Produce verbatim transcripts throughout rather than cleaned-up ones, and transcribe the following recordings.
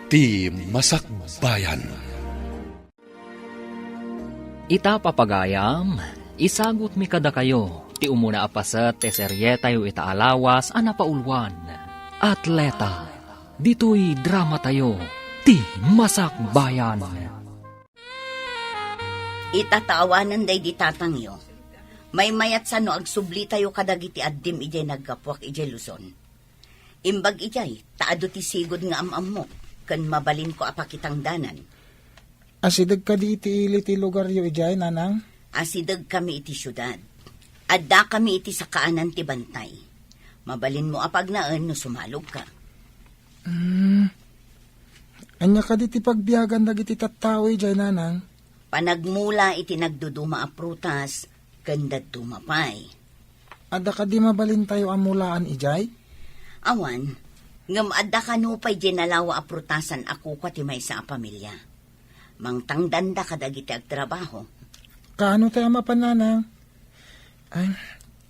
Ti Masakbayan. Ita, papagayam, isagutmi kadakayo ti umuna a paset ti serietayo ita a lawas a napauluan, Atleta. Ditoy dramatayo, Ti Masakbayan. Ita ta awanen daydi tatangyo, maymayatsa no agsublitayo kadagiti addim idiay naggapuak idiay Luzon. Imbag idiay, ta adu ti sigud nga am-ammok, ken mabalinko a pakitangdanan. Asideg kadi iti ili ti lugaryo idiay, Nanang? Asideg kami iti siudad. Adda kami iti sakaanan ti bantay. Mabalinmo a pagnaen no sumalogka. Hmm. Ania kadi ti pagbiagan dagiti tattao idiay, Nanang? Panagmula iti nagduduma a prutas ken dadduma pay. Adda kadi mabalintayo a mulaan idiay? Awan, ngem adda kano pay diay nalawa a prutasan a kukua ti maysa a pamilia. Mangtangdanda kadagiti agtrabaho. Kaano tay a mapan, Nanang? Ay,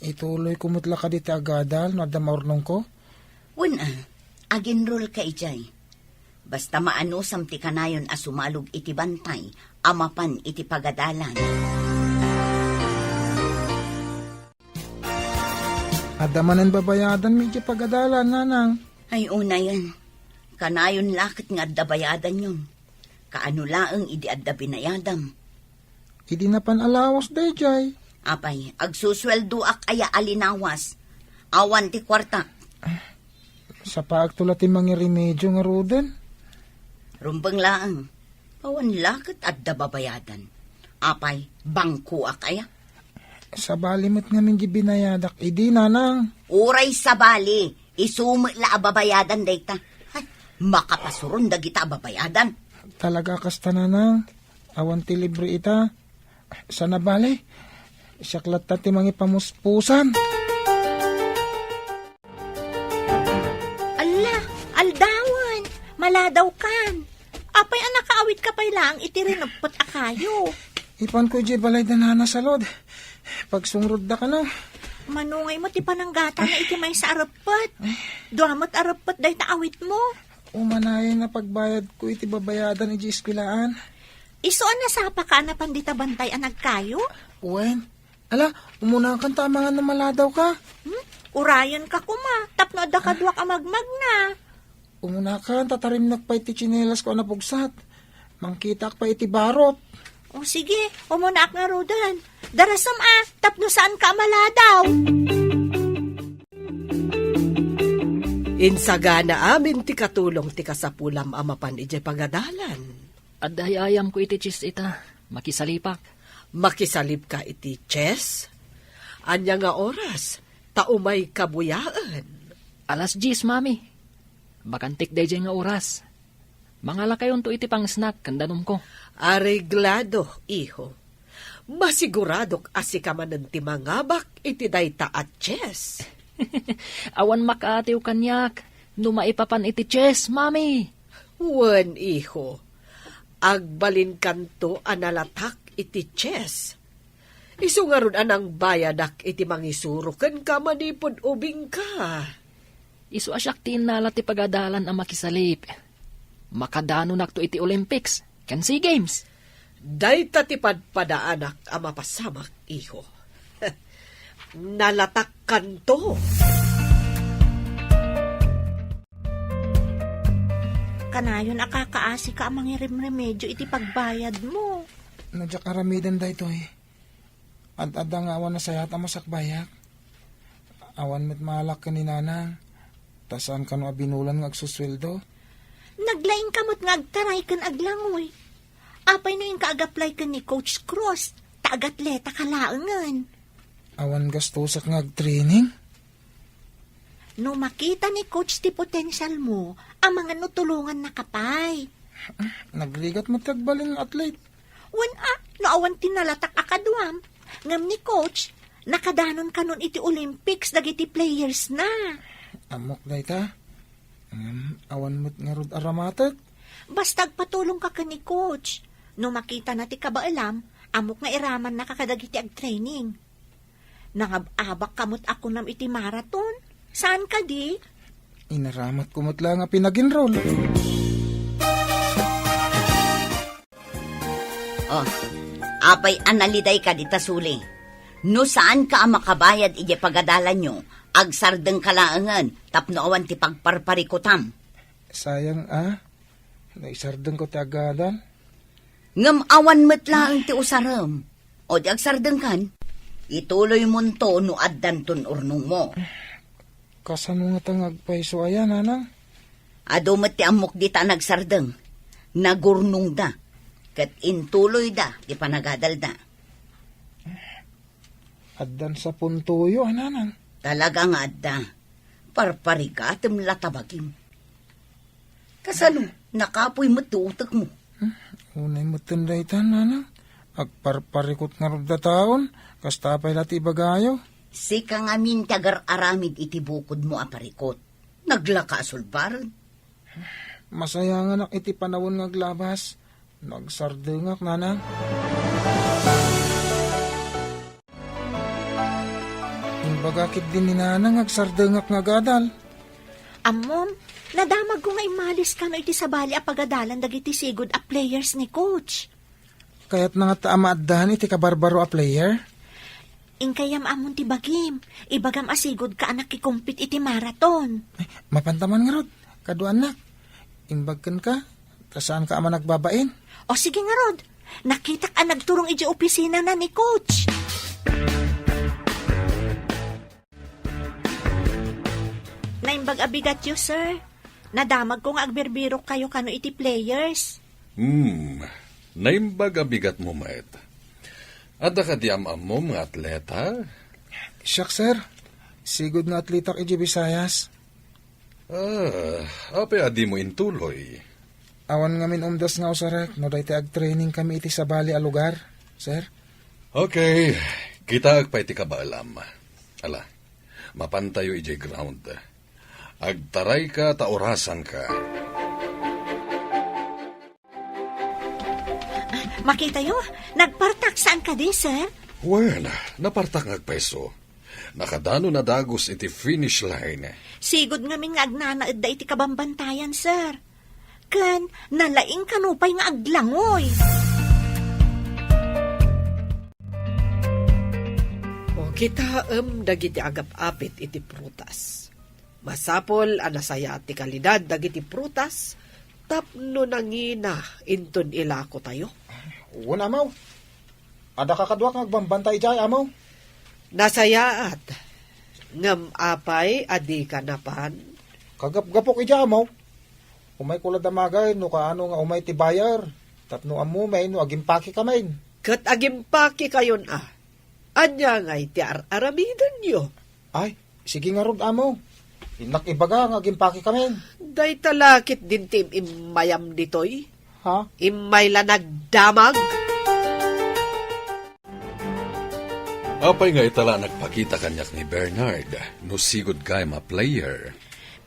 ituloyko met la kadi ti agadal no adda maurnongko? Wen a, aginrolka idiay. Basta maanusam ti kanayon a sumalog iti bantay a mapan iti pagadalan. Adda manen babayadanmi iti pagadalan, Nanang? Ay, unayen. Kanayon la ket nga adda bayadanyon. Kaano laeng idi adda binayadam? Idi napan a lawas daydiay. Apay, agsusueldoak aya a linawas? Awan ti kuartak. Sapaagto la ti mangiremedio ngaruden. Rumbeng laeng. Awan la ket adda babayadan. Apay, bangkoak aya? Sabali met ngamin di binayadak idi, Nanang. Uray sabali, isu met la a babayadan dayta. Ay, makapasuron dagita a babayadan. Talaga kasta, Nanang. Awan ti libre ita. Sana bale, siak latta ti mangipamuspusan. Alla, aldawen, maladawkan. Apay a nakaawitka pay laeng iti rineppet a kayo? Ipanko idiay balay da Nana Salud. Pagsungrod da kano. Mano ngay met ti pananggatana iti maysa a reppet? Dua met a reppet dayta awitmo. Umanayen a pagbayadko iti babayadan idiay eskuelaan. Isu a nasapaka a napan dita bantay a nagkayo? Wen, ala, umunakan ta amangan no maladawka. Hmm? Urayenka koma, tapno adda kaduak a magmagna. Umunakan ta tarimnek pay ti tsinelasko a napugsat. Mangkitaak pay iti barot. O sige, umunaak ngaruden. Darasem a, tapno saanka a maladaw. Insagana amin ti katulong ti kasapulam a mapan idiay pagadalan. Adda ay-ayamko iti chess ita. Makisalipak. Makisalipka iti chess? Ania nga oras? Ta umayka buyaen. Alas dies, Mami. Bakantik daydiay nga oras. Mangalakayonto iti pang-snack ken danumko. Areglado, iho. Masiguradok a sika manen ti mangabak iti dayta a chess. Awan makaatiw kaniak no maipapan iti chess, Mami. Wen, iho. Agbalinkanto a nalatak iti chess. Isu ngarud a nangbayadak iti mangisuro kenka manipud ubingka. Isu a siak ti innala ti pagadalan a makisalip. Makadanonakto iti Olympics ken SEA Games. Dayta ti padpadaanak a mapasamak, iho. Nalatakkanto. Kanayon a kakaasika a mangirimremedio iti pagbayadmo. No diak aramiden daytoy, ad-adda nga awan nasayaat a masakbayak. Awan met maalak ken ni Nanang, ta saan kano a binulan nga agsusueldo. Naglaingka met nga agtaray ken aglangoy. Apay no inka ag-apply ken ni Coach Cruz, ta agatleta ka laengen. Awan gastusak nga agtraining? No makita ni Coach ti potensialmo, amangan no tulongannaka pay. Nagrigat met ti agbalin nga athlete. Wen a, no awan ti nalatak a kaduam. Ngem ni Coach, nakadanon kanon iti Olympics dagiti players na. Ammok dayta. Ngem awan met ngarud a ramatek. Basta agpatulongka ken ni Coach. No makitana ti kabaelam, ammok nga iramannaka kadagiti agtraining. Nangab-abakka met a kunam iti marathon. Saan kadi? Inaramatko met la nga pinag-enroll. Oh, apay a nalidayka dita suli? No saanka a makabayad idiay pagadalanyo, agsardengka laengen tapno awan ti pagparparikutam. Sayang a, naisardengko ti agadal. Ngem awan met laeng ti usarem. O di agsardengkan, ituloymonto no addanton urnongmo. Kasano ngata nga agpayso aya, nanang? Adu met ti ammok dita a nagsardeng. Nagurnongda. Ket intuloyda ti panagadalda. Addan sa puntoyo, a, nanang? Talaga nga adda. Parparigatem la ta bagim. Kasano? Nakapoy met ti utekmo. Hmm, unay met dayta, nanang. Agparparikot ngarud dataon, kasta pay la ti ibagayo. Sika ngamin ti agar-aramid iti bukodmo a parikot. Naglaka a sulbaren. Masayanganak iti panawen nga aglabas. Nagsardengak, nanang. Imbaga ketdin ni nanang nga agsardengak nga agadal. Ammom, nadamagko nga immalis kano iti sabali a pagadalan dagiti sigud a players ni coach. Kayatna ngata a maaddan iti kabarbaro a player? Inkay ammom ti bagim, ibagam a sigudka a nakikompete iti marathon. Ay, mapanta man ngarud, kaduanak. Imbag kenka, ta saanka a managbabain. O sige ngarud, nakitak a nagturong idiay opisinana ni coach. Naimbag a bigatyo, sir. Nadamagko nga agbirbirokkayo kano iti players. Hmm, naimbag a bigatmo met. Adda kadi am-ammom nga atleta? Siak, sir. Sigud nga atletak idiay Visayas. Ah, apay a dimo intuloy? Awan ngamin umdas nga usarek no daytoy agtraining kami iti sabali a lugar, sir. Okay, kitaek pay ti kabaelam. Ala, mapantayo idiay ground. Agtarayka ta orasanka. Makitayo, nagpartak saan kadi, sir? Well, napartak nga agpayso. Nakadano nadagus iti finish line. Sigud ngamin nga agnanaedda iti kabambantayan, sir. Ken nalaing kano pay nga aglangoy. O, kitaem dagiti agap-apit iti prutas. Masapul a nasayaat ti kalidad dagiti prutas tapno nangina inton ilakotayo. Wen, Amaw. Adda kakaduak nga agbambantay idiay, Amaw. Nasayaat. Ngem apay a dika napan? Kagapgapok idiay, Amaw. Umayko la damagay no kaano nga umay ti buyer. Tapno ammomi no agimpakekamin. Ket agimpakekayon a. Ania ngay ti ar-aramidenyo? Ay, sige ngarud, Amaw. Innak ibaga nga agimpakekamin. Dayta la ketdin ti im-immayam ditoy. Ha? Immay la nagdamag. Apay nga ita la nagpakita kaniak ni Bernard no sigud gayam a player?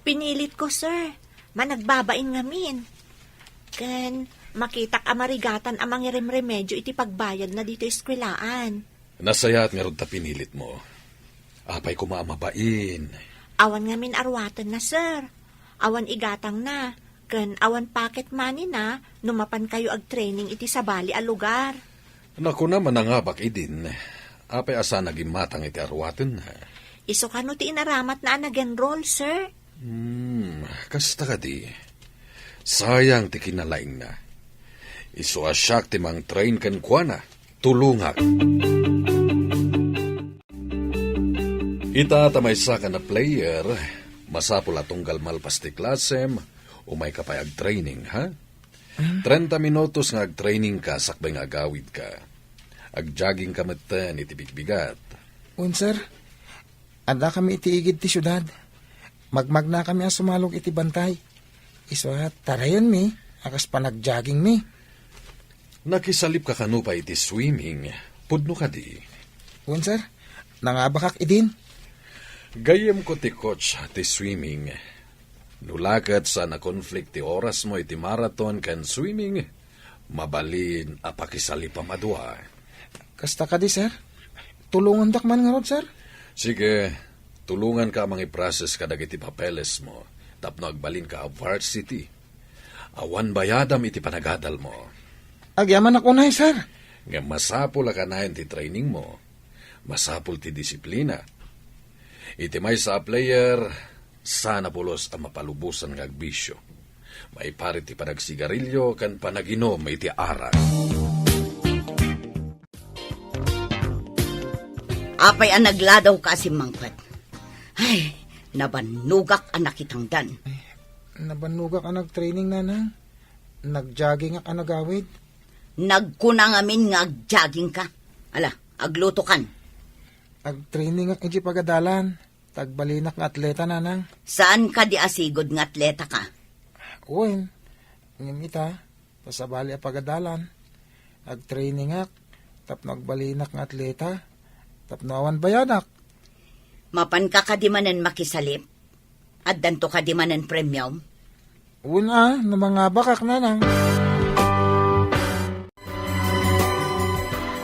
Pinilitko, sir. Managbabain ngamin. Ken makitak a marigatan a mangiremremedio iti pagbayadna ditoy eskwelaan. Nasayaat ngarud ta pinilitmo. Apay koma a mabain? Awan ngamin aruatenna, sir. Awan igatangna, ken awan pocket money-na no mapankayo agtraining iti sabali a lugar. Nakuna, manangabak idin. Apay a saan a gimmatang iti aruatenna? Isu kano ti inaramatna a nag-enroll, sir? Hmm, kasta kadi. Sayang ti kinalaingna. Isu a siak ti mangtrain kenkuana. Tulongak. Ita ta maysa ka a player, masapul a tunggal malpas ti klasem, umayka pay agtraining, ha? Trenta minutos nga agtrainingka sakbay nga agawidka. Agjoggingka metten iti bigbigat. Wen, sir. Addakami iti igid ti siudad. Magmagnakami a sumalog iti bantay. Isu a tarayenmi a kas panagjoggingmi. Nakisalipka kano pay iti swimming? Pudno kadi? Wen, sir. Nangabakak idin. Gayyemko ti coach ti swimming. No la ket saan a conflict ti orasmo iti marathon ken swimming, mabalin a pakisalipam a dua. Kasta kadi, sir? Tulongandak man ngarud, sir? Sige, tulonganka a mangiprocess kadagiti papelesmo tapno agbalinka a varsity. Awan bayadam iti panagadalmo. Agyamanak unay, sir. Ngem masapul a kanayon ti training mo. Masapul ti disiplina. Iti maysa a player, saan a pulos a mapalubosan nga agbisio. Maiparit ti panagsigarilio ken panaginom iti arak. Apay a nagladaw ka a simmangpet? Ay, nabannogak a nakitangdan. Nabannogak a nagtraining, nanang. Nagjoggingak a nagawid. Nagkuna ngamin nga agjogging ka. Ala, agluto kan. Agtraining ak iti pagadalan. Tagbalinak nga atleta, nanang. Saan kadi a sigud nga atleta ka? Wen, ngem ita, ta sabali a pagadalan. Agtraining ak, tapno agbalinak nga atleta, tapno awan bayadak. Mapan ka kadi manen makisalip? Addanto kadi manen premium? Wen a, no mangabakak, nanang.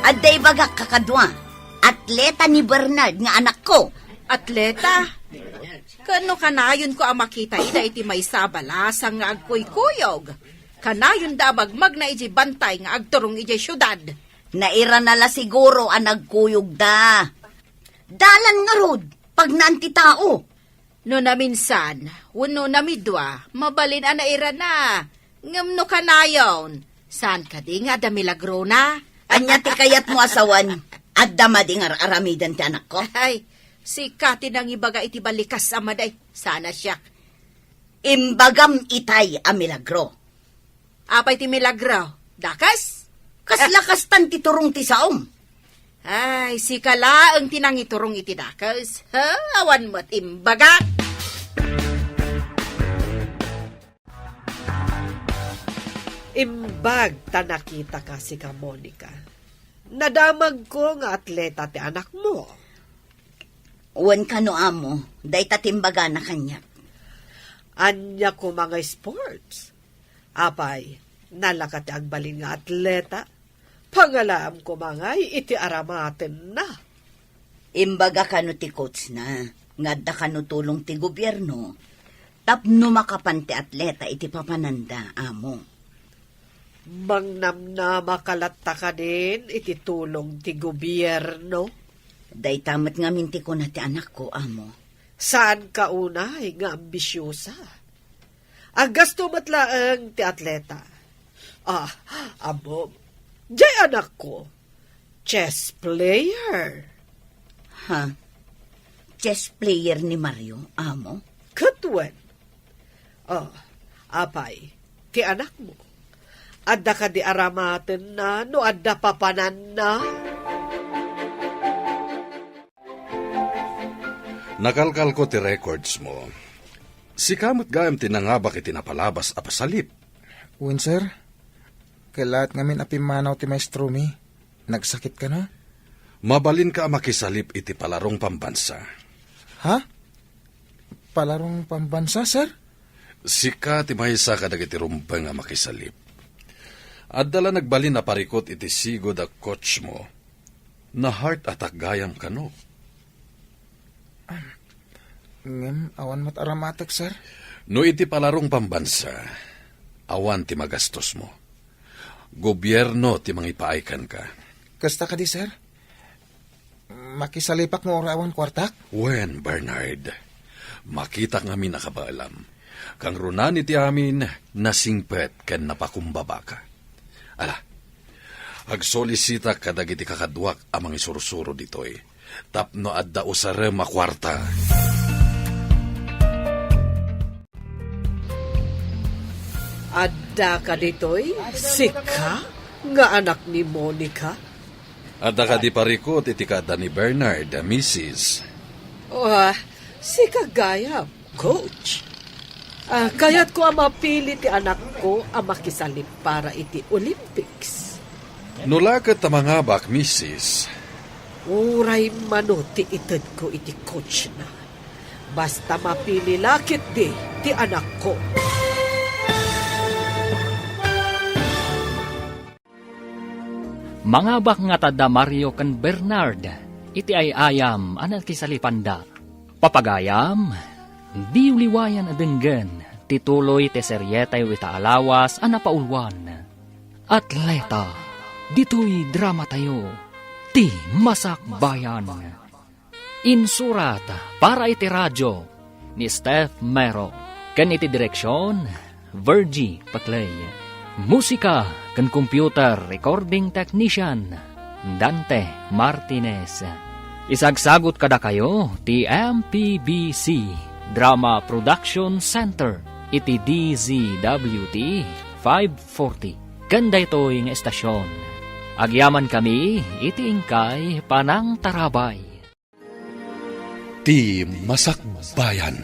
Adda ibagak kakadua, atleta ni Bernard nga anakko. Atleta? Ken no kanayonko a makita ida iti maysa a balasang nga agkuykuyog, kanayonda a magmagna idiay bantay nga agturong idiay siudad. Nairana la siguro a nagkuyogda. Dalan ngarud, pagnaan ti tao. No naminsan, wenno namidua, mabalin a nairana. Ngem no kanayon, saan kadi nga adda milagrona? Ania ti kayatmo a sawen? Adda madi nga ar-aramiden ti anakko? Ay, sika ti nangibaga iti balikas a madi. Saan a siak. Imbagam itay a milagro. Apay ti milagro? Dakes? Kasla kastan ti turong ti saom. Ay, sika laeng ti nangiturong iti dakes. Ha? Awan met imbagak. Imbag ta nakitaka, sika, Monica. Nadamagko nga atleta ti anakmo. Wen kano, amo, dayta ti imbagana kaniak. Ania koma nga sports? Apay, nalaka ti agbalin nga atleta? Pangalaam koma ngay iti aramatenna. Imbaga kano ti coachna nga adda kano tulong ti gobierno tapno makapan ti atleta iti papananda, amo. Mangnamnama ka latta kadin iti tulong ti gobierno? Dayta met ngamin ti kuna ti anakko, amo. Saanka unay nga ambisiosa. Aggasto met laeng ti atleta. Ah, ammom, diay anakko, chess player. Ha? Chess player ni Mario, amo? Ket wen. Oh, apay, ti anakmo? Adda kadi aramatenna no adda papananna? Nakalkalko ti records mo. Sika met gayam ti nangabak iti napalabas a pasalip. Wen, sir. Kellaat ngamin a pimmanaw ti maestromi. Nagsakit kano? Mabalinka a makisalip iti palarong pambansa. Ha? Palarong pambansa, sir? Sika ti maysa kadagiti rumbeng a makisalip. Adda la nagbalin a parikut iti sigud a coach mo. Na-heart attack gayam kano? Ngem awan met aramatek, sir. No iti palarong pambansa, awan ti magastos mo. Gobierno ti mangipaay kenka. Kasta kadi, sir? Makisalipak no uray awan kuartak? Wen, Bernard. Makitak ngamin a kabaelam. Kangrunaan iti amin, nasingpet ken napakumbabaka. Ala, agsolisitak kadagiti kakaduak a mangisursuro ditoy tapno adda usarem a kuarta. Adda kaditoy, sika nga anak ni Monica? Adda kadi parikut iti kaadda ni Bernard, misis? Oh, ah, sika gayam, coach. Ah, kayatko a mapili ti anakko a makisalip para iti Olympics. No la ket ta mangabak, misis. Uray mano ti itedko iti coachna. Basta mapili la ketdi ti anakko. Mangabak ngata da Mario ken Bernard iti ay-ayam a nakisalipanda. Papagayam, diyo liwayan a denggen ti tuloy ti serietayo ita a lawas a napauluan. Atleta, ditoy dramatayo, ti Masakbayan. Insurat para iti radio ni Steph Mero, ken iti direksyon, Virgie Paclay. Musika ken computer recording technician, Dante Martinez. Isagsagut kadakayo ti M P B C Drama Production Center iti D Z W T five forty. Ken daytoy nga estasyon, agyamankami iti inkay panangtarabay. Ti Masakbayan.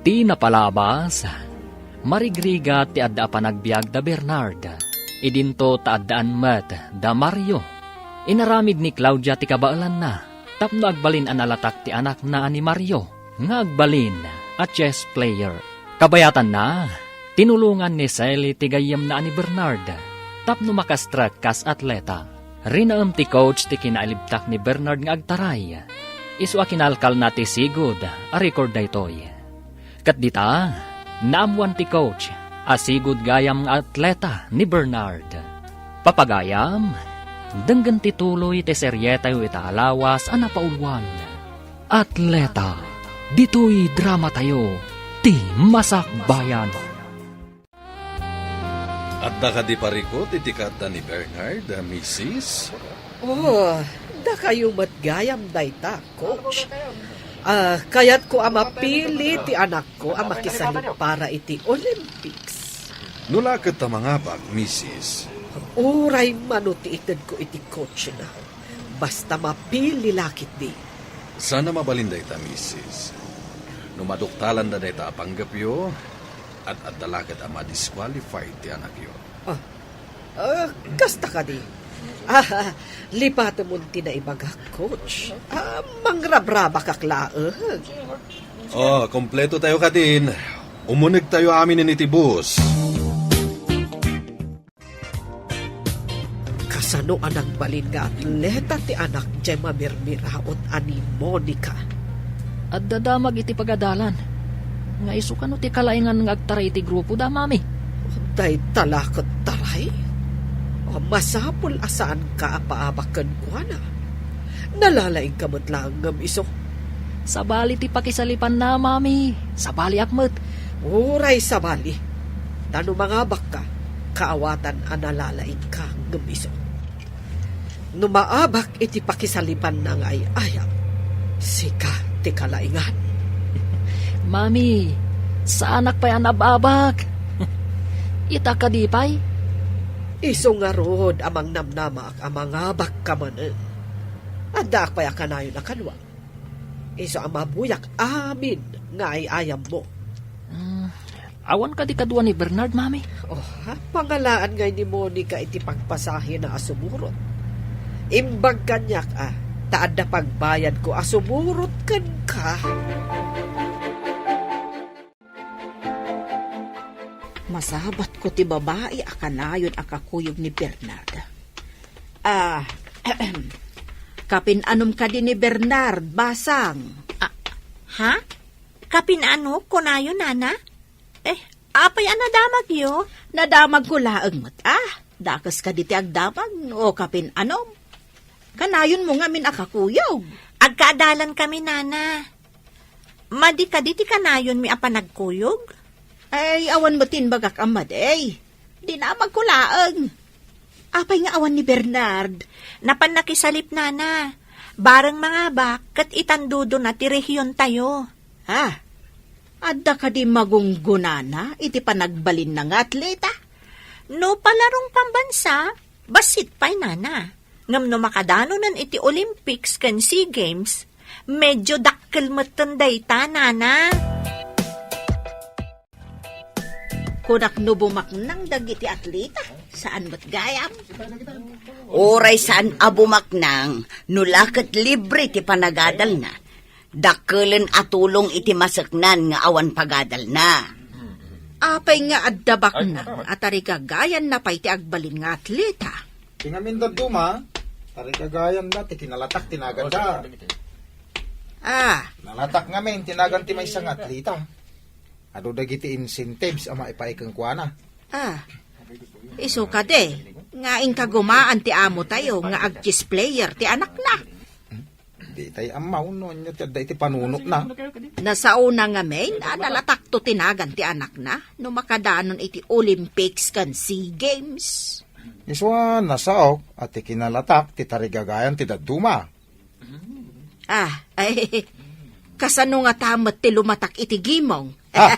Ti napalabas, marigrigat ti adda a panagbiag da Bernard. Idinto ta addaan met da Mario. Inaramid ni Claudia ti kabaelanna tapno agbalin a nalatak ti anakna a ni Mario nga agbalin a chess player. Kabayatanna, tinulongan ni Sally ti gayyemna a ni Bernard tapno makastrek kas atleta. Rinaem ti coach ti kinalibtak ni Bernard nga agtaray. Isu a kinalkalna ti sigud a record daytoy. Ket dita, naammoan ti coach a sigud gayam nga atleta ni Bernard. Papagayam, denggen ti tuloy ti serietayo ita a lawas a napauluan. Atleta, ditoy dramatayo, ti Masakbayan. Adda kadi parikut iti kaadda ni Bernard, a misis? Oh, dakayo met gayam dayta, coach. Ah, kayatko a mapili ti anakko a makisalip para iti Olympics. No la ket ta mangabak, misis? Uray mano ti itedko iti coachna. Basta mapili la ketdi. Saan a mabalin dayta, misis. No maduktalanda dayta a panggepyo, ad-adda la ket a ma-disqualified ti anakyo. Ah, ah, kasta kadi? Ah, lipatemon ti naibagak, coach. Ah, mangrabrabakak laeng. Oh, kompleto tayo kadin. Umuneg tayo aminen iti bus. Kasano a nagbalin nga atleta ti anak jay mamirmiraot a ni Monica? Adda damag iti pagadalan. Nga isu kano ti kalaingan nga agtaray iti grupo da, mami? Dayta la ket taray? O, masapul a saanka a paabak kenkuana. Nalalaingka met laeng ngem isu. Sabali ti pakisalipanna, mami. Sabaliak met. Uray sabali. Ta no mangabakka, kaawatan a nalalaingka ngem isu. No maabak iti pakisalipanna nga ay-ayam, sika ti kalaingan. Mami, saanak pay a nab-abak. Ita kadi pay? Isu ngarud a mangnamnamaak a mangabakka manen. Addaak pay a kanayon a kaduak. Isu a mabuyak amin nga ay-ayammo. Mm, awan kadi kadua ni Bernard, mami? Oh, ha? Pangalaan ngay ni Monica iti pagpasahina a sumurot. Imbag kaniak a, ta adda pagbayadko a sumurot kenka. Masabatko ti babai a kanayon a kakuyog ni Bernard. Ah, kapin-anom kadi ni Bernard, basang? Ah, ha? Kapin-ano, kunayo, nana? Eh, apay a nadamagyo? Nadamagko laeng met, ah. Dakes kadi ti agdamag, o kapin-anom. Kanayonmo ngamin a kakuyog. Agkaadalan kami, nana. Madi kadi ti kanayonmi a panagkuyog? Ay, awan met ti imbagak a madi. Dinamagko laeng. Apay nga awan ni Bernard? Napan nakisalip, nana. Bareng mangabak ket itandudona ti rehiontayo. Ha? Adda kadi magunggonana iti panagbalinna nga atleta? No palarong pambansa, bassit pay, nana. Ngem no makadanonen iti Olympics ken Sea Games, medyo dakkel metten dayta, nana. Kunak no bumaknang dagiti atleta, saan met gayam? Uray saan a bumaknang, no la ket libre ti panagadalna. Dakkelen a tulong iti maseknan nga awan pagadalna. Apay nga adda baknang a tarigagayanna pay ti agbalin nga atleta? Ti ngamin dadduma, tarigagayanda ti kinalatak ti naganda. Ah. Nalatak ngamin ti nagan ti maysa nga atleta. Adu dagiti incentives a maipaay kenkuana. Ah. Isu kadi, nga inkagumaan ti amo tayo nga ag-chess player ti anakna. Di tay ammaw no anya ti adda iti panunotna. Nasaona ngamin a nalatakto ti nagan ti anakna no makadanon iti Olympics ken SEA Games. Isu a nasaok a ti kinalatak ti tarigagayan ti dadduma. Ah, ay, kasano nga tamet ti lumatak iti gimong? Ah.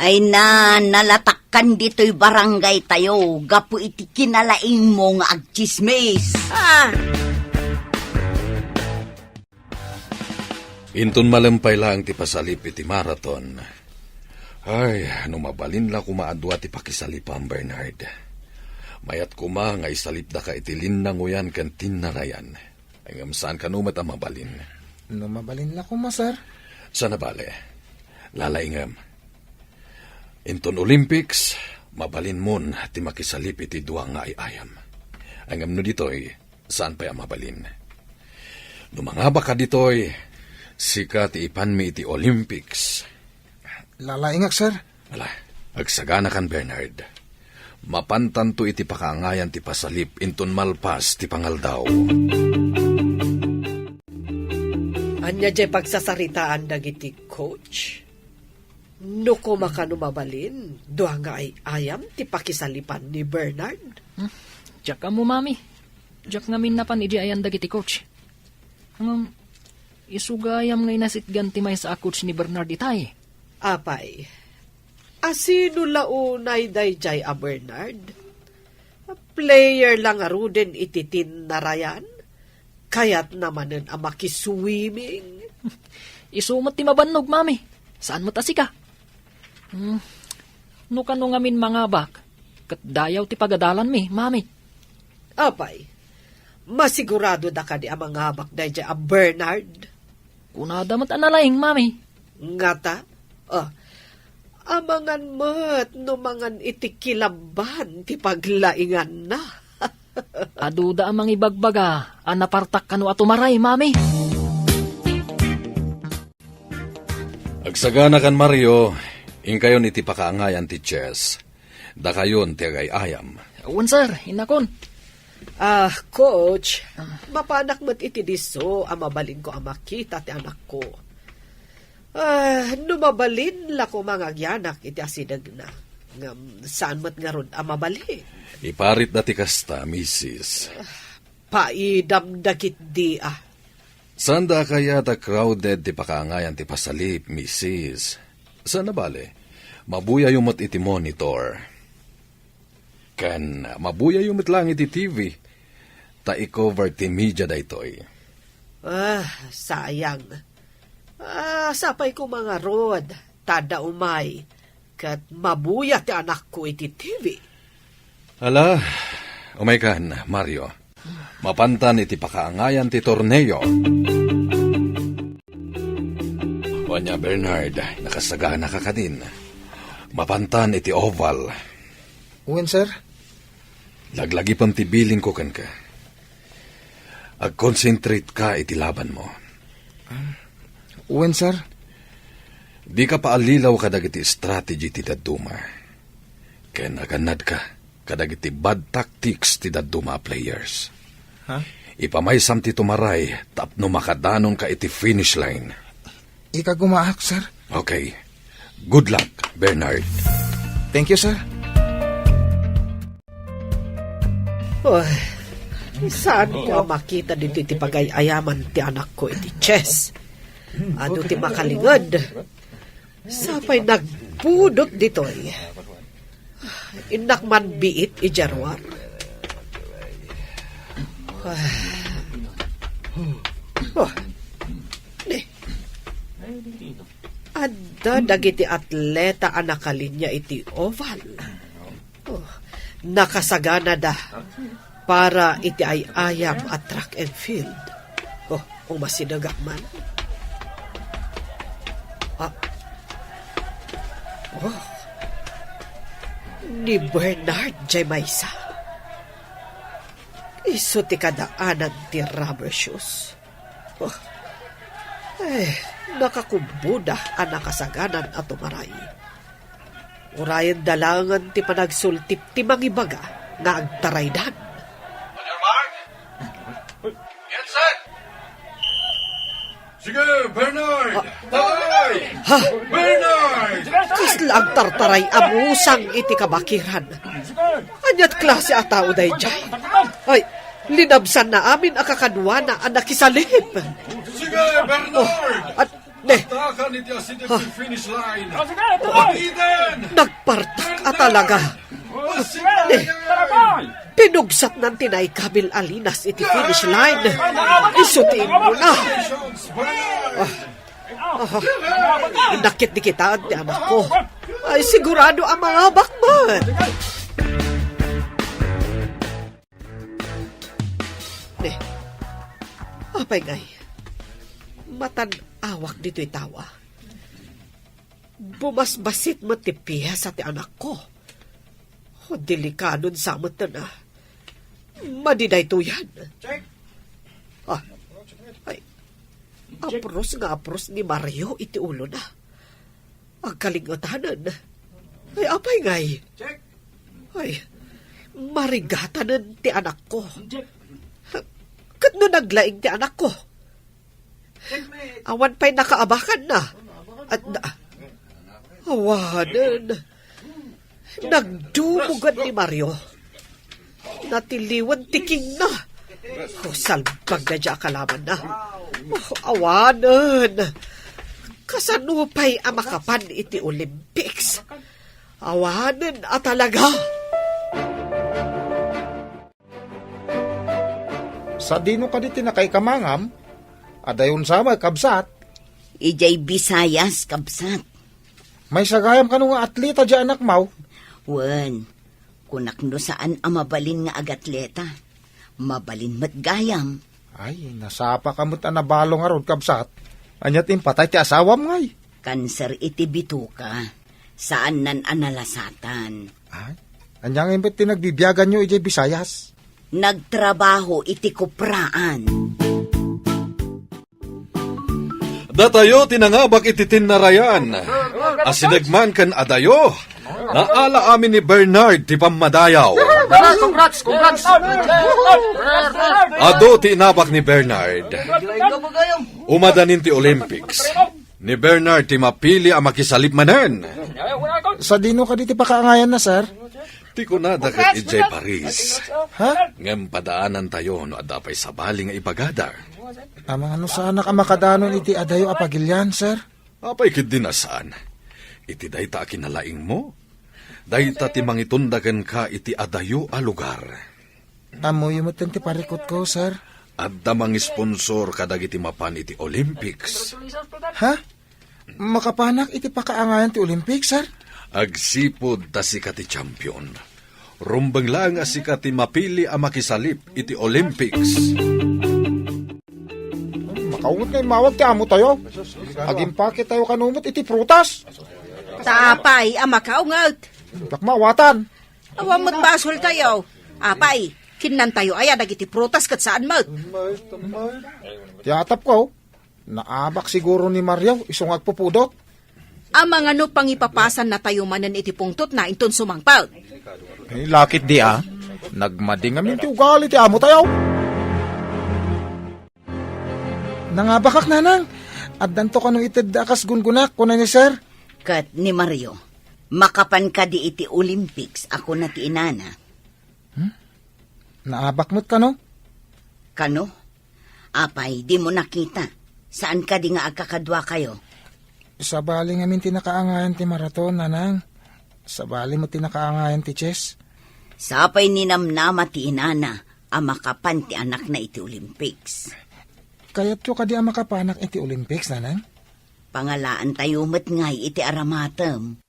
Ay na, nalatakkan ditoy barangay tayo gapu iti kinalaingmo nga agchismis. Ah. Inton malem pay laeng ti pasalip iti marathon, ay, no mabalin la koma a dua ti pakisalipam, Bernard. Mayat koma nga isalipdaka iti linnangoyan ken tinnarayan. Ngem saan kano met a mabalin. No mabalin la koma, sir. Saan a bale. Lalaingem. Inton Olympics, mabalinmon ti makisalip iti dua nga ay-ayam. Ngem no ditoy, saan pay a mabalin. No mangabaka ditoy, sika ti ipanmi iti Olympics. Lalaingak, sir. Ala, agsaganakan, Bernard. Mapantanto iti pakaangayan ti pasalip inton malpas ti pangaldaw. Ania jay pagsasaritaan dagiti coach? No koma kano mabalin, dua nga ay-ayam ti pakisalipan ni Bernard? Hmm, diak ammo, Mami. Diak ngamin napan idi ayan dagiti coach. Ngem, isu gayam nga inasitgan ti maysa a coach ni Bernard itay. Apay, asino la unay daydiay a Bernard? Player la ngaruden iti tinnarayan? Kayatna manen a makiswimming? Isu met ti mabannog, Mami. Saan met a sika? Hmm, no kano ngamin mangabak, ket dayaw ti pagadalanmi, Mami. Apay, masiguradoda kadi a mangabak daydiay a Bernard? Kunada met a nalaing, Mami. Ngata? Ah, amangan met no mangan iti kilabban ti paglainganna. Aduda a mangibagbaga a napartak kano a tumaray, Mami. Agsaganakan, Mario, inkayon iti pakaangayan ti chess. Dakayon ti agay-ayam. Wen, sir, innakon. Ah, coach, mapanak met iti disso a mabalinko a makita ti anakko. Ah, no mabalin la koma nga agyanak iti asidegna. Ngem saan met ngarud a mabalin. Iparitda ti kasta, misis. Paidamda ketdi a. Saanda a kayat a crowded ti pakaangayan ti pasalip, misis. Saan a bale, mabuyayo met iti monitor. Ken mabuyayo met laeng iti T V, ta i-cover ti media daytoy. Ah, sayang. Ah, sapay koma ngarud, ta adda umay, ket mabuya ti anakko iti T V. Ala, umaykan, Mario. Mapantan iti pakaangayan ti torneo. Ania, Bernard, nakasaganaka kadin. Mapantan iti oval. Wen, sir. Laglagipem ti bilinko kenka. Agconcentrate ka iti labanmo. Wen, sir. Dika paallilaw kadagiti strategy ti dadduma. Ken agannadka kadagiti bad tactics ti dadduma a players. Ha? Ipamaysam ti tumaray tapno makadanonka iti finish line. Ikagumaak, sir. Okay. Good luck, Bernard. Thank you, sir. Oy, saanko a makita ditoy ti pagay-ayaman ti anakko iti chess. Adu ti makalinged. Sapay nagbudot ditoy. Innak man biit idiay ruar. Oh. Ni. Adda dagiti atleta a nakalinya iti oval. Oh, nakasaganada para iti ay-ayam a track and field. Oh, umasidegak man. Ah. Oh. Ni Bernard jay maysa. Isu ti kadaanan ti rubber shoes. Oh. Eh, nakakubboda a nakasaganan a tumaray. Urayenda laengen ti panagsultip ti mangibaga nga agtaraydan. On your mark. Get set. Sige, Bernard! Taray! Ha? Bernard! Kasla agtartaray a musang iti kabakiran. Aniat klase a tao daydiay? Ay, linabsanna amin a kakaduana a nakisalip. Sige, Bernard! Oh, at, ne. Atakan iti asideg ti finish line. Eden! Nagpartak a talaga. Pasigayan! Pinugsatnan ti naikabil a linas iti finish line. Isu ti immuna. Ah, ah, nakitdikitaan ti anakko. Ay, sigurado a mangabak man. Ne, apay ngay, matan-awak ditoy tawa. Bumasbasit met ti piesa ti anakko. O, delikadon sa met na. Madi daytoyen. Check. Ah, ay, apros nga apros ni Mario iti ulona. Agkalingetanen. Ay, apay ngay? Check. Ay, marigatanen ti anakko. Check. Ket no naglaing ti anakko? Awan pay nakaabakanna. At na, awanen. Nagdumugan ni Mario. Natiliwan ti kingna. O, salbag daydiay a kalabanna. O, awanen. Kasano pay a makapan iti Olympics? Awanen a talaga. Sadino kadi ti nakaikamangam? Adayon sa met, kabsat? Idiay Visayas, kabsat. Maysa gayam kano nga atleta diay anakmo? Wen, kunak no saan a mabalin nga agatleta. Mabalin met gayam. Ay, nasapaka met a nabalo ngarud, kabsat. Ania ti impatay ti asawam ngay? Kanser iti bituka. Saannan a nalasatan. Ay, ania ngay met ti nagbibiaganyo idiay Visayas? Nagtrabaho iti kupraan. Datayo ti nangabak iti tinnarayan. Asideg man ken adayo, naala amin ni Bernard ti pammadayaw. Congrats, congrats, congrats. Adu ti inabak ni Bernard. Umadanin ti Olympics. Ni Bernard ti mapili a makisalip manen. Sadino kadi ti pakaangayanna, sir? Ti kunada ket idiay Paris. Ha? Ngem padaanantayo no adda pay sabali nga ibagada. Amangan no saanak a makadanon iti adayo a pagilian, sir? Apay ketdi a saan? Iti dayta a kinalaingmo, dayta ti mangitunda kenka iti adayo a lugar. Ammoyo metten ti parikutko, sir. Adda mangisponsor kadagiti mapan iti Olympics. Ha? Makapanak iti pakaangayan ti Olympics, sir? Agsipud ta sika ti champion. Rumbeng laeng a sika ti mapili a makisalip iti Olympics. Makaunget nga immawag ti amotayo. Agimpaketayo kano met iti prutas. Ta apay a makaunget? Diak maawatan. Awan met basoltayo. Apay, kinnantayo aya dagiti prutas ket saan met? Ti atapko, naabak siguro ni Mario, isu nga agpupudot. Amangan no pangipapasannatayo manen iti pungtotna inton sumangpet. Eh, lakit di a. Nagmadi ngamin ti ugali ti amotayo. Nangabakak, nanang. Addanto kano itedda a kas gungonak, kuna ni sir. Ket ni Mario, makapan kadi iti Olympics a kuna ti inana. Hmm? Naabak met kano? Kano? Apay, dimo nakita? Saan kadi nga agkakaduakayo? Sabali ngamin ti nakaangayan ti maraton, nanang. Sabali met ti nakaangayan ti chess. Sapay ninamnama ti inana a makapan ti anakna iti Olympics. Kayatyo kadi a makapanak iti Olympics, nanang? Pangalaantayo met ngay iti aramatem.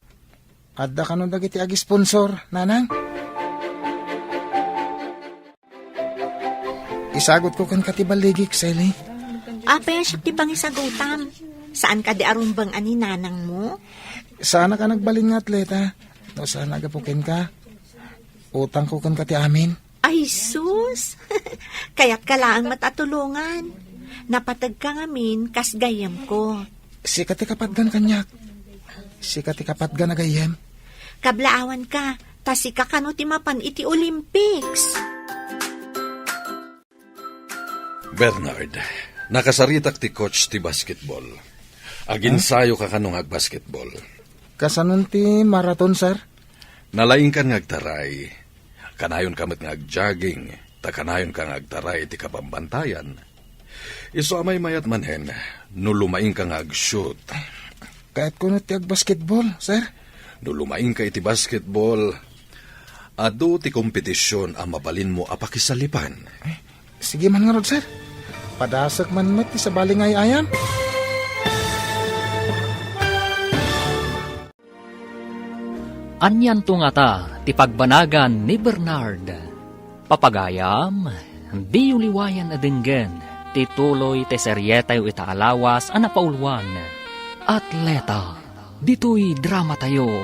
Adda kano dagiti agisponsor, nanang? Isagutko kenka ti balligik, Sally. Apay a siak ti pangisagutam? Saan kadi a rumbeng a ni nanangmo? Saanak a nagbalin nga atleta. No saan a gapu kenka, utangko kenka ti amin. Ay, sus! Kayatka laeng met a tulongan. Napategka ngamin kas gayyemko. Sika ti kapatgan kaniak. Sika ti kapatgan a gayyem. Kablaawanka, ta sika kano ti mapan iti Olympics. Bernard, nakasaritak ti coach ti basketball. Aginsayoka kano nga agbasketball. Kasanon ti marathon, sir? Nalaingkan nga agtaray. Kanayonka met nga agjogging, ta kanayonka nga agtaray iti kabambantayan. Isu a maymayat manen, no lumaingka nga ag-shoot. Kayatko no ti agbasketball, sir. No lumaingka iti basketball, adu ti kompetisyon a mabalinmo a pakisalipan. Ay, sige man ngarud, sir. Padasek man met ti sabali nga ay-ayam. Anianto ngata ti pagbanagan ni Bernard? Papagayam, diyo liwayan a denggen ti tuloy ti serietayo ita a lawas a napauluan, Atleta. Ditoy dramatayo,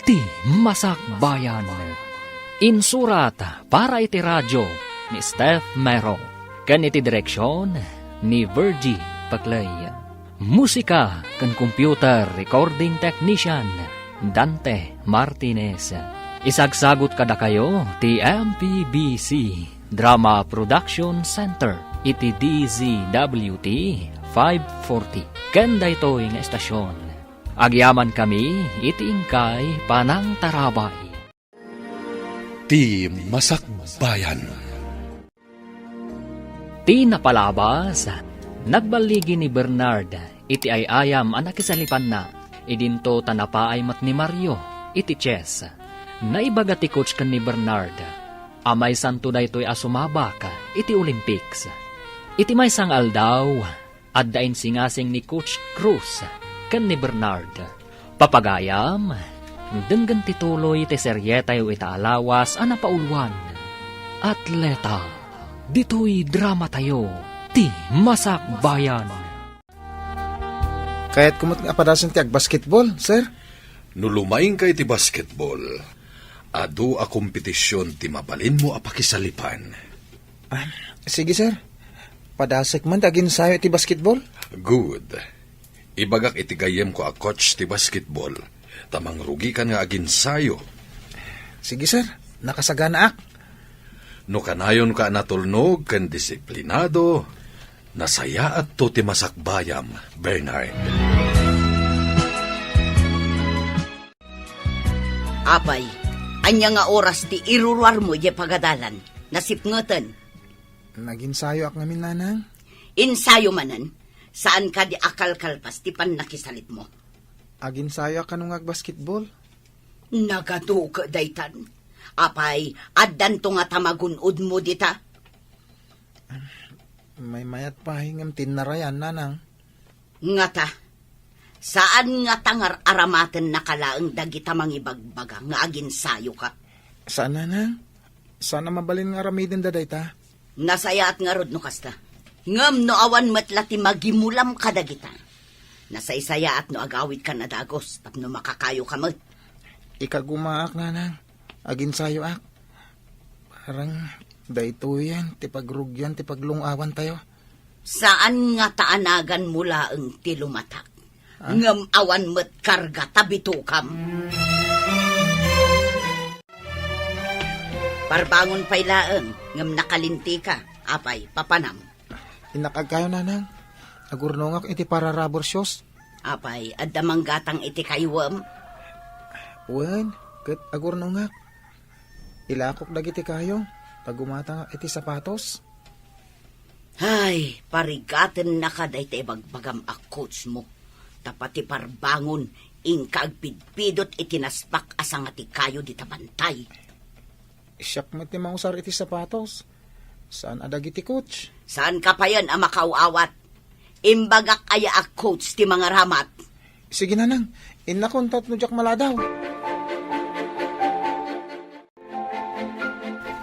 Ti Masakbayan. Insurat para iti radio ni Steph Mero, ken iti direksyon ni Virgie Paclay. Musika ken computer recording technician, Dante Martinez. Isagsagut kadakayo ti M P B C Drama Production Center iti D Z W T five forty. Ken daytoy nga estasyon, agyamankami iti inkay panangtarabay. Ti Masakbayan. Ti napalabas, nagballigi ni Bernard iti ay-ayam a nakisalipanna. Idinto ta napaay met ni Mario iti chess. Naibaga ti coach ken ni Bernard a maysanto daytoy a sumabak iti Olympics. Iti maysa nga aldaw, adda insingasing ni Coach Cruz ken ni Bernard. Papagayam, denggen ti tuloy ti serietayo ita a lawas a napauluan, Atleta. Ditoy dramatayo, Ti Masakbayan. Kayatko met nga apadasen ti agbasketball, sir. No lumaingka iti basketball, adu a kompetisyon ti mabalinmo a pakisalipan. Ah, sige, sir. Padasek man ti aginsayo iti basketball. Good. Ibagak iti gayyemko a coach ti basketball, ta mangrugikan nga aginsayo. Sige, sir. Nakasaganaak. No kanayonka a natulnog ken disiplinado, nasayaatto ti masakbayam, Bernard. Apay, ania nga oras ti iruruarmo idiay pagadalan? Nasipngeten. Naginsayoak ngamin, nanang. Insayo manen, saan kadi a kalkalpas ti pannakisalitmo? Aginsayoak kano nga agbasketball. Nagaduke daytan. Apay, addanto nga tamagun-odmo dita? Maymayat pay ngem tinnarayan, nanang. Ngata, saan nga tangar aramatennaka laeng dagita mangibagbaga nga aginsayoka? Saan, nanang. Saan a mabalin nga aramidenda dayta. Nasayaat ngarud no kasta. Ngem no awan met la ti magimulam kadagita, nasaysayaat no agawidkan a dagus tapno makakayoka met. Ikagumaak, nanang. Aginsayoak. Parang daytoyen ti pagrugian ti paglung-awantayo. Saan nga ta anaganmo laeng ti lumatak, ah, ngem awan met karga ta bitokam. Parbangon pay laeng, ngem nakalintika. Apay, papanam? Innak agkayo, nanang. Agurnongak iti para rubber shoes. Apay, adda manggatang iti kayuem? Wen, ket agurnongak. Ilakok dagiti kayo, ta gumatangak iti sapatos. Ay, parigatennaka dayta ibagbagam a coach mo. Ta pati parbangon, inka agpidpidot iti naspak a sanga ti kayo dita bantay. Siak met ti mangusar iti sapatos. Saan a dagiti coach? Saanka payen a makaaw-awat. Imbagak aya a coach ti mangaramat? Sige, nanang. Innakon tapno diak maladaw.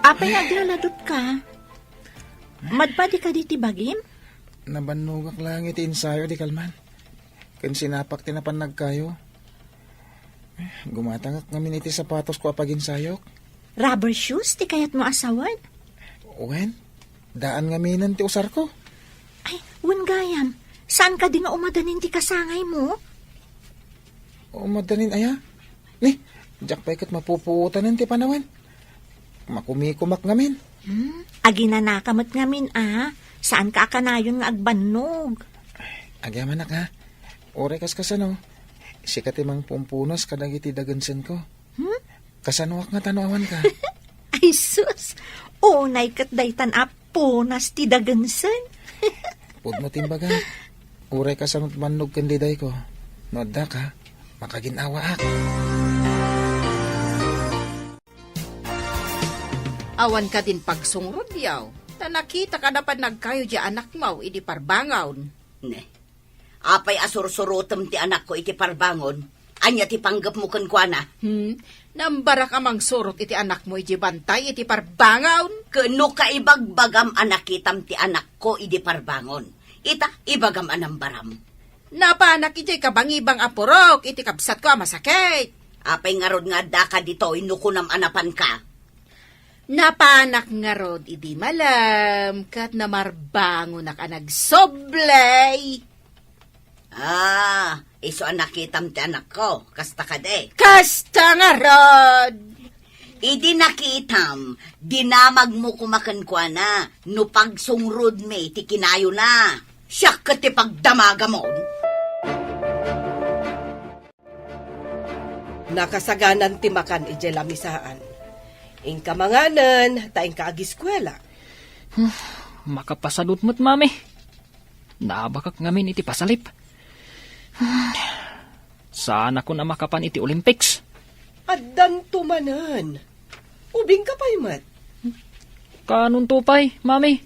Apay nga aglaladutka? Madpadi kadi ti bagim? Nabannogak laeng iti ensayo di kalman. Ken sinapak ti napan nagkayo. Gumatangak ngamin iti sapatosko a paginsayok. Rubber shoes ti kayatmo a sawen? Wen, daan ngaminen ti usarko. Ay, wen gayam, saan kadi nga umadanin ti kasangaymo? Umadanin aya? Ni, Diak pay ket mapupuotanen ti panawen. Makumikumak ngamin. Hmm? Aginanaka met ngamin, a. Saanka a kanayon nga agbannog. Agyamanak, ha? Uray kas kasano, sika ti mangpumpunas kadagiti dagensenko. Hmm? Kasanoak nga ta no awanka? Ay, sus! Unay ket daytan a punas ti dagensen. Pudno ti imbaga. Uray kasano ti bannog ken didayko. No addaka, makagin-awaak. Awan kadin pagsungrudyo, ta nakita kada pannagkayo di anakmo idi parbangon. Ne, apay a sursurutem ti anakko iti parbangon? Ania ti panggepmo kenkuana? Hmm, nambarak a mangsurot iti anakmo iti bantay iti parbangon? Ken no kaibagbagam a nakitam ti anakko idi parbangon, ita, ibagam a nambaram. Napanak idiay kabangibang a purok iti kabsatko a masakit. Apay ngarud nga addaka ditoy no kunam a napanka? Napanak ngarud idi malem ket namarbangonak a nagsublay. Ah, isu a nakitam ti anakko, kasta kadi? Kasta ngarud! Idi nakitam, dinamagmo koma kenkuana no pagsungrudmi ti kinayona. Siak ket ti pagdamagamon. Nakasaganan ti makan idiay lamisaan. Inka manganen, ta inka agiskuela. Hmm, makapasadut met, Mami. Naabakak ngamin iti pasalip. Hmm, saanakon a makapan iti Olympics. Addanto manen. Ubingka pay met. Kanonto pay, Mami.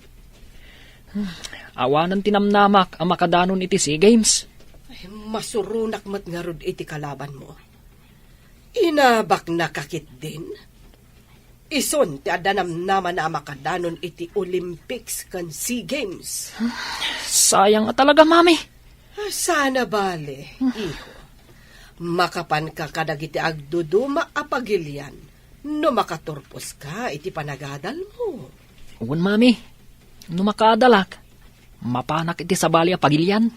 Hmm, awanen ti namnamak a makadanon iti SEA Games. Ay, masuronak met ngarud iti kalabanmo. Inabaknaka ketdin? Isun ti adda namnamana a makadanon iti Olympics ken SEA Games. Sayang a talaga, Mami. Saan a bale, iho. Makapanka kadagiti agduduma a pagilian no makaturposka iti panagadalmo. Wen, Mami. No makaadalak, mapanak iti sabali a pagilian.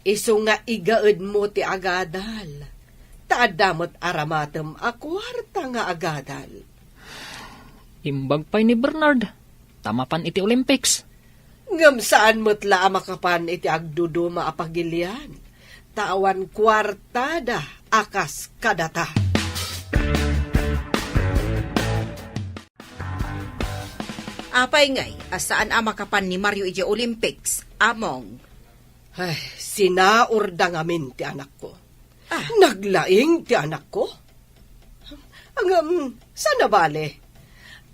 Isu nga igaedmo ti agadal, ta adda met aramatem a kuarta nga agadal. Imbag pay ni Bernard, ta mapan iti Olympics. Ngem saan met la a makapan iti agduduma a pagilian, ta awan kuartada a kas kadata. Apay ngay a saan a makapan ni Mario idiay Olympics, Among? Ay, sinaurda ngamin ti anakko. Ah. Naglaing ti anakko. Ngem, saan a bale?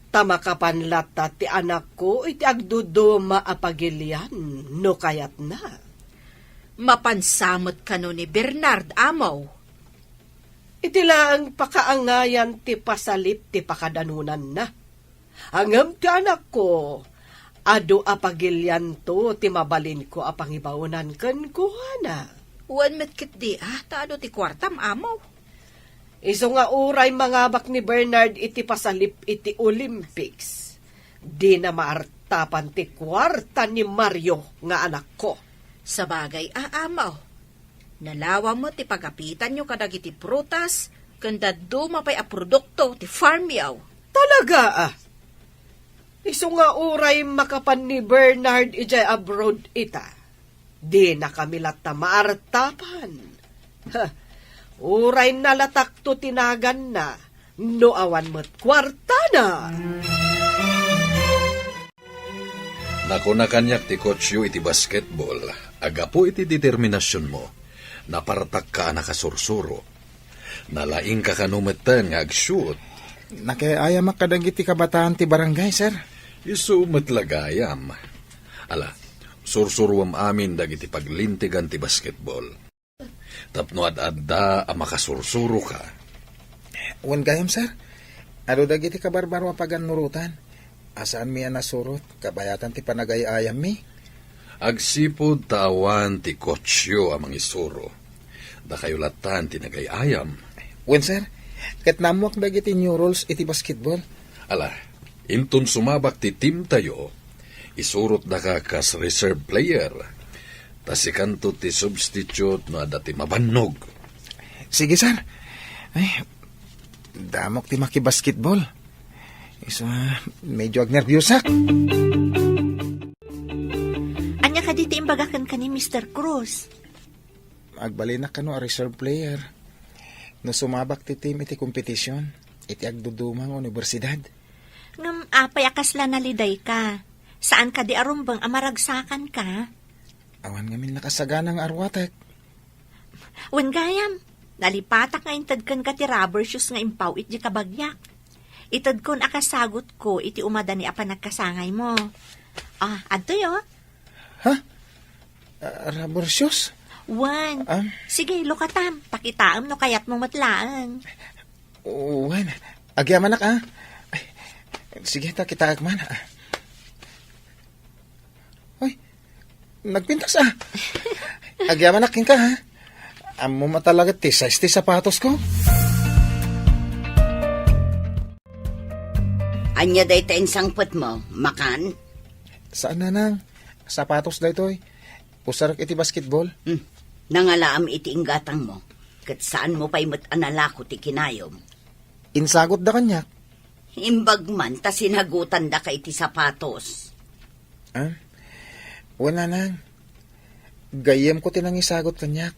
Ta makapan latta ti anakko iti agduduma a pagilian no kayatna. Mapansa met kano ni Bernard, Amo? Iti laeng pakaangayan ti pasalip ti pakadanonanna. Ngem ti anakko, adu a pagilianto ti mabalinko a pangibaonan kenkuana. Wen met ketdi, a, ta adu ti kuartam, Amo. Isu nga uray mangabak ni Bernard iti pasalip iti Olympics, dina maartapan ti kuarta ni Mario nga anakko. Sabagay a, Amo. Nalawa met ti pagapitanyo kadagiti prutas ken dadduma pay a produkto ti farmyo. Talaga a? Isu nga uray makapan ni Bernard idiay abroad ita, dinakami latta maartapan. Ha, uray nalatakto ti naganna no awan met kuartana. Nakuna kaniak ti coachyo iti basketball, a gapu iti determinasionmo, napartakka a nakasursuro. Nalaingka kano metten nga ag-shoot. Nakiay-ayamak kadagiti kabataan ti barangay, sir. Isu met la gayam. Ala, sursuruem amin dagiti paglintegan ti basketball. Tapno ad-adda a makasursuroka. Wen gayam, sir. Adu dagiti kabarbaro a pagannurotan a saanmi a nasurot kabayatan ti panagay-ayammi. Agsipud ta awan ti coachyo a mangisuro, dakayo lattan ti nagay-ayam. Wen, sir. Ket naammoak dagiti new rules iti basketball. Ala, inton sumabak ti teamtayo, isurotdaka kas reserve player. Ta sikanto ti substitute no adda ti mabannog. Sige, sir. Ay, Damok ti makibasketball. Isu, medyo agnerbiosak. Ania kadi ti imbaga kenka ni Mister Cruz? Agbalinak kano a reserve player. No sumabak ti team iti kompetisyon, iti agduduma nga universidad. Ngem apay a kasla nalidayka? Saan kadi a rumbeng a maragsakanka? Awan ngamin nakasagana nga arwatek. Wen gayam, nalipatak nga inted kenka ti rubber shoes nga impaw iti kabagiak. Itedkon a kasagutko iti umadani a panagkasangaymo. Ah, adtoy, oh. Ha? Ah, rubber shoes? Wen. Ah? Sige, lukatam. Pakitaem no kayatmo met laeng. Wen, agyamanak, ah. Ay, sige, ta kitaek man, ah. Ay, nagpintas, ah. Agyamanak kenka, ha? Ammom a talaga ti size ti sapatosko. Ania dayta insangpetmo? Makan? Saan, nanang. Sapatos daytoy. Usarek iti basketball. Hmm. Nangalaam iti inggatangmo. Ket saanmo pay met a nalako ti kinayom. Insagutda kaniak. Imbag man ta sinagutandaka iti sapatos. Ah? Wen, nanang. Gayyemko ti nangisagut kaniak.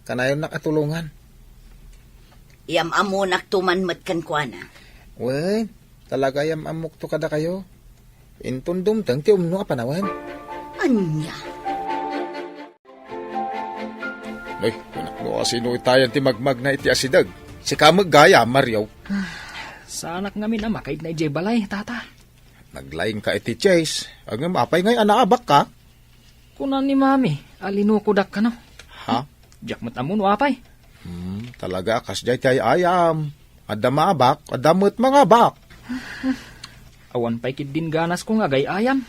Kanayonnak a tulongan. Iyam-ammonakto man met kenkuana. Wen, talaga iyam-ammokto kadakayo. Inton dumteng ti umno a panawen. Ania? Ay, anak no, asino itayan ti magmagna iti asideg? Sika met gayam, Mario. Saanak ngamin a makaidna idiay balay, tata. Naglaingka iti Chase. Ngem apay ngay a naabakka? Kuna ni Mami a linukodak kano. Ha? Diak met ammo no apay. Hmm, talaga a kasdiay ti ay-ayam. Adda maabak, adda met mangabak. Awan pay ketdin ganasko nga agay-ayam.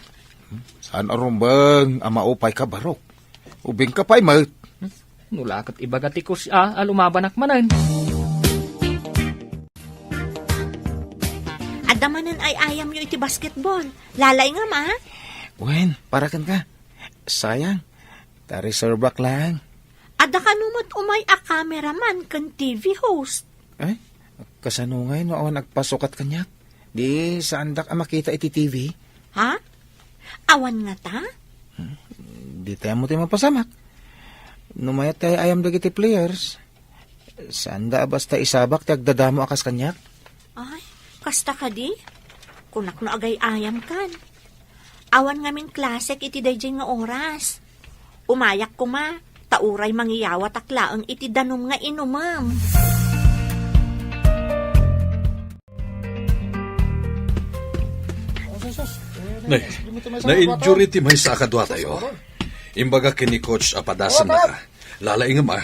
Saan a rumbeng a maupayka, Barok? Ubingka pay met. Hmm? No la ket ibaga ti coach a, a lumabanak manen. Adda manen ay-ayamyo iti basketball. Lalaingam, a? Wen, para kenka. Sayang. Ta reserve-ak lang. Adda kano met umay a cameraman ken T V host. Ay, kasano ngay no awan agpasukat kaniak? Di saandak a makita iti T V? Ha? Awan ngata? Hmm, di tayo mo tayo mapasamak. No mayat tayo ayam dagiti players, saanda a basta isabak ti agdadamo a kas kaniak? Ay, kasta kadi? Kunak no agay-ayam kan. Awan ngamin klasek iti daydiay nga oras. Umayak koma, ta uray mangiyawatak laeng iti danum nga inumem. Nay, na-injury ti maysa a kaduatayo. Imbaga ken ni coach a padasennaka. Lalaingem, a.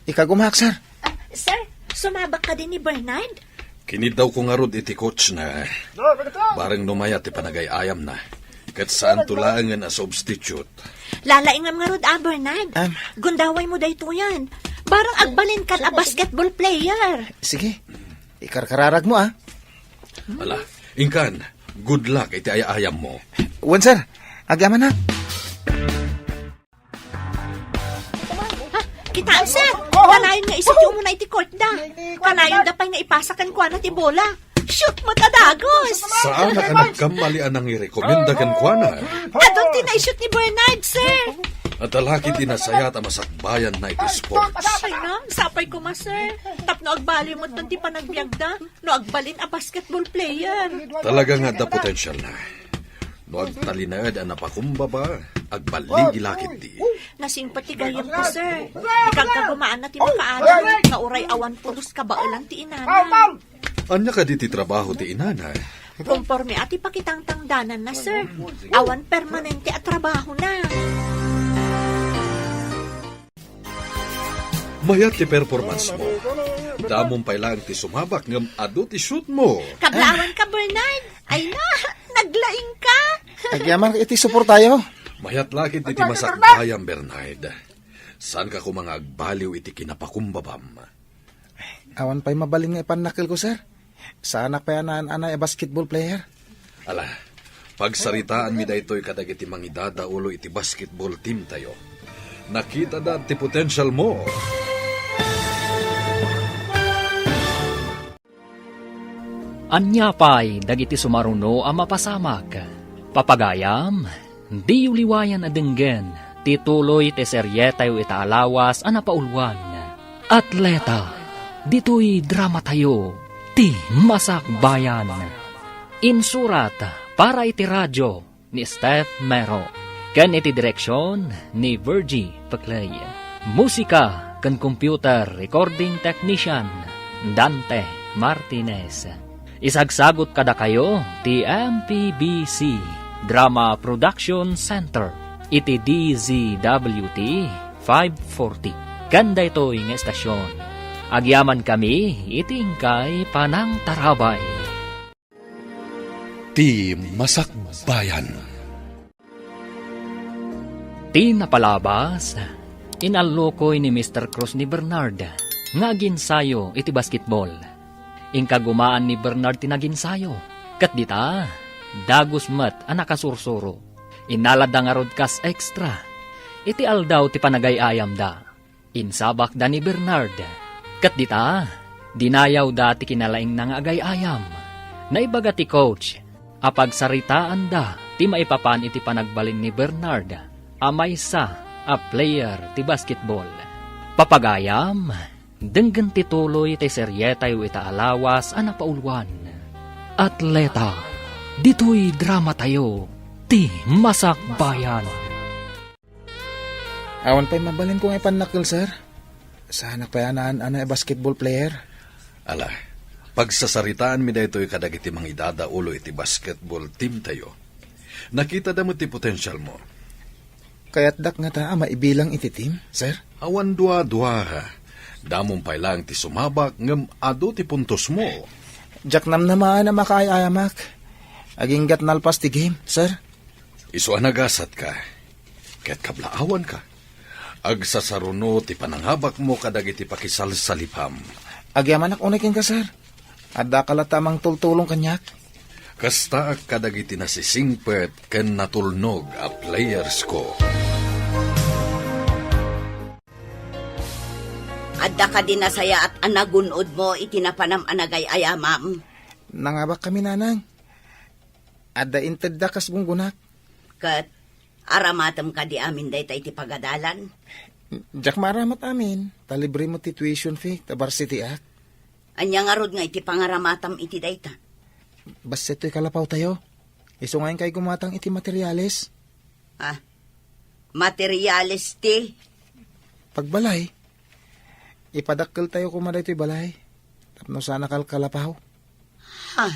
Ikagumaak, sir. Ah, sir, sumabak kadi ni Bernard? Kiniddawko ngarud iti coach na. Bareng no mayat ti panagay-ayamna. Ket saanto laengen a substitute. Lalaingem ngarud, a, Bernard. Am. Gundawaymo daytoyen. Bareng agbalinkan a basketball player. Sige. Ikarkararagmo, a. Ala, inkan, good luck iti ay-ayammo. Wen, sir. Agyamanak. Ha, kitaem, sir. Kanayon nga isut ti umuna iti court da. Kanayon da pay nga ipasa kenkuana ti bola. Shoot met a dagos! Saan a nagkamali a nangirekomenda kenkuana? Adun ti naisut ni Bernard, sir. Adda la ket ti nasayaat a masakbayanna iti sports. Ay, ngem, sapay koma, sir. Tapno agbaliw met ti panagbiagda no agbalin a basketball player. Talaga nga adda potensialna. No agtalinaed a napakumbaba, agbaligi la ketdi. Nasingpet ti gayyemko, sir. Ikagkagumaanna ti makaadal nga uray awan pulos kabaelan ti inana. Ania kadi ti trabaho ti inana? Konporme a ti pakitangtangdananna, sir. Awan permanente a trabahona. Mayat ti performance mo. Damom pay laeng ti sumabak ngem adu ti shoot mo. Kablaawanka, Bernard. Ay na, naglaingka. Agyaman iti suportayo. Mayat la ket iti masakbayan, Bernard. Saanka koma nga agbaliw iti kinapakumbabam. Awan pay mabalin nga ipannakkelko, sir. Saanak pay a naan-anay a basketball player. Ala, pagsaritaanmi daytoy kadagiti mangidadaulo iti basketball team tayo. Nakitada ti potential mo. Ania pay dagiti sumaruno a mapasamak? Papagayam, diyo liwayan a denggen ti tuloy ti serietayo ita a lawas a napauluan. Atleta, ditoy dramatayo, ti Masakbayan. Insurat para iti radio ni Steph Mero, ken iti direksion ni Virgie Peclay. Musika ken computer recording technician, Dante Martinez. Isagsagut kadakayo ti M P B C Drama Production Center iti D Z W T five forty. Ken daytoy nga estasion, agyamankami iti inkay panangtarabay. Ti Masakbayan. Ti napalabas, inallukoy ni Mister Cruz ni Bernard nga aginsayo iti basketball. Inkagumaan ni Bernard ti naginsayo, ket dita, dagus met a nakasursuro. Innaladda ngarud kas extra iti aldaw ti panagay-ayamda. Insabakda ni Bernard. Ket dita, dinayawda ti kinalaingna nga agay-ayam. Naibaga ti coach a pagsaritaanda ti maipapan iti panagbalin ni Bernard a maysa a player ti basketball. Papagayam, denggen ti tuloy ti serietayo ita a lawas a napauluan. Atleta, ditoy dramatayo, ti Masakbayan. Awan pay mabalinko nga ipannakkel, sir. Saanak pay a naan-anay a basketball player. Ala, pagsasaritaanmi daytoy kadagiti mangidadaulo iti basketball teamtayo. Nakitada met ti potensialmo. Kayatdak ngata a maibilang iti team, sir? Awan dua-dua. Damom pay laeng ti sumabak ngem adu ti puntosmo. Diak namnamaen a makaay-ayamak. Aginggat nalpas ti game, sir. Isu a nagasatka, ket kablaawanka. Agsasaruno ti panangabakmo kadagiti pakisalsalipam. Agyamanak unay kenka, sir. Addaka latta a mangtultulong kaniak. Kastaak kadagiti nasisingpet ken natulnog a playersko. Adda kadi nasayaat a nagun-odmo iti napanam a nagay-ayamam? Nangabakkami, nanang. Adda intedda kas gunggonak. Ket aramatem kadi amin dayta iti pagadalan? Diak maaramat amin, ta libre met ti tuition fee ta varsity-ak. Ania ngarud nga iti pangaramatam iti dayta? Bassit toy kalapawtayo. Isu nga inkay gumatang iti materiales. Ah, materiales ti? Pagbalay. Ipadakkeltayo koma daytoy balay tapno saan a kalkalapaw. Ha?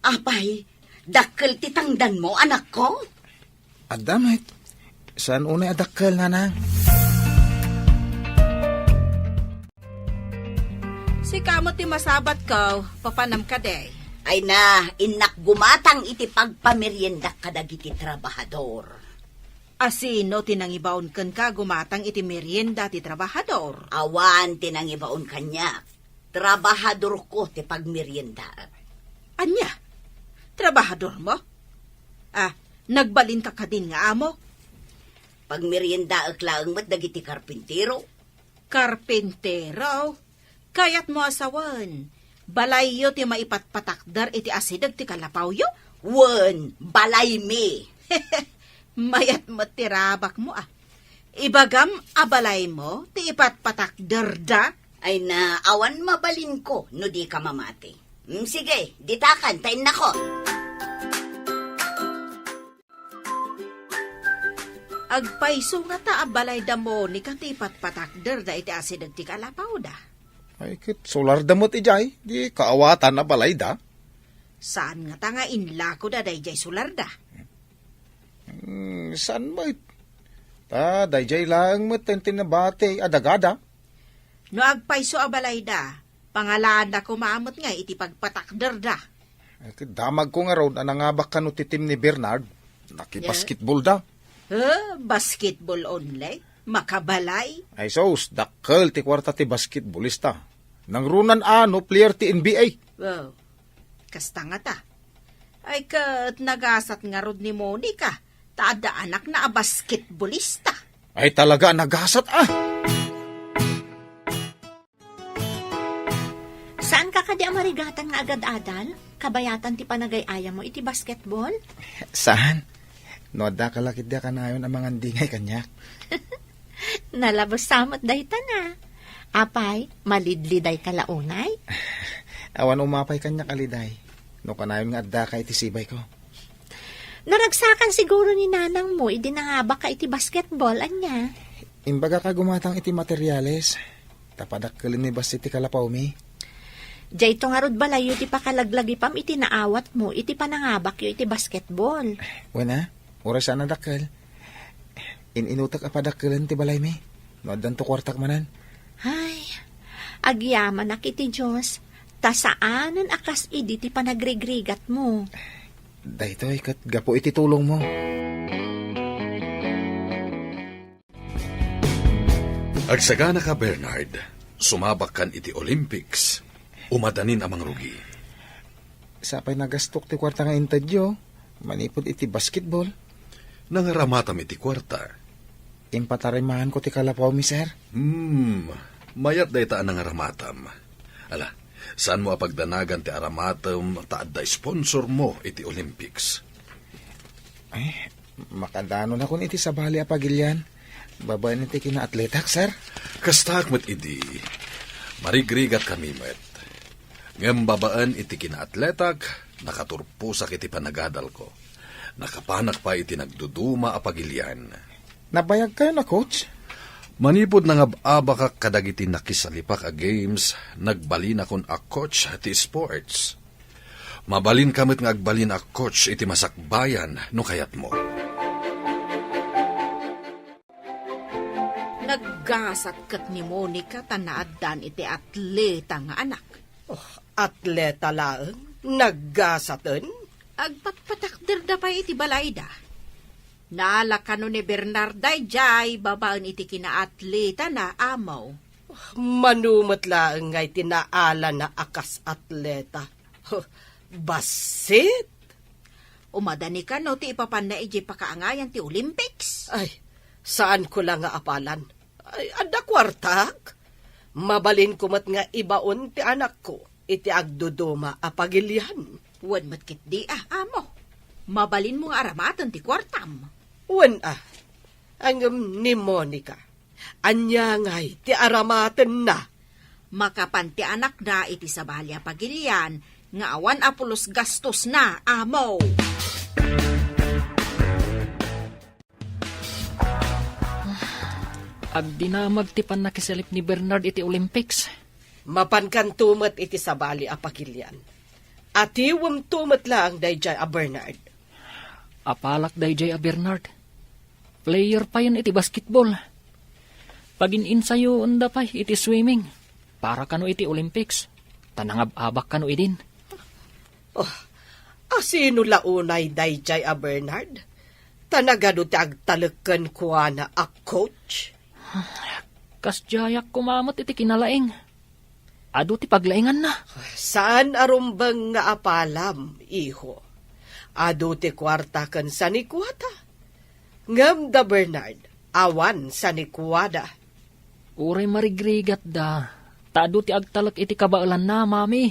Apay, dakkel ti tangdanmo, anakko? Adda met. Saan unay a dakkel, nanang? Sika met ti masabatko, papanam kadi? Ay na, innak gumatang iti pagpameriendak kadagiti trabahador. A sino ti nangibaon kenka gumatang iti merienda ti trabahador? Awan ti nangibaon kaniak. Trabahadorko ti pagmeriendaek. Ania? Trabahadormo? Ah, nagbalinka kadin nga amo? Pagmeriendaek laeng met dagiti karpintero. Karpintero? Kayatmo a sawen, balayyo ti maipatpatakder iti asideg ti kalapawyo? Wen, balaymi. Mayat met ti rabakmo, a. Ibagam a balaymo ti ipatpatakderda? Ay na, awan mabalinko no dika mamati. Mm, sige, ditakan ta innako. Agpayso ngata a balay da Monica ti ipatpatakderda iti asideg ti kalapawda? Ay, ket solarda met idiay, di kaawatan a balayda. Saan ngata nga inlakoda daydiay solarda? Hmm, saan met? Ta daydiay laeng met ti nabati a dagada. No agpayso a balayda, pangalaanda koma met nga iti pagpatakderda. Ay, ket damagko ngarud a nangabak kano ti team ni Bernard. Nakibasketball da. Eh, basketball only? Makabalay? Ay sus, dakkel ti kuarta ti basketballista. Nangrunan a no player ti N B A. Wow. Kasta ngata. Ay ket nagasat ngarud ni Monica, ta adda anakna a basketballista. Ay talaga a nagasat, a. Saanka Adi a marigatan nga agad-adal, kabayatan ti panagay-ayam mo iti basketball? Saan? No adda ka la ketdi a kanayon a mangandingay kaniak. Nalabes sa met dayta na. Apay, malidliday ka la unay? Awan umapay kaniak a liday. No kanayon nga adda ka iti sibayko. Naragsakan siguro ni nanang mo idi nangabak ka iti basketball, ania? Imbagak a gumatang iti materiales. Ta padakkelenmi bassit ti kalapawmi. Dayto ngarud balayyo ti pakalaglagipam iti naawatmo iti panangabakyo iti basketball. Wen a, uray saan a dakkel. In-inutek a padakkelen ti balaymi. No addanto kuartak manen. Ay, agyamanak iti Dios, ta saanen a kas idi ti panagrigrigatmo. Daytoy ket gapu iti tulongmo. Agsaganaka, Bernard. Sumabakkan iti Olympics. Umadanin a mangrugi. Sapay nagastok ti kuarta nga intedyo, manipud iti basketball. Nangaramatam iti kuarta. Impatarimaanko ti kalapawmi, sir. Hmm, mayat dayta a nangaramatam. Ala, saanmo a pagdanagan ti aramatem ta adda sponsor mo iti Olympics. Ay, makadanonakon iti sabali a pagilian. Babaen iti kinaatletak, sir. Kastaak met idi. Marigrigatkami met. Ngem babaen iti kinaatletak, nakaturposak iti panagadalko. Nakapanak pay iti nagduduma a pagilian. Nabayagkayon a coach? Manipud nangab-abakak kadagiti nakisalipak a games, nagbalinakon a coach ti sports. Mabalinka met nga agbalin a coach iti masakbayan no kayatmo. Naggasat ket ni Monica ta naaddan iti atleta nga anak. Oh, atleta laeng? Naggasaten? Agpatpatakderda pay iti balayda. Naala kano ni Bernard daydiay babaen iti kinaatletana, Amo. Mano met laeng nga iti naalana a kas atleta. Huh, bassit! Umadani kano ti ipapanna idiay pakaangayan ti Olympics? Ay, saanko la nga apalan. Ay, adda kuartak. Mabalinko met nga ibaon ti anakko iti agduduma a pagilian. Wen met ketdi a, Amo. Mabalinmo nga aramaten ti kuartam. Wen a. Ngem ni Monica, ania ngay ti aramatenna? Makapan ti anakna iti sabali a pagilian nga awan a pulos gastosna, Amo. Agdinamag ti pannakisalip ni Bernard iti Olympics. Mapankanto met iti sabali a pagilian. Atiwemto met laeng daydiay a Bernard. Apalak daydiay a Bernard. Player payen iti basketball. Pagin-insayoenda pay iti swimming para kano iti Olympics. Ta nangab-abak kano idin. Oh, asino la unay daydiay a Bernard? Ta nagadu ti agtalek kenkuana a coach? Kasdiayak koma met iti kinalaing. Adu ti paglainganna. Saan a rumbeng nga apalam, iho. Adu ti kuarta ken sanikuata. Ngem da Bernard, awan sanikuada. Uray marigrigatda, ta adu ti agtalek iti kabaelanna, Mami.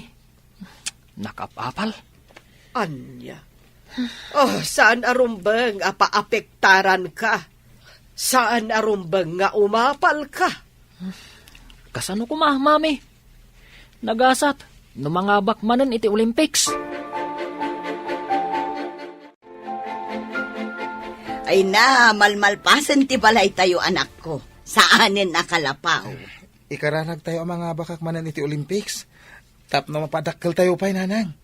Nakapapal. Ania? Oh, saan a rumbeng a paapektaranka? Saan a rumbeng nga umapalka? Kasano koma, Mami? Nagasat, no mangabak manen iti Olympics. Ay na, malmalpasen ti balaytayo, anakko. Saanen a kalapaw. Ikararagtayo a mangabakak manen iti Olympics. Tapno mapadakkeltayo pay, nanang.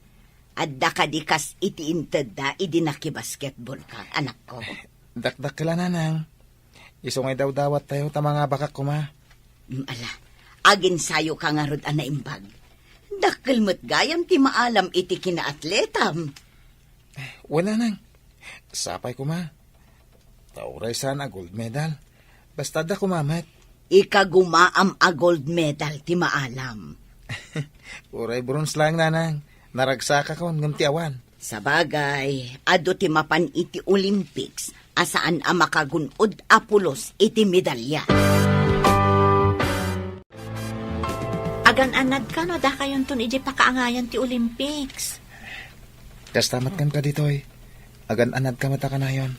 Adda kadi kas iti intedda idi nakibasketball ka, anakko? Dakdakkel a, nanang. Isu nga idawdawattayo ta mangabakak koma. Mm, ala, aginsayo ka ngarud a naimbag. Dakkel met gayam ti maalam iti kinaatletam. Wen, nanang. Sapay koma. Ta uray saan a gold medal. Basta adda koma met. Ikagumaam a gold medal ti maalam. Uray bronze laeng, nanang. Naragsakakon ngem ti awan. Sabagay, adu ti mapan iti Olympics a saan a makagun-od a pulos iti medalya. Agan-anadka no dakayonton idiay pakaangayan ti Olympics. Kasta met kenka ditoy. Agan-anadka met a kanayon.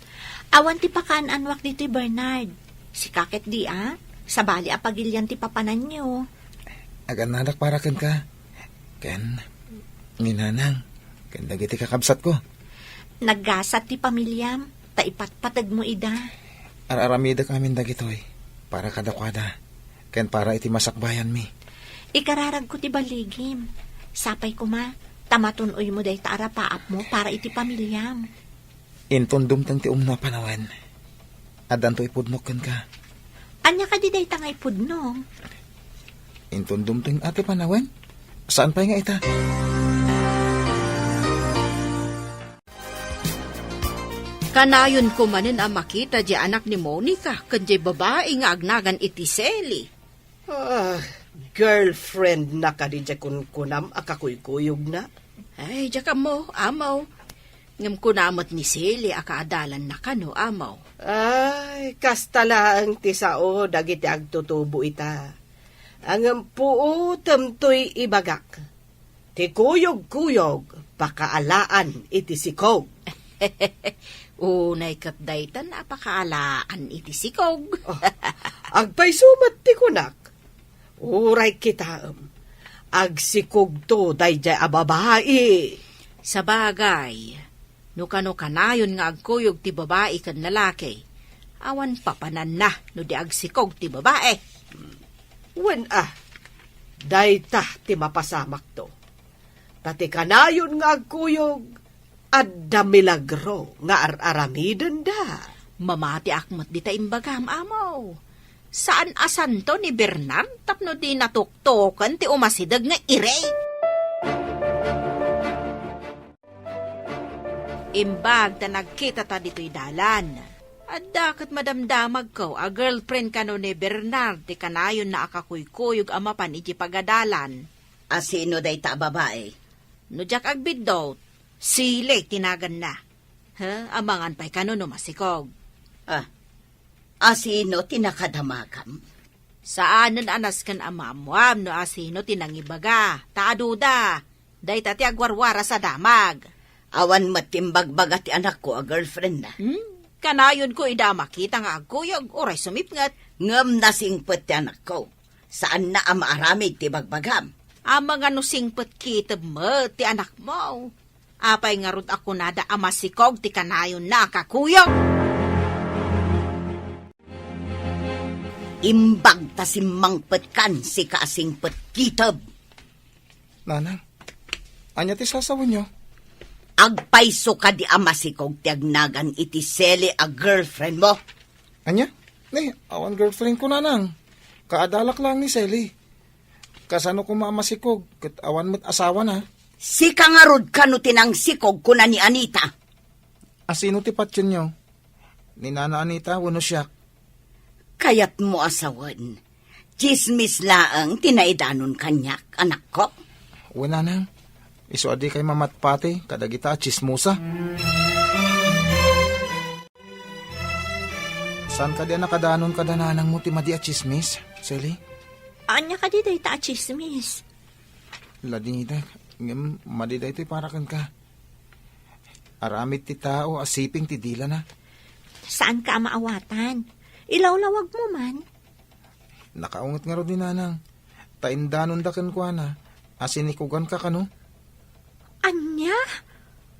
Awan ti pakaan-anuak ditoy, Bernard. Sika ket di a, sabali a pagilian ti papananyo. Agan-anadak para kenka. Ken ni nanang, ken dagiti kakabsatko. Naggasat ti pamiliam, ta ipatpategmo ida. Ar-aramidek amin dagitoy para kadakuada, ken para iti masakbayanmi. Ikararagko ti baligim. Sapay koma, ta matun-oymo dayta a rapaapmo para iti pamiliam. Inton dumteng ti umno a panawen, addanto ipudnok kenka. Ania kadi dayta nga ipudno? Inton dumteng a ti panawen, saan pay nga ita? Kanayon ko manen a makita diay anak ni Monica ken diay babai nga agnagan iti Sally. Ah, girlfriend na kadi diay kunkunam a kakuykuyogna? Ay, diak ammo, amaw. Ngem kuna met ni Sally a kaadalanna kano, amaw. Ay, kasta laeng ti sao dagiti agtutubo ita. Ngem puotem toy ibagak. Ti kuyogkuyog, pakaalaan iti sikog. Unay ket daytan a pakaalaan iti sikog. Oh, agpayso met ti kunak. Uray kitaem, agsikogto daydiay a babai. Sabagay, no kano kanayon nga agkuyog ti babai ken lalaki, awan papananna no di agsikog ti babai. Wen a, dayta ti mapasamakto. Ta ti kanayon nga agkuyog, adda milagro nga ar-aramidenda. Mamatiak met dita imbagam, amaw. Saan a santo ni Bernard tapno di natuktoken ti umasideg nga iri. Imbag ta nagkitata ditoy dalan, adda ket madamdamagko a girlfriend kano ni Bernard ti kanayonna a kakuykuyog a mapan iti pagadalan. A sino dayta a babai? No diak agbiddut, Sally ti naganna. Ha, amangan pay kano no masikog. Ah, a sino ti nakadamagam? Saanen a nasken a maammoam no a sino ti nangibaga, ta aduda. Dayta ti agwarwaras a damag. Awan met ti imbagbaga ti anakko a girlfriendna. Hmm? Kanayonko ida a makita nga agkuyog, uray sumipnget. Ngem nasingpet ti anakko. Saanna a maaramid ti bagbagam. Amangan no singpet kitem met ti anakmo. Apay ngarud a kunada a masikog ti kanayonna a kakuyog? Imbag ta simmangpetkan, sika a singpet kitem. Nanang, ania ti sasawenyo? Agpayso kadi a masikog ti agnagan iti Sally a girlfriendmo? Ania? Ni, awan girlfriendko, nanang. Kaadalak laeng ni Sally. Kasano koma a masikog, ket awan met asawana? Sika ngarud kano ti nangsikog, kuna ni Anita. A sino ti patienyo? Ni Nana Anita wenno siak? Kayatmo a sawen, tsismis laeng ti naidanon kaniak, anakko? Wen, nanang. Isu a dikay mamatpati kadagita a tsismosa. Saan kadi a nakadanon kada nanangmo ti madi a tsismis, Sally? Ania kadi dayta a tsismis? Ladingita, ngem madi daytoy para kenka. Aramid ti tao a siping ti dilana. Saanka a maawatan. Ilawlawagmo man. Nakaunget ngarud ni nanang. Ta indanonda kenkuana a sinikuganka kano. Ania?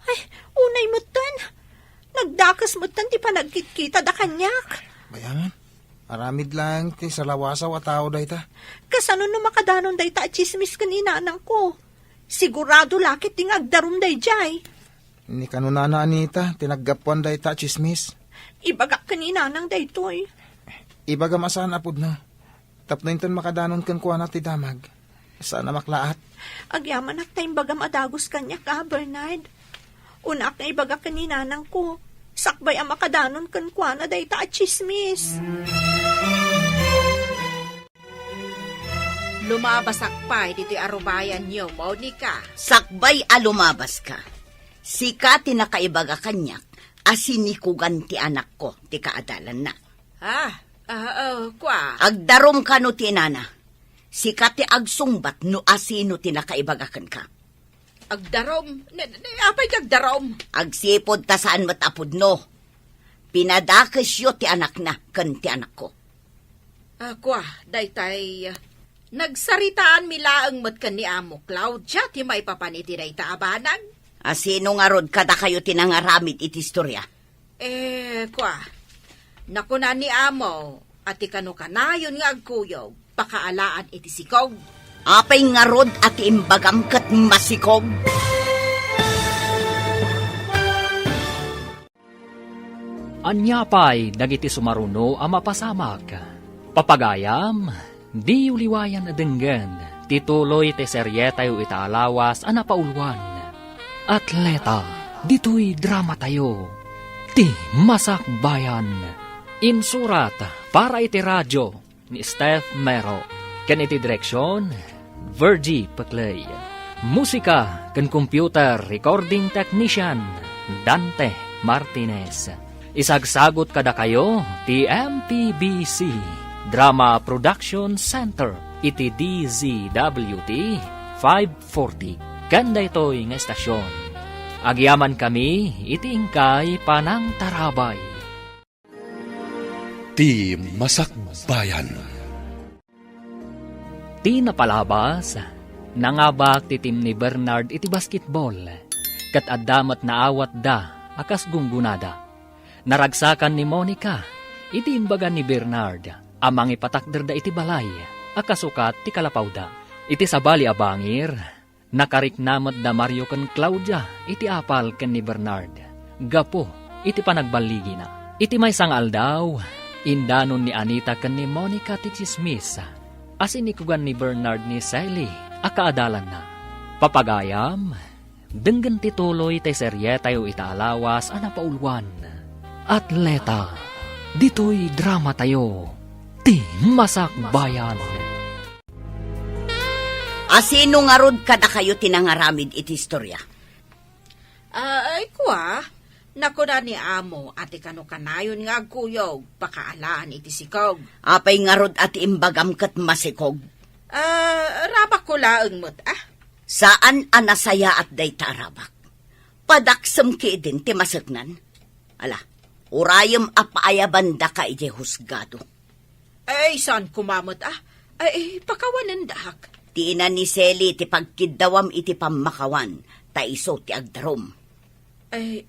Ay, unay metten. Nagdakes metten ti panagkitkitada kaniak. Bayaman, aramid laeng ti salawasaw a tao dayta. Kasano no makadanon dayta a tsismis ken ni nanangko? Sigurado la ket ti nga agdarum daydiay. Ni kano Nana Anita ti naggapuan dayta a tsismis. Ibagak ken ni nanang daytoy. Ibagam a saan a pudno. Tapno inton makadanon kenkuana ti damag, saan a maklaat. Agyamanak ta imbagam a dagus kaniak a, Bernard. Unaak nga ibagak ken ni nanangko, sakbay a makadanon kenkuana dayta a tsismis. Lumabasak pay ditoy arubayanyo, Monica. Sakbay a lumabaska, sika ti nakaibaga kaniak a sinikugan ti anakko ti kaadalanna. Ah, ah, ah, kua. Agdarum kano ti inana. Sika ti agsungbat no asino ti nakaibaga kenka. Agdarom? Ne, ne, apay ti agdarom? Agsipud ta saan met a pudno. Pinadakesyo ti anakna ken ti anakko. Ah, kua, daytay, ah, nagsaritaanmi laeng met ken ni Amo Claudia ti maipapan iti dayta a banag. Asino ngarud kadakayo ti nangaramid iti istorya? Eh, kua, nakuna ni Amo a ti kano kanayon nga agkuyog, pakaalaan iti sikog. Apay ngarud a ti imbagam ket masikog? Ania pay dagiti sumaruno a mapasamak? Papagayam, diyo liwayan a denggen ti tuloy ti serietayo ita a lawas a napauluan, Atleta. Ditoy dramatayo, Ti Masakbayan. Insurat para iti radio ni Steph Mero, ken iti direksion, Virgie Peclay. Musika ken computer recording technician, Dante Martinez. Isagsagut kadakayo ti M P B C Drama Production Center iti D Z W T five forty ken daytoy nga estasion. Agyamankami iti inkay panangtarabay. Ti Masakbayan. Ti napalabas, nangabak ti team ni Bernard iti basketball, ket adda met naawatda a kas gunggonada. Naragsakan ni Monica iti imbaga ni Bernard a mangipatakderda iti balay a kasukat ti kalapawda. Iti sabali a bangir, nakarikna met da Mario ken Claudia iti apal ken ni Bernard gapu iti panagballigina. Iti maysa nga aldaw, indanon ni Anita ken ni Monica ti tsismis a sinikugan ni Bernard ni Sally a kaadalanna. Papagayam, denggen ti tuloy ti serietayo ita a lawas a napauluan, Atleta. Ditoy dramatayo, Ti Masakbayan. Asino ngarud kadakayo ti nangaramid iti istorya? Ah, ay, kua, nakuna ni Amo a ti kano kanayon nga agkuyog, pakaalaan iti sikog. Apay ngarud a ti imbagam ket masikog? Ah, rabakko laeng met, ah. Saan a nasayaat dayta a rabak. Padaksem ketdin ti maseknan. Ala, urayem a paayabandaka idiay husgado. Ay, saan koma met, ah? Ay, pakawanendak. Ti ina ni Sally ti pagkiddawam iti pammakawan, ta isu ti agdarum. Ay,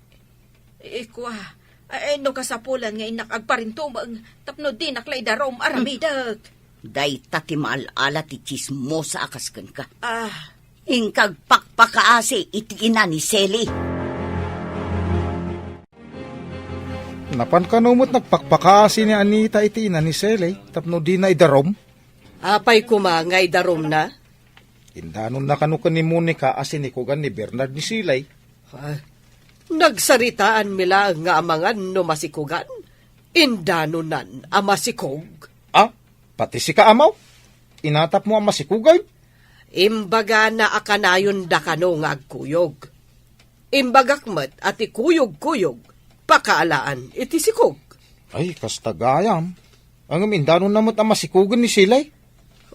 ikua, ay, no kasapulan nga innak agparintumeng, tapno dinak la idarum, aramidek. Dayta ti maal-ala ti tsismosa a kas kenka. Ah. Inka agpakpakaasi iti ina ni Sally. Napan kano met nagpakpakaasi ni Anita iti ina ni Sally tapno dina idarum? Apay koma nga idarumna? Indanonna kano ken ni Monica a sinikugan ni Bernard ni Sally. Ah, nagsaritaanmi laeng nga amangan no masikugan. Indanonan a masikog? Ah, pati sika, Amaw? Inatapmo a masikugan? Imbagana a kanayonda kano nga agkuyog. Imbagak met a ti kuyog-kuyog, pakaalaan iti sikog. Ay, kasta gayam. Ngem indanonna met a masikugen ni Sally.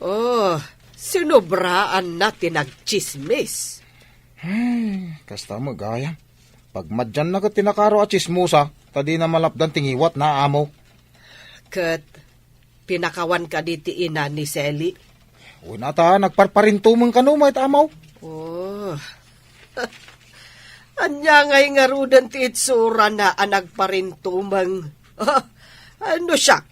Oh, sinobraanna ti nagtsismis. Ay, kasta met gayam. Pagmadianna ket ti nakaro a tsismosa, ta dina malapdan ti ngiwatna, Amaw. Ket pinakawan kadi ti ina ni Sally? Wen a ta, nagparparintumeng kano met, Amaw. Oh. Ania ngay ngaruden ti itsurana a nagparintumeng? Ah, no siak,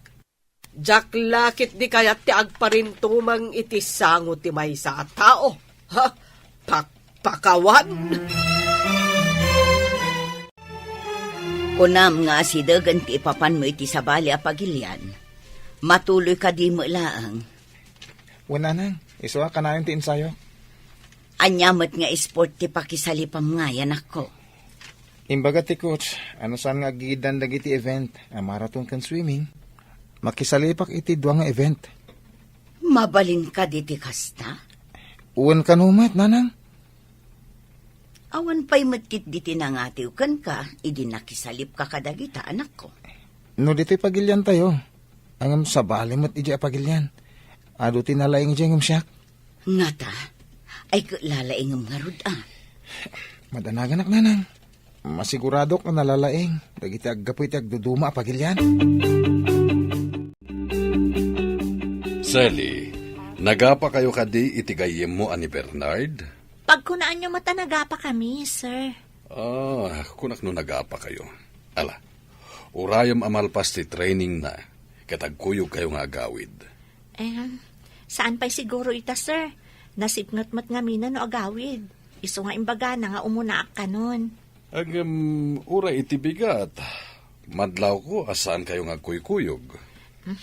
diak la ketdi kayat ti agparintumeng iti sango ti maysa a tao. Ha? Pakpakawan? Kunam nga asidegen ti ipapanmo iti sabali a pagilian. Matuloy kadi met laeng? Wen, Nanang, isu a kanayon ti ensayo. Ania met nga sport ti pakisalipam ngay, anakko? Imbaga ti coach, a no saan nga aggigiddan dagiti event, a marathon ken swimming, makisalipak iti dua nga event. Mabalin kadi ti kasta? Wen kano met, Nanang. Awan pay met ketdi ti nangatiw kenka idi nakisalipka kadagita, anakko. No ditoy pagiliantayo, ngem sabali met idiay a pagilian. Adu ti nalaing idiay ngem siak. Ngata, ay ket lalaingem ngarud, a? Madanaganak, nanang. Masiguradok a nalalaing dagiti aggapu iti agduduma a pagilian. Sally, nagapakayo kadi iti gayyemmo a ni Bernard? Pagkunaanyo met a nagapakami, sir. Ah, kunak no nagapakayo. Ala, urayem a malpas ti trainingna, ket agkuyogkayo nga agawid. Em, saan pay siguro ita, sir. Nasipnget met ngamin no agawid. Isu nga imbagana nga umunaak kanon. Ngem, uray iti bigat, madlawko a saankayo nga agkuykuyog. Hmm.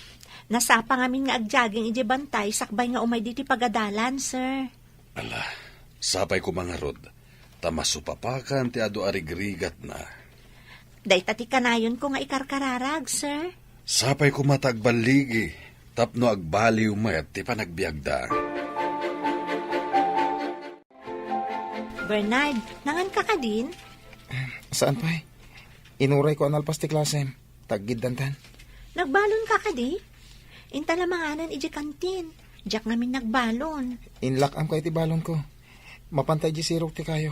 Nasapa ngamin nga agjogging idiay bantay sakbay nga umay ditoy pagadalan, sir. Ala, sapay koma ngarud, ta masupapakan ti adu a rigrigatna. Dayta ti kanayonko nga ikarkararag, sir. Sapay koma ta agballigi, tapno agbaliw met ti panagbiagda. Bernard, nanganka kadin? Saan pay? Inurayko a nalpas ti klasem. Taggiddantan. Nagbalonka kadi? Inta la manganan idiay kantin. Diak ngamin nagbalon. Inlak-amko iti balonko. Mapanta idiay sirok ti kayo.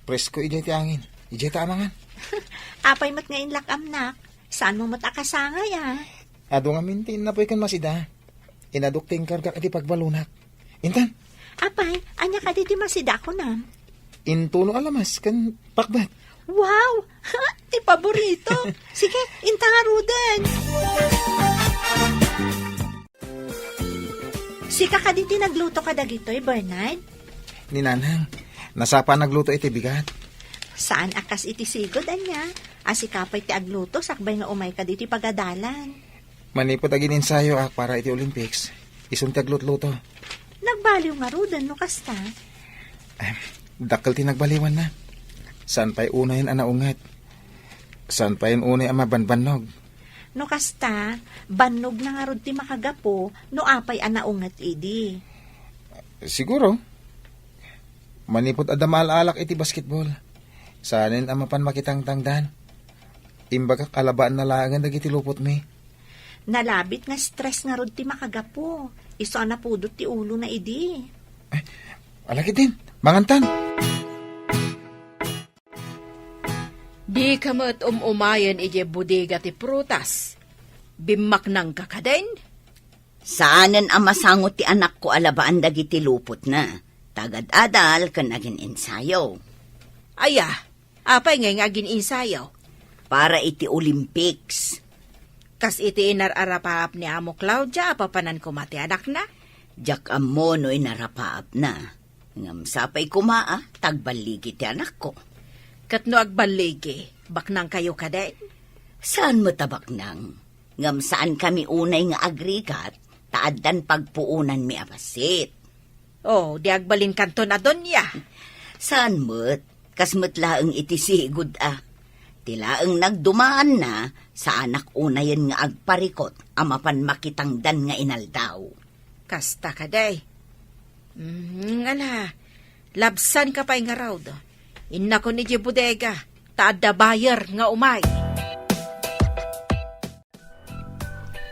Presko idiay ti angin. Idiay ta amangan. Apay met nga inlak-amnak? Saanmo met a kasangay, a? Adu ngamin ti innapoy ken Masida. Inadok ti inkargak iti pagbalonak. Intan. Apay, ania kadi ti Masida kunam? Intuno a lamas ken pakbat. Wow! Ti paborito. Sige, inta ngaruden. Sika kadi ti nagluto kadagitoy, Bernard? Ni Nanang, nasapa nagluto iti bigat. Saan a kas iti sigud, ania? A sika pay ti agluto sakbay nga umayka ditoy pagadalan. Manipud agin-ensayoak para iti Olympics, isun ti aglutluto. Nagbaliw ngaruden no kasta? Em, dakkel ti nagbaliwanna. Saan pay unayen a naunget? Saan pay unay a mabanbannog? No kasta, bannogna ngarud ti makagapu no apay a naunget idi. Siguro. Manipud adda maal-alak iti basketball, saanen a mapan makitangtangdan. Imbagak a labaanna laengen dagiti lupotmi. Nalabit nga stress ngarud ti makagapu. Isu a napudot ti ulona idi. Ay, ala ketdin, mangantan. Dika met um-umayen idiay bodega ti prutas. Bimmaknangka kadin? Saanen a masango ti anakko a labaan dagiti lupotna. Ta agad-adal ken agin-ensayo. Aya, apay ngay nga agin-ensayo? Para iti Olympics. Kas iti inar-arapaap ni Amo Claudia a papanan koma ti anakna? Diak ammo no inarapaapna. Ngem sapay koma a ta agballigi ti anakko. Ket no agballigi, baknangkayo kadin? Saan met a baknang. Ngem saankami unay nga agrigat, ta addan pagpuonanmi a bassit. Oh, di agbalinkanton a Doña? Saan met, kas met laeng iti sigud a. Ti laeng nagdumaanna, saanak unayen nga agparikot a mapan makitangdan nga inaldaw. Kasta kadi. Mm, ala, labsanka pay ngarud. Innakon idiay bodega, ta adda buyer nga umay.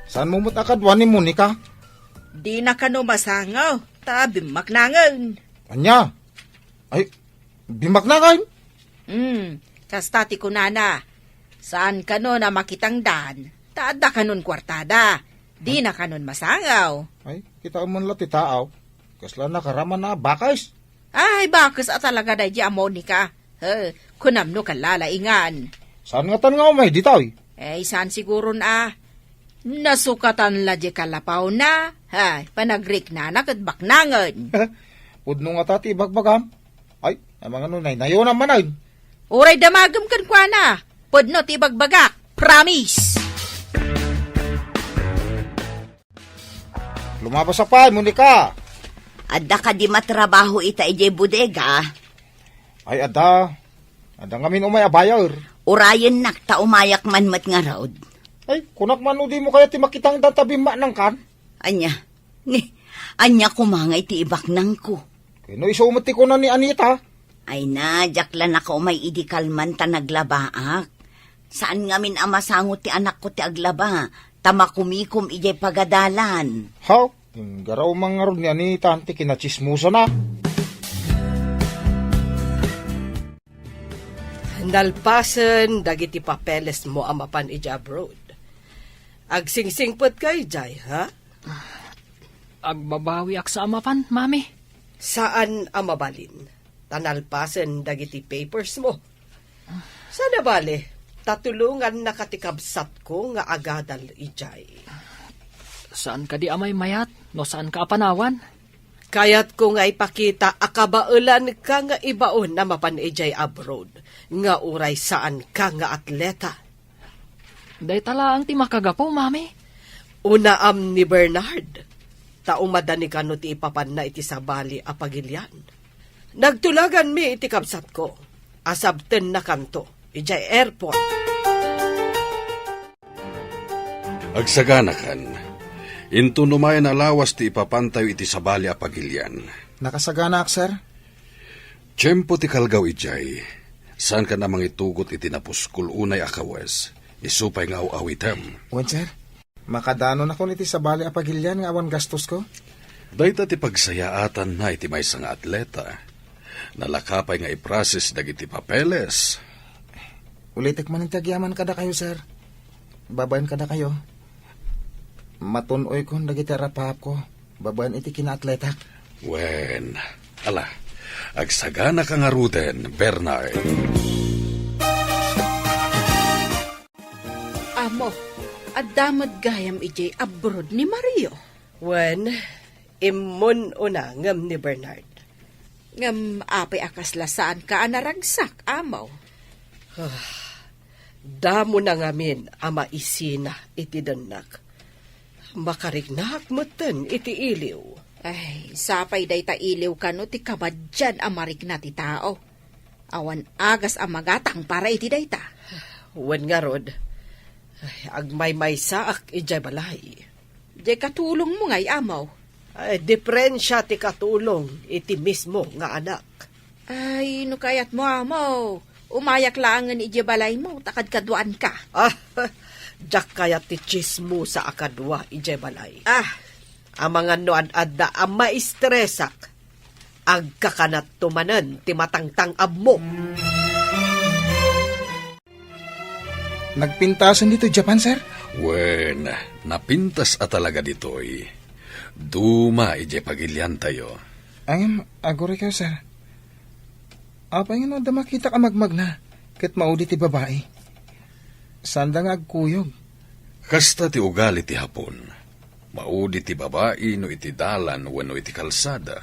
Saanmo met a kadua ni Monica? Dina kano masango, ta bimmaknangen. Ania? Ay, bimmaknangen? Hmm, kasta ti kunana. Saan kano a makitangdan, ta adda kanon kuartada. Dina kanon masango. Ay, kitaem man la ti taaw. Kasla nakaraman a bakes. Ay, bakes a talaga daydi a Monica. He, kunam no kallalaingan. Saan ngatan nga umay ditoy? Eh, saan siguron a. Nasukatan la di kalapawna. Ay, panagriknana ket baknangen. Pudno ngata ti ibagbagam. Ay, amangano naynayonam manen. Uray damagem kenkuana. Pudno ti ibagbagak. Promise. Lumabasak pay, Monica. Adda kadi matrabaho ita idiay bodega? Ay, adda. Adda ngamin umay a buyer. Urayennak ta umayak man met ngarud. Ay, kunak man no dimo kayat ti makitangdan ta bimmaknangkan? Ania? Ni, ania koma nga iti ibaknangko? Ken no isu met ti kuna ni Anita? Ay na, diak la nakaumay idi kalman ta naglabaak. Saan ngamin a masango ti anakko ti aglaba, ta makumikom idiay pagadalan. Haw? Inggaraw man ngarud ni Anita ti kinatsismosana. Nalpasen dagiti papelesmo a mapan idiay abroad. Agsingsingpetka idiay, ha? Agbabawiak sa a mapan, Mami. Saan a mabalin, ta nalpasen dagiti papersmo. Saan a bale, ta tulongannaka ti kabsatko nga agadal idiay. Saan kadi a maymayat no saanka a panawan? Kayatko nga ipakita a kabaelanka nga ibaon a mapan idiay abroad, nga uray saanka nga atleta. Dayta laeng ti makagapu, Mami. Unaam ni Bernard, ta umadani kano ti ipapanna iti sabali a pagilian. Nagtulaganmi iti kabsatko a sabtennakanto idiay airport. Agsaganakan. Inton umayen a lawas ti ipapantayo iti sabali a pagilian. Nakasaganaak, sir. Tiempo ti kalgaw idiay. Saankan a mangitugot iti napuskol unay a kawes. Isu pay nga aw-awitem. Wen, sir. Makadanonakon iti sabali a pagilian nga awan gastosko? Dayta ti pagsayaatanna iti maysa nga atleta. Nalaka pay nga i-process dagiti papeles. Ulitek manen ti agyaman kadakayo, sir. Babaen kadakayo. Matun-oykon dagiti arapapko babaen iti kinaatletak. Wen, ala, agsaganaka ngaruden, Bernard. Amo, adda met gayam idiay abroad ni Mario. Wen, immun-una ngem ni Bernard. Ngem apay a kasla saanka a naragsak, Amo? Ah, damo na ngamin a maisina iti dennak. Makariknak metten iti iliw. Ay, sapay dayta iliw kano ti kabaddian a marikna ti tao. Awan agas a magatang para iti dayta. Wen ngarud, ay, agmaymaysaak idiay balay. Diay katulongmo ngay, Amo? Ay, diferensia ti katulong iti mismo nga anak. Ay, no kayatmo, Amo, umayak laengen idiay balaymo ta kadkaduaanka. Ah, diak kayat ti tsismosa a kadua idiay balay. Ah. Amangan no ad-adda a maistresak, agkakanatto manen ti matangtang-abmo. Nagpintasen ditoy Japan, sir? Wen, napintas a talaga ditoy. Duma idiay pagiliantayo. Ngem, aguray kayo, sir. Apay nga no adda makitak a magmagna, ket maudi ti babai? Saanda nga agkuyog. Kasta ti ugali ti Hapon. Maudi ti babai no iti dalan wenno iti kalsada.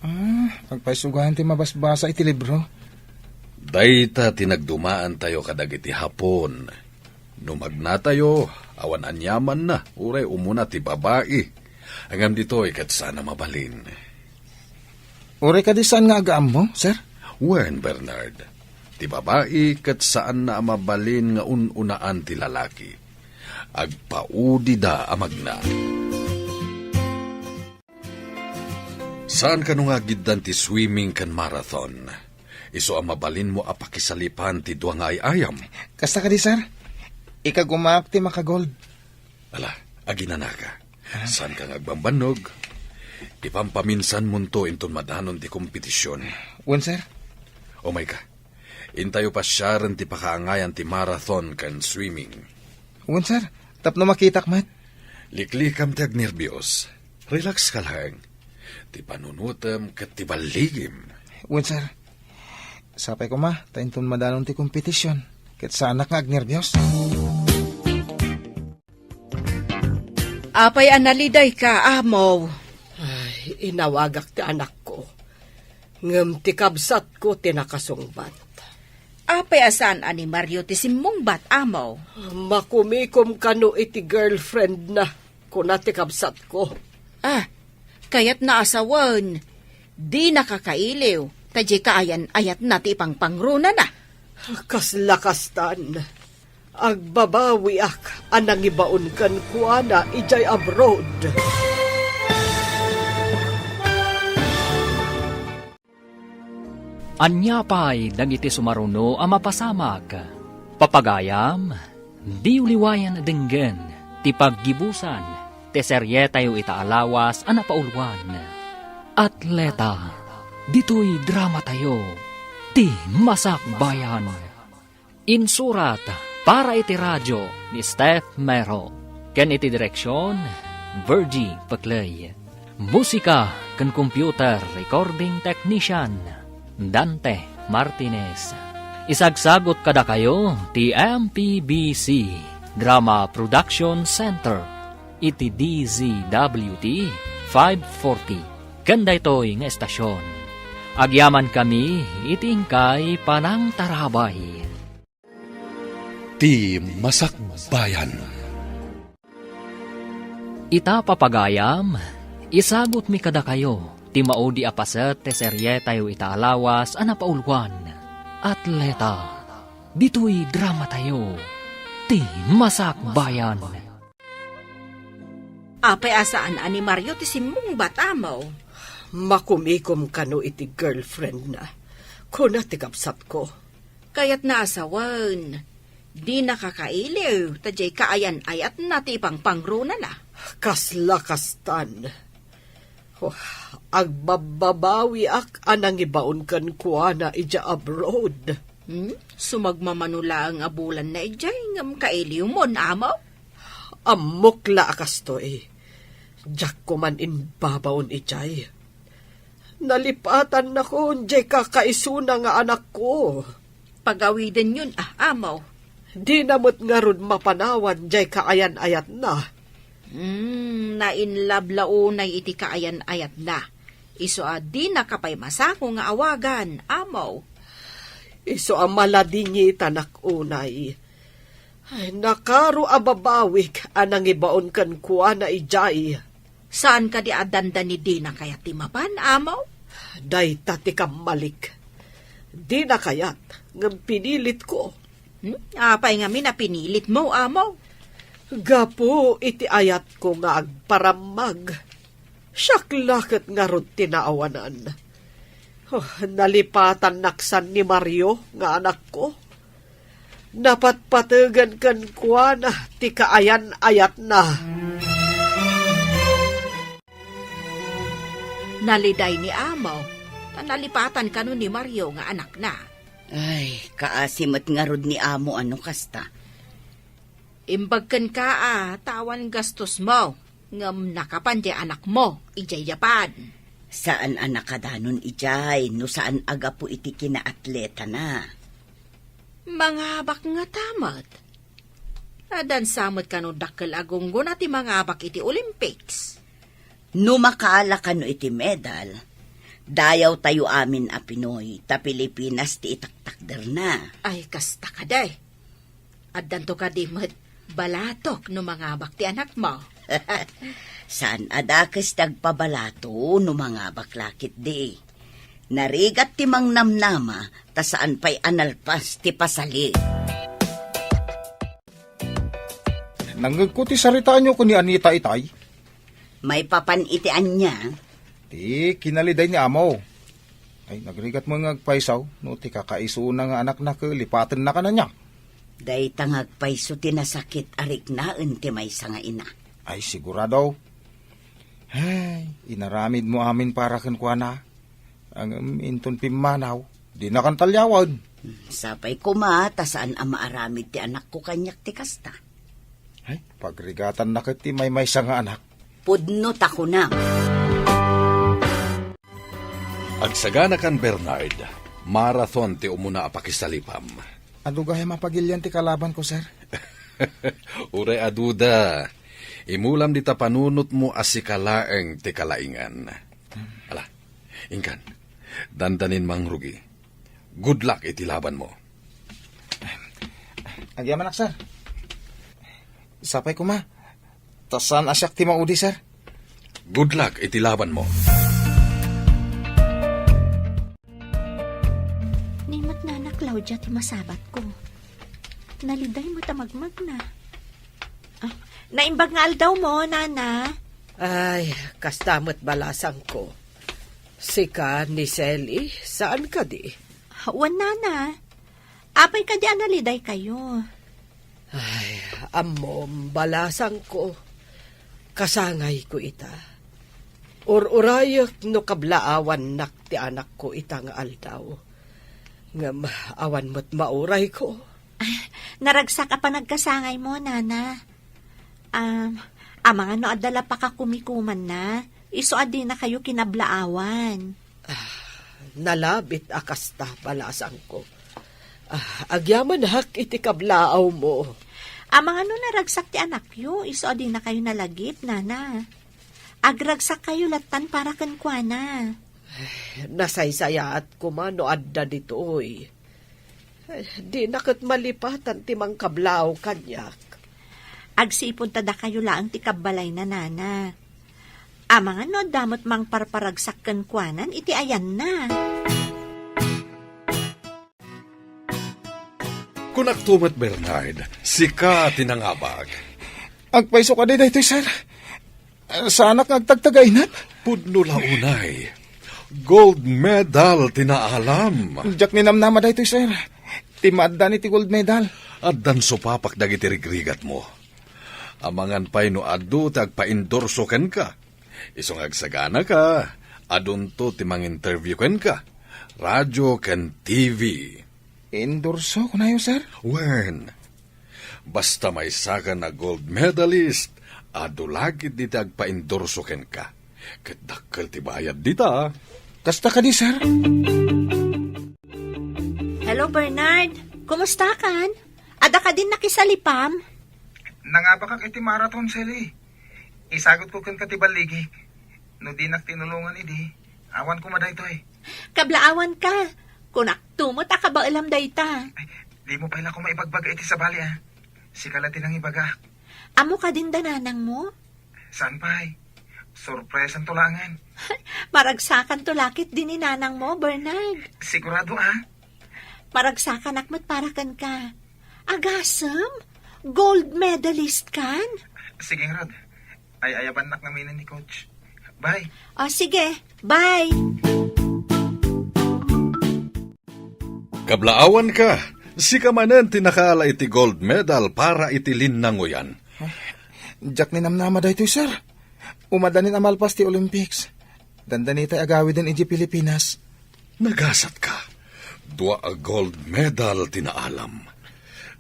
Ah, agpaisugayan ti mabasbasa iti libro. Dayta ti nagdumaantayo kadagiti Hapon. No magnatayo, awan aniamanna, uray umuna ti babai. Ngem ditoy ket saan a mabalin. Uray kadi saan nga agaammo, sir? Wen, Bernard, ti babai ket saanna a mabalin nga un-unaan ti lalaki. Agpaudida a magna. Saan kano nga agiddan ti swimming ken marathon? Isu a mabalinmo a pakisalipan ti dua nga ay-ayam. Kasta kadi, sir? Ikagumaak ti makagold. Ala, aginanaka. Ah. Saanka nga agbambannog? Ipampaminsanmonto inton madanon ti kompetision. Wen, sir. Umayka. Intayo pasiaren ti pakaangayan ti marathon ken swimming. Wen, sir. Tapno makitak met. Liklikam ti agnerbios. Relax ka laeng. Ti panunotem ket ti balligim. Wen, sir. Sapay koma, ta inton madanon ti kompetision, ket saanak nga agnerbios. Apay a nalidayka, Amo? Ay, inawagak ti anakko. Ngem ti kabsatko ti nakasungbat. Apay a saan a ni Mario ti simmungbat, Amo? Makumikom kano iti girlfriendna, kuna ti kabsatko. Ah, kayatna a sawen, dina kakailiw, ta diay kaayan-ayatna ti ipangpangronana. Kasla kastan. Agbabawiak a nangibaon kenkuana idiay abroad. Ania pay dagiti sumaruno a mapasamak? Papagayam, diyo liwayan a denggen ti paggibusan ti serietayo ita a lawas a napauluan. Atleta, ditoy dramatayo, ti Masakbayan. Insurat para iti radio ni Steph Mero, ken iti direksion, Virgie Pecley. Musika ken computer recording technician, Dante Martinez. Isagsagut kadakayo ti M P B C Drama Production Center iti D Z W T five forty ken daytoy nga estasion. Agyamankami iti inkay panangtarabay. Ti Masakbayan. Ita, papagayam, isagutmi kadakayo ti maudi a paset ti serietayo ita a lawas a napauluan. Atleta, ditoy dramatayo, ti Masakbayan. Apay a saan a ni Mario ti simmungbat, Amo? Makumikom kano iti girlfriendna, kuna ti kabsatko. Kayatna a sawen, dina kakailiw ta diay kaayan-ayatna ti ipangpangronana. Kasla kastan. Oh, agbabbabawiak a nangibaon kenkuana idiay abroad. Hmm? Sumagmamano laeng a bulanna idiay ngem kailiwmon, Amo? Ammok la a kastoy. Diak koman imbabaon idiay. Nalipatannakon diay kakaisuna nga anakko. Pagawidenyon, ah, Amo. Dina met ngarud mapanawan diay kaayan-ayatna. Hmm, nainlabla unay iti kaayan-ayatna. Isu a dinaka pay masako nga awagan, Amo. Isu a maladingitanak unay. Ay, nakaro a babawik a nangibaon kenkuana idiay. Saan kadi a dandani dina kayat ti mapan, Amo? Dayta ti kammalik. Dina kayat, ngem pinilitko. Hmm? Apay ngamin a pinilitmo, Amo? Gapu iti ayatko nga agparammag. Siak la ket ngarud ti naawanan. Oh, nalipatannak san ni Mario nga anakko. Napatpategan kenkuana ti kaayan-ayatna. Naliday ni Amo, ta nalipatan kano ni Mario nga anakna. Ay, kaasi met ngarud ni Amo a no kasta. Imbag kenka a ta awan gastosmo, ngem nakapan diay anakmo idiay Japan. Saan a nakadanon idiay no saan a gapu iti kinaatletana. Mangabak ngata met. Addan sa met kano dakkel a gunggona ti mangabak iti Olympics. No makaala kano iti medal, dayawtayo amin a Pinoy ta Pilipinas ti itaktakderna. Ay, kasta kadi. Addanto kadi met balatok no mangabak ti anakmo. Saan a dakes ti agpabalato no mangabak la ketdi. Narigat ti mangnamnama ta saan pay a nalpas ti pasali. Nangngegko ti saritaanyo ken ni Anita itay. Maipapan iti ania? Ti kinaliday ni Amo. Ay, nagrigat met nga agpayso no ti kakaisuna nga anakna ket lipatenna kaniana. Dayta nga agpayso ti nasakit a riknaen ti maysa nga ina. Ay, sigurado. Ay, inaramidmo amin para kenkuana. Ngem inton pimmanaw, dinakan taliawen. Hmm, sapay koma ta saan a maaramid ti anakko kaniak ti kasta. Ay, pagrigatanna ket ti maymaysa nga anak. Pudno ta kunam. Agsaganakan, Bernard. Marathon ti umuna a pakisalipam. Adu gayam a pagilian ti kalabanko, sir? Uray aduda. Imulam dita panunotmo a sika laeng ti kalaingan. Ala, inkan, dandanin mangrugi. Good luck iti labanmo. Agyamanak, sir. Sapay koma, ta saan a siak ti maudi, sir. Good luck iti labanmo. Ni met Nana Claudia ti masabatko. Naliday met a magmagna. Ah, naimbag nga aldawmo, Nana. Ay, kasta met balasangko. Sika ni Selly, saan kadi? Wen, Nana. Apay kadi a nalidaykayo? Ay, ammom, balasangko. Kasangayko ita. Ur-urayek no kablaawannak ti anakko ita nga aldaw. Ngem awan met maurayko. Ah, naragsak a panagkasangaymo, Nana. Um, amangan no adda la pakakumikumanna, isu a dinakayo kinablaawan. Ah, nalabit a kasta, balasangko. Ah, agyamanak iti kablaawmo. Amangan no naragsak ti anakyo, isu a dinakayo nalagip, Nana. Agragsakkayo lattan para kenkuana. Nasaysayaat koma no adda ditoy. Ay, dina ket malipatan ti mangkablaaw kaniak. Agsipud ta dakayo laeng ti kabbalayna, Nana. Amangan no adda met mangparparagsak kenkuanan iti ayanna. Kunakto met, Bernard, sika ti nangabak. Agpayso kadi daytoy, sir. Saanak nga agtagtagayna. Pudno la unay. Gold medal ti naalam. Diak ninamnama daytoy, sir. Ti maaddan iti gold medal. Addan supapak dagiti rigrigatmo. Amangan pay no adu ti agpaindorso kenka. Isu nga agsaganaka, adunto ti manginterview kenka. Radio ken T V. Endorso, kunayo, sir? Wen, basta maysakan a gold medalist, adu la ketdi ti agpaindorso kenka. Ket dakkel ti bayad dita. Kasta kadi, sir? Hello, Bernard. Kumustakan? Adda kadin nakisalipam? Nangabakak iti marathon, Sally. Isagutko kenka ti balligik. No dinak tinulongan idi, awan koma daytoy. Kablaawanka. Kunakto met a kabaelam dayta. Ay, dimo pay la koma ibagbaga iti sabali, a. Sika la ti nangibagak. Ammo kadin da nanangmo? Saan pay? Sorpresanto laengen. Maragsakanto la ketdi ni nanangmo, Bernard. Sigurado, a? Maragsakanak met para kenka. Agasem? Gold medalist kan? Sige ngarud. Ay-ayabannak ngamin ni Coach. Bye. O, sige. Bye. Kablaawanka, sika manen ti nakaala iti gold medal para iti linnangoyan. Diak ninamnama daytoy, sir. Umadanin a malpas ti Olympics. Dandanitay agawiden idiay Pilipinas. Nagasatka. Dua a gold medal ti naalam.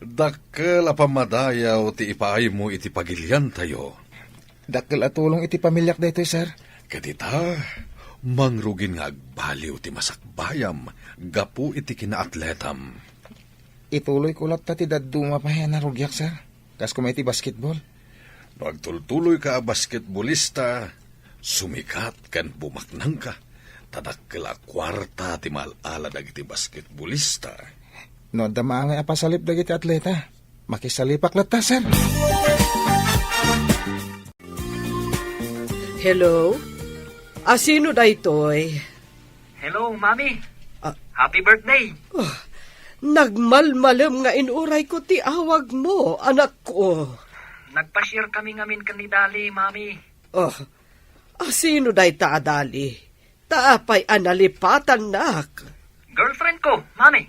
Dakkel a pammadayaw ti ipaaymo iti pagiliantayo. Dakkel a tulong iti pamiliak daytoy, sir. Ket ita, mangrugin nga agbaliw ti masakbayam gapu iti kinaatletam. Ituloyko latta ti dadduma pay a narugiak, sir. Kas koma iti basketball. No agtultuloyka a basketbolista, sumikat ken bumaknangka. Ta dakkel a kuarta ti maal-ala dagiti basketbolista. No adda maangay a pasalip dagiti atleta, makisalipak latta, sir. Hello? Asino daytoy? Hello, Mami. Ah. Happy birthday. Ah, nagmalmalem nga inurayko ti awagmo, anakko. Nagpasiar kami ngamin ken ni Dali, Mami. Ah, asino dayta a Dali? Ta apay a nalipatannak? Girlfriend ko, Mami.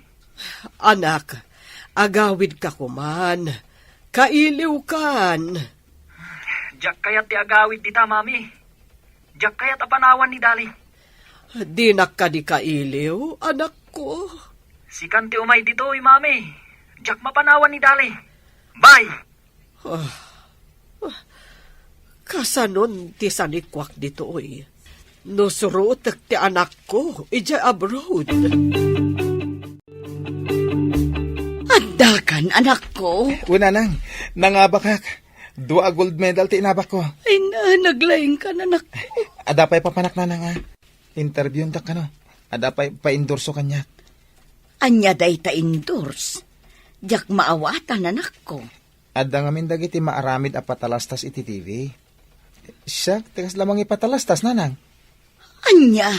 Anak, agawidka koman. Kailiwkan. Diak kayat ti agawid dita, Mami. Diak kayat a panawan ni Dali. Dinak kadi kailiw, anakko? Sikan ti umay ditoy, Mami. Diak mapanawan ni Dali. Bye! Ah, ah, kasanon ti sanikuak ditoy? No surotek ti anakko idiay abroad. Addakan, anakko? Wen, nanang, nangabakak. Dua a gold medal ti inabakko. Ay na, naglaingkan, anakko. Adda pay papanak, nanang, a. Interviewdak kano. Adda pay pa-endorso kaniak. Ania dayta endorse? Diak maawatan, anakko. Adda ngamin dagiti maaramid a patalastas iti T V. Siak ti kasla mangipatalastas, nanang. Ania?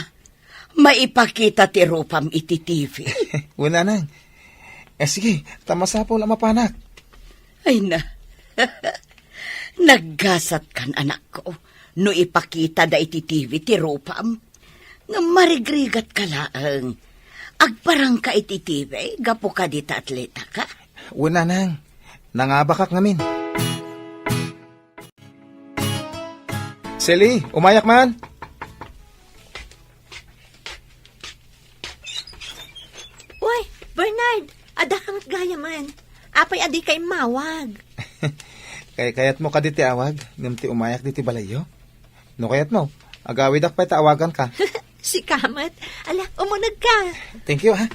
Maipakita ti rupam iti T V? Wen, nanang. Eh, sige, ta masapul a mapanak. Ay na. Naggasatkan, anakko, no ipakitada iti T V ti rupam. Ngem marigrigatka laeng. Agparangka iti T V gapu kadi ta atletaka? Wen, nanang. Nangabakak ngamin. Sally, umayak man! Uy, Bernard, adda ka met gayamen. Apay a dika immawag? Kay kayatmo kadi ti awag, ngem ti umayak ditoy balayyo? No kayatmo, agawidak pay ta awaganka. Sika met. Ala, umuneg ka. Thank you, ha.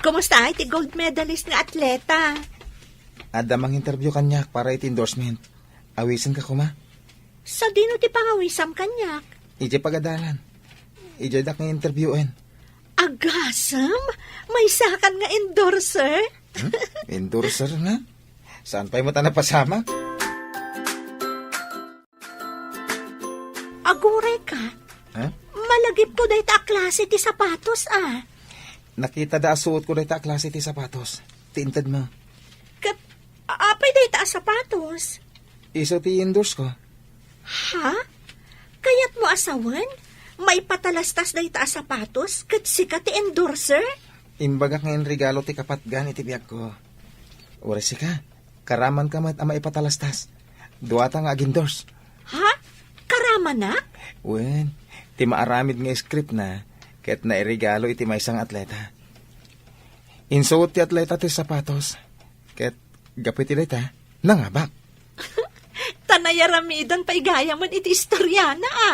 Kumusta ay ti gold medalist nga atleta? Adda mang-interview kaniak para iti endorsement. Awisenka koma. Sadino ti pangawisam kaniak? Idiay pagadalan. Idiay dak nga interviewen. Agasem? Maysakan nga endorser? Hmm? Endorser nga? Saan pay mo ta napasamak? Aguray ka? Ha? Malagipko dayta a klase ti sapatos, a. Nakita da a suot ko dayta a klase ti sapatos. Ti inted mo. Ket, a-, apay dayta a sapatos? Isu ti endorse ko. Ha? Kayat mo a sawen? Maipatalastas dayta a sapatos, ket sika ti endorser? Imbagak nga inregalo ti kapatgan iti biagko. Uray sika, karamanka met a maipatalastas. Duata nga agindorse. Ha? Karamanak? Wen, ti maaramid nga script na, ket nairegalo iti maysa nga atleta. Insuot ti atleta ti sapatos, ket gapu iti dayta, nangabak. Ta nayaramidan pay gayamen iti istoriana, a.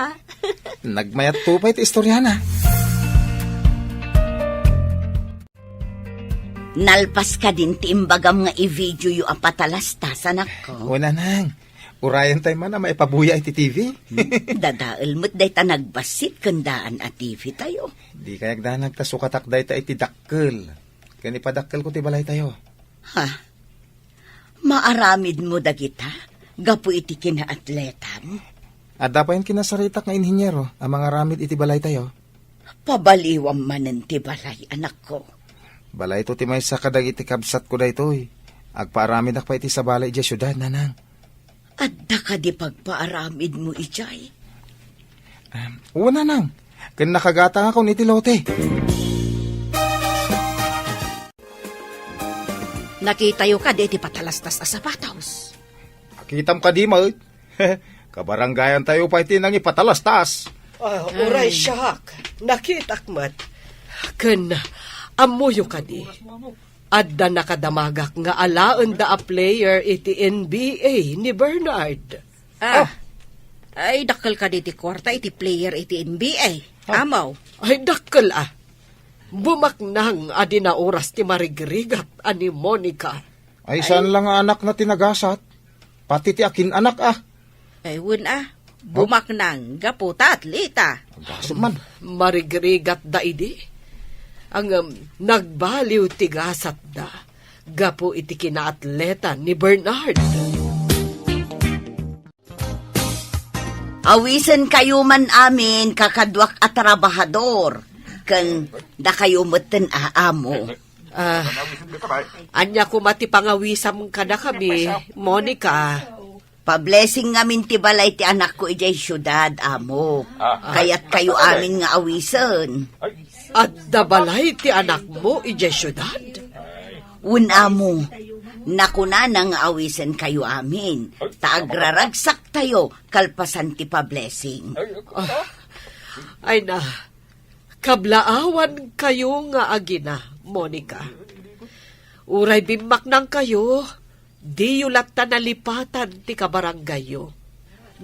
Nagmayat to pay ti istoriana. Nalpas kadin ti imbagam nga i-videoyo a patalastas, anakko? Una nang, urayen tay man a maipabuya iti T V. Dadael met dayta nagbassit ken daan a T V tayo. Di kayat danag ta sukatak dayta iti dakkel. Ken ipadakkelko ti balaytayo. Ha? Maaramidmo dagita gapu iti kinaatletam? Adda payen kinasaritak nga inhiniero a mangaramid iti balaytayo. Pabaliwam manen ti balay, anakko. Balayto ti maysa kadagiti kabsatko daytoy. Agpaaramidak pay iti sabali idiay siudad, nanang. Adda kadi pagpaaramidmo idiay? Em, wen, nanang. Ken nakagatangakon iti lote. Nakitayo kadi ti patalastas a sapatos? Nakitam kadi met? Kabarangayantayo pay ti nangipatalastas. Ah, uray Ay. siak, nakitak met. Ken, ammoyo kadi, adda nakadamagak nga alaenda a player iti N B A ni Bernard. Ah, Oh. Ay, dakkel kadi ti kuarta iti player iti N B A. Ah. Amaw. Ay, dakkel, a. Bumaknang a di naoras ti marigrigat a ni Monica. Ay, saan Ay. lang nga anakna ti nagasat? Pati ti akin-anak, a. Ay, wen, a. Bumaknang gapu ta atleta. Gasat man. Marigrigatda idi. Ngem, nagbaliw ti gasatda gapu iti kinaatleta ni Bernard. Awisenkayo man amin, kakaduak a trabahador, ken dakayo metten a amo. Ah, ania koma ti pangawisam kadakami, Monica? Pablessing ngamin ti balay ti anakko idiay siudad, amo. Ah. Kayatkayo amin nga awisen. Adda balay ti anakmo idiay siudad? Wen, amo, nakunana nga awisenkayo amin, ta agraragsaktayo kalpasan ti pablessing. Ah, ay na, kablaawankayo nga agina, Monica. Uray bimmaknangkayo, diyo latta nalipatan ti kabarangayyo.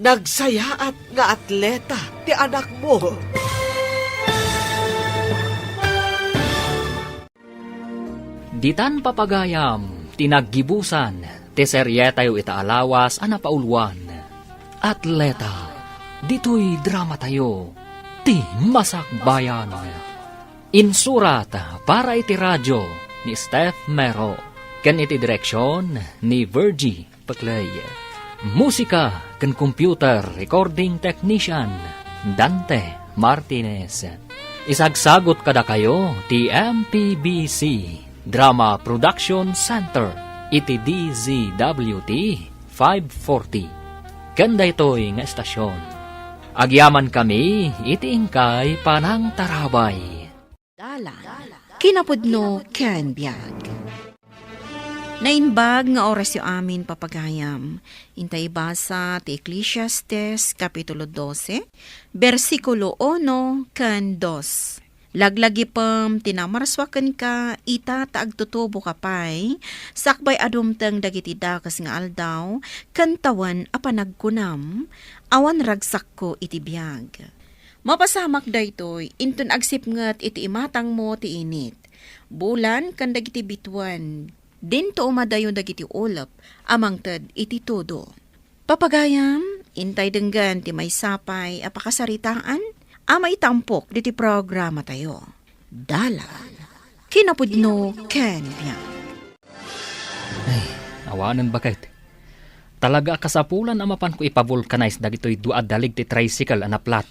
Nagsayaat nga atleta ti anakmo. Ditan papagayam ti naggibusan ti serietayo ita a lawas a napauluan, Atleta, ditoy dramatayo, ti Masakbayan. Insurat para iti radio ni Steph Mero ken iti direksion ni Virgie Peclay. Musika ken computer recording technician, Dante Martinez. Isagsagut kadakayo ti M P B C Drama Production Center iti D Z W T five forty. Ken daytoy nga estasion, agyamankami iti inkay panangtarabay. Dalan, kinapudno ken biag. Naimbag nga orasyo amin, papagayam. Intay basa ti Eclesiastes, Kapitulo dose, bersikulo uno ken dos. Laglagipem ti namarsuakenka ita ta agtutuboka pay, sakbay a dumteng dagiti dakes nga aldaw, ken tawen a panagkunam, awan ragsakko iti biag. Mapasamak daytoy, inton agsipnget iti imatangmo ti init, bulan ken dagiti bituen, dinto umadayo dagiti ulep a mangted iti tudo. Papagayam, intay denggen ti maysa pay a pakasaritaan a maitampok diti programatayo. Dalan, kinapudno ken biag. Ay, awanen baket. Talaga a kasapulan a mapanko ipavulcanize dagitoy dua a dalig ti tricycle a naplat.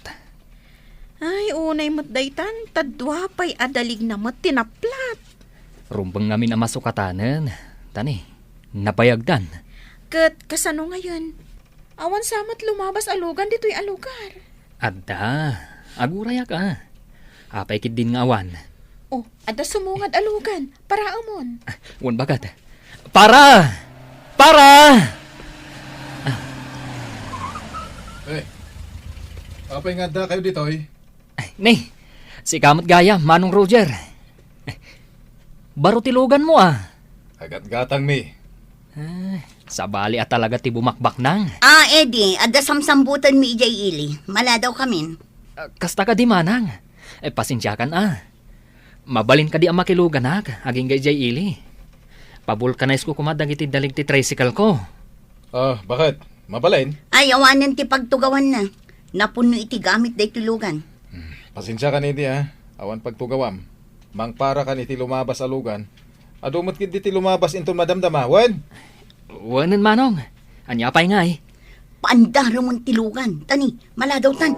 Ay, unay met daytan, ta dua pay a daligna met ti naplat. Rumbeng ngamin a masukatanen, tani, nabayagdan. Ket kasano ngayen? Awan sa met lumabas a lugan ditoy a lugar. Adda, agurayak a. Apay ketdin nga awan? Oh, adda sumungad a lugan. Paraemon. Ah, wen baket. Para! Para! Eh, apay nga adda kayo ditoy? Ay, ni, sika met gayam, Manong Roger. Baro ti luganmo, ah. Agatgatangmi. Ay, sabali a talaga ti bumakbaknang. Ah, Eddie, adda samsambutanmi idiay ili. Maladawkamin. Ah, kasta kadi, manang. Eh, pasensiakan, ah. Mabalin kadi a makiluganak, agingga idiay ili. Pabulkanaizko koma dagiti dalig ti tricycle ko. Ah, baket? Mabalin? Ay, awanen ti pagtugawanna. Napunno iti gamit daytoy lugan. Hmm, pasensiakan idi, ah. Awan pagtugawam. Mangparakan iti lumabas a lugan. Adu met ketdi ti lumabas inton madamdama, wen? Wenen, manong. Ania pay ngay? Paandaremon ti lugan. Tani, maladawtan.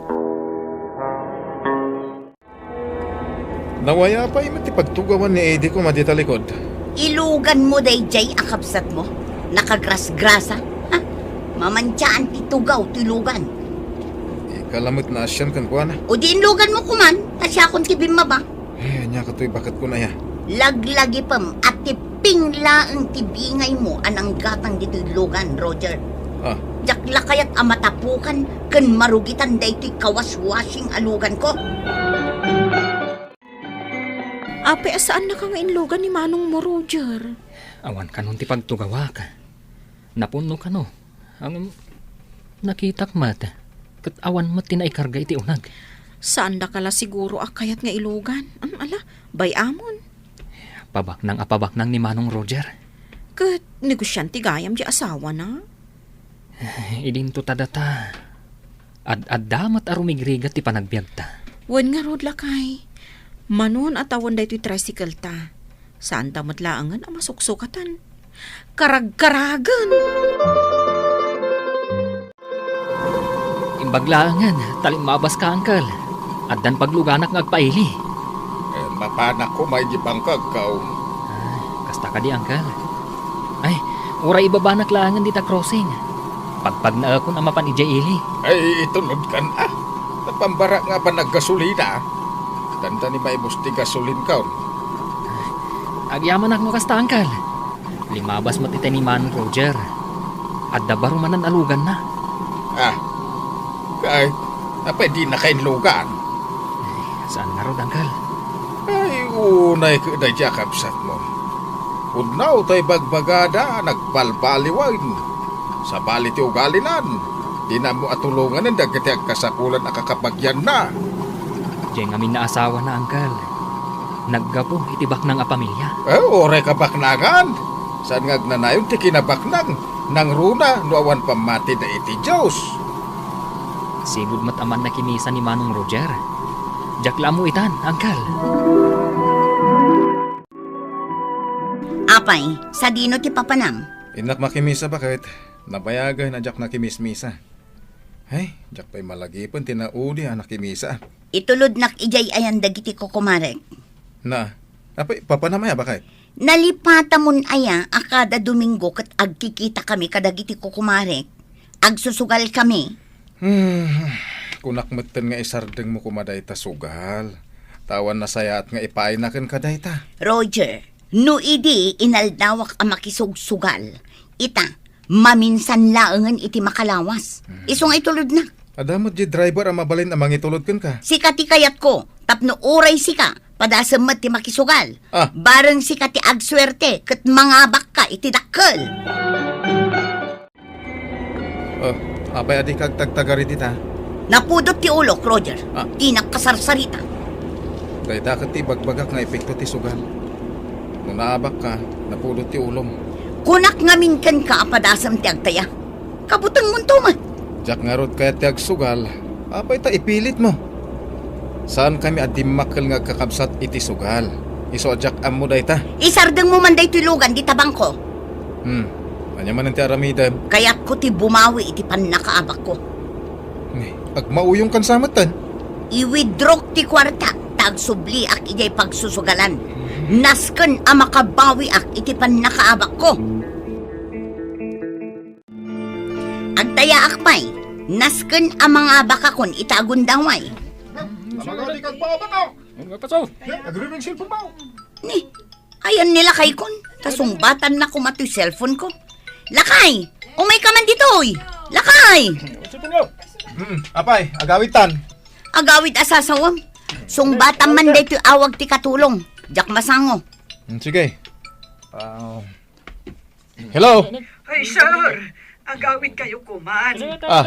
Nawaya pay met ti pagtugawan ni Eddie koma dita likod. Iluganmo daydiay a kabsatmo? Nakagrasgrasa? Ha? Mamantiaan ti tugaw ti lugan. Ika lamet naasian kenkuana. O di inluganmo koman, ta siakon ti bimmaba. Eh, ania katoy baketko aya? Laglagipem a tipping laeng ti bingaymo a nanggatang ditoy lugan, Roger. Ah. Diak la kayat a matapukan ken marugitan daytoy kawashwashing a luganko. Apay a saannaka nga inlugan ni manongmo, Roger? Awan kanon ti pagtugawak. Napunno kano. Ngem, nakitak met, ket awan met ti naikarga iti uneg. Saandaka la siguro a kayat nga ilugan. Am, ala, bay-amon. Pabaknang a pabaknang ni Manong Roger. Ket negosiante gayam ti asawana. Idinto ta data. Ad-adda met a rumigrigat ti panagbiagta. Wen ngarud, lakay. Manon a tawen daytoy tricycle ta. Saanta met laengen a masuksukatan. Karagkaragen! Imbag laengen, ta limmabas ka, Uncle. Addan pagluganak nga agpaili. Eh, mapanak koma iti pangkagkaw. Ay, kasta kadi, Uncle. Ay, uray ibabanak laengen dita crossing. Pagpagnaekon a mapan idiay ili. Ay, itulodkan, ah. Napambarak nga apan naggasolina. Tanda ni maibus ti gasolin kaon. Agyamanak no kasta, Uncle. Limabas met itay ni Manong Roger. Adda baro manen a luganna. Ah, kay, apay di nakainlugan? Saan ngarud, Uncle? Ay, unay ket daydi a kabsatmo. Pudno tay bagbagada a nagbalbaliwen. Sabali ti ugalinan, dina ammo a tulonganen dagiti agkasapulan a kakabagianna. Diay ngamin naasawana, Uncle. Naggapu iti baknang a pamilia. Eh, uray kabaknangan. Saan nga agnanayon ti kinabaknang, nangruna no awan pammatida iti Dios. Sigud met a mannakimisa ni Manong Roger. Diak la ammo itan, Uncle. Apay, sadino ti papanam? Innak makimisa, baket. Nabayagen a diak nakimismisa. Ay, diak pay malagipen ti naudi a nakimisa. Itulodnak idiay ayan dagiti kukumarek. Na, apay, papanam aya, baket? Nalipatamon aya a kada Domingo ket agkikitakami kadagiti kukumarek? Agsusugalkami. Hmm, kunak metten nga isardengmo koma dayta sugal. Ta awan nasayaat nga ipaayna kenka dayta. Roger, No idi inaldawak a makisugsugal, ita, maminsan laengen iti makalawas. Hmm. Isu nga itulodnak. Adda met di driver a mabalin a mangitulod kenka. Sika ti kayatko, tapno uray sika, padasem met ti makisugal. Ah. Bareng sika ti agsuerte ket mangabakka iti dakkel. Oh, apay a dika agtagtagari dita? Napudot ti ulok, Roger. Ah. Dinak kasarsarita. Dayta ket ti ibagbagak nga epekto ti sugal. No naabakka, napudot ti ulom. Kunak ngamin kenka a padasem ti agtaya. Kabutengmonto met. Diak ngarud kayat ti agsugal. Apay ta ipilitmo? Saankami a dimmakkel nga agkakabsat iti sugal. Isu a diak ammo dayta. Isardengmo man daytoy lugan dita bangko. Hmm. Ania manen ti aramidem? Kayatko ti bumawi iti pannakaabakko. Ni, agmauyongkan sa metten? I-withdrawk ti kuarta, ta agsubliak idiay pagsusugalan. Nasken a makabawiak iti pannakaabakko. Agtayaak pay, nasken a mangabakakon ita a gundaway. Amagadi kagpaabak, ah! Ano nga pasaw? Eh, nagriring cellphone ba? Ni, ayan ni lakaykon. Ta sungbatanna koma toy cellphone ko. Lakay, umayka man ditoy. Lakay! Cellphone ko. Hmm, apay, agawidtan. Agawid a sasawem. Sungbatan man daytoy awag ti katulong. Diak masango. Hmm, sige. Ah, hello? Ay, sir. Agawid kayo kuman. Ah.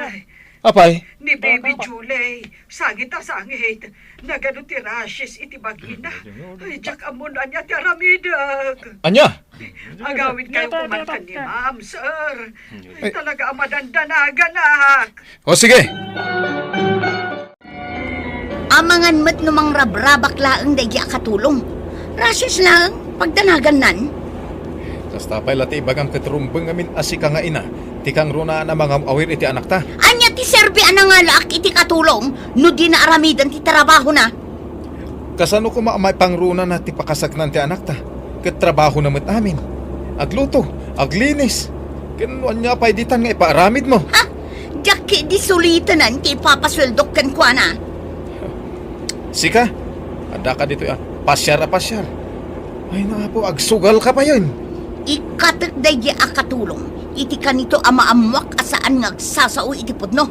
Ay, apay? Ni Baby Julie, sangit a sangit. Nagadu ti rashes iti bagina. Ay, diak ammo no ania ti aramidek. Ania? Agawid kayo kuman ken ni ma'am, sir. Ay, talaga a madandanaganak. O, sige. Amangan met no mangrabrabak laeng daydi a katulong. Rashes laeng, pagdanagannan. Kasta pay la ti ibagam ket rumbeng ngamin a sika nga ina, ti kangrunaan a mangawawir iti anakta. Ania ti serbi a nangalaak iti katulong no dina aramiden ti trabahona? Kasano koma a maipangrunana ti pakasaknan ti anakta? Ket trabahona met amin. Agluto, aglinis. Ken no ania pay ditan nga ipaaramidmo? Ha? Diak ketdi sulitenen ti ipapasueldok kenkuana. Sika, adda ka ditoy a pasiar a pasiar. Ay, naapo, agsugal ka payen. Ikatek daydi a katulong iti kanito a maammuak a saan nga agsasao iti pudno.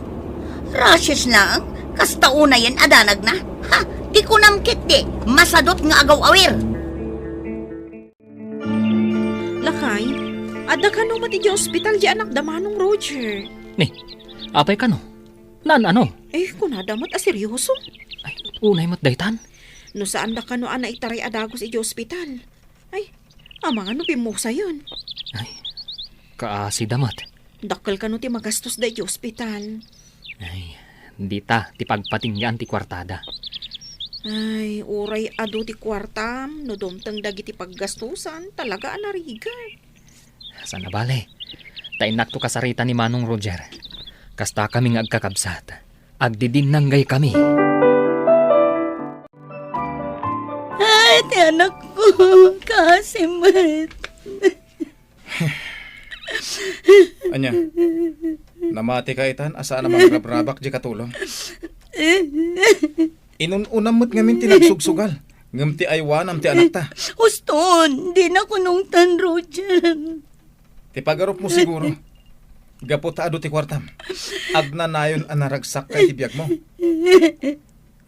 Rashes laeng, kasta unayen a danagna. Ha, ti kunam ketdi, masadut nga agaw-awir. Lakay, adda kano met idiay ospital di anakda Manong Roger. Ni, apay kano? Naan-ano? Eh, kunada met a seryoso. Ay, unay met daytan. No saanda kano a naitaray a dagus idiay ospital. Ay, amangan no pimmusayen. Ay, kaasida met. Dakkel kano ti magastos daydi ospital. Ay, dita ti pagpatinggaan ti kuartada. Ay, uray adu ti kuartam, no dumteng dagiti paggastosan, talaga a narigat. Saan a bale, ta innakto kasarita ni Manong Roger. Kasta kami nga agkakabsat. Agdidinnanggay kami. Ay, ti anakko, kaasi met. Ania? Namati ka itan a saan a mangrabrabak di katulong? Inun-unam met ngamin ti nagsugsugal, ngem ti aywanam ti anakta. Uston, dina kunongtan, Roger. Ti pagarupmo siguro, gapu ta adu ti kuartam, agnanayon a naragsakka iti biagmo.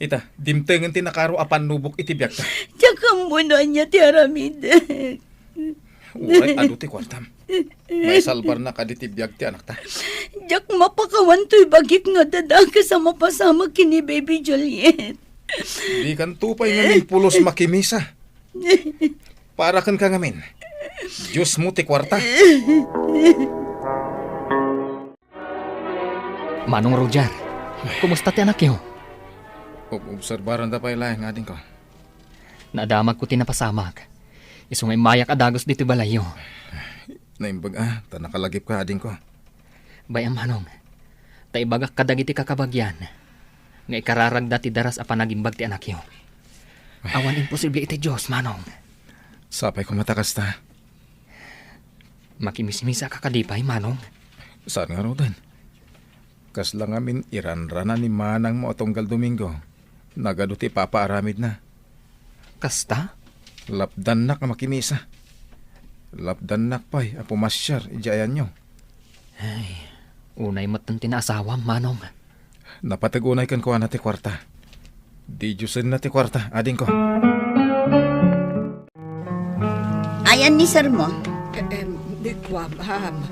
Ita, dimtengen ti nakaro a pannubok iti biagta. Diak ammo no ania ti aramidek. Uray adu ti kuartam, maisalbarna kadi ti biag ti anakta. Diak mapakawan toy bagik nga adda dakes a mapasamak ken ni Baby Juliet. Dikanto pay ngamin pulos makimisa. Para kenka ngamin, Diosmo ti kuarta. Manong Roger, kumusta ti anakyo? Ob-, obserbaranda pay laeng, adingko. Nadamagko ti napasamak. Isu nga immayak a dagus ditoy balayyo. Naimbag a, ta nakalagipka, adingko. Bay-am, Manong, ta ibagak kadagiti kakabagian nga ikararagda ti daras a panagimbag ti anakyo. Awan imposible iti Dios, Manong. Sapay koma ta kasta. Makimismisaka kadi pay, Manong? Saan ngaruden? Kasla ngamin iranrana ni manangmo a tunggal Domingo. Nagadu ti ipapaaramidna. Kasta? Lapdannak a makimisa. Lapdannak pay a pumasiar idiay ayanyo. Ay, unay met ti naasawam, Manong. Napateg unay kenkuana ti kuarta. Didiosenna ti kuarta, adingko. Ayan ni sir mo? Em, di kua, ma'am.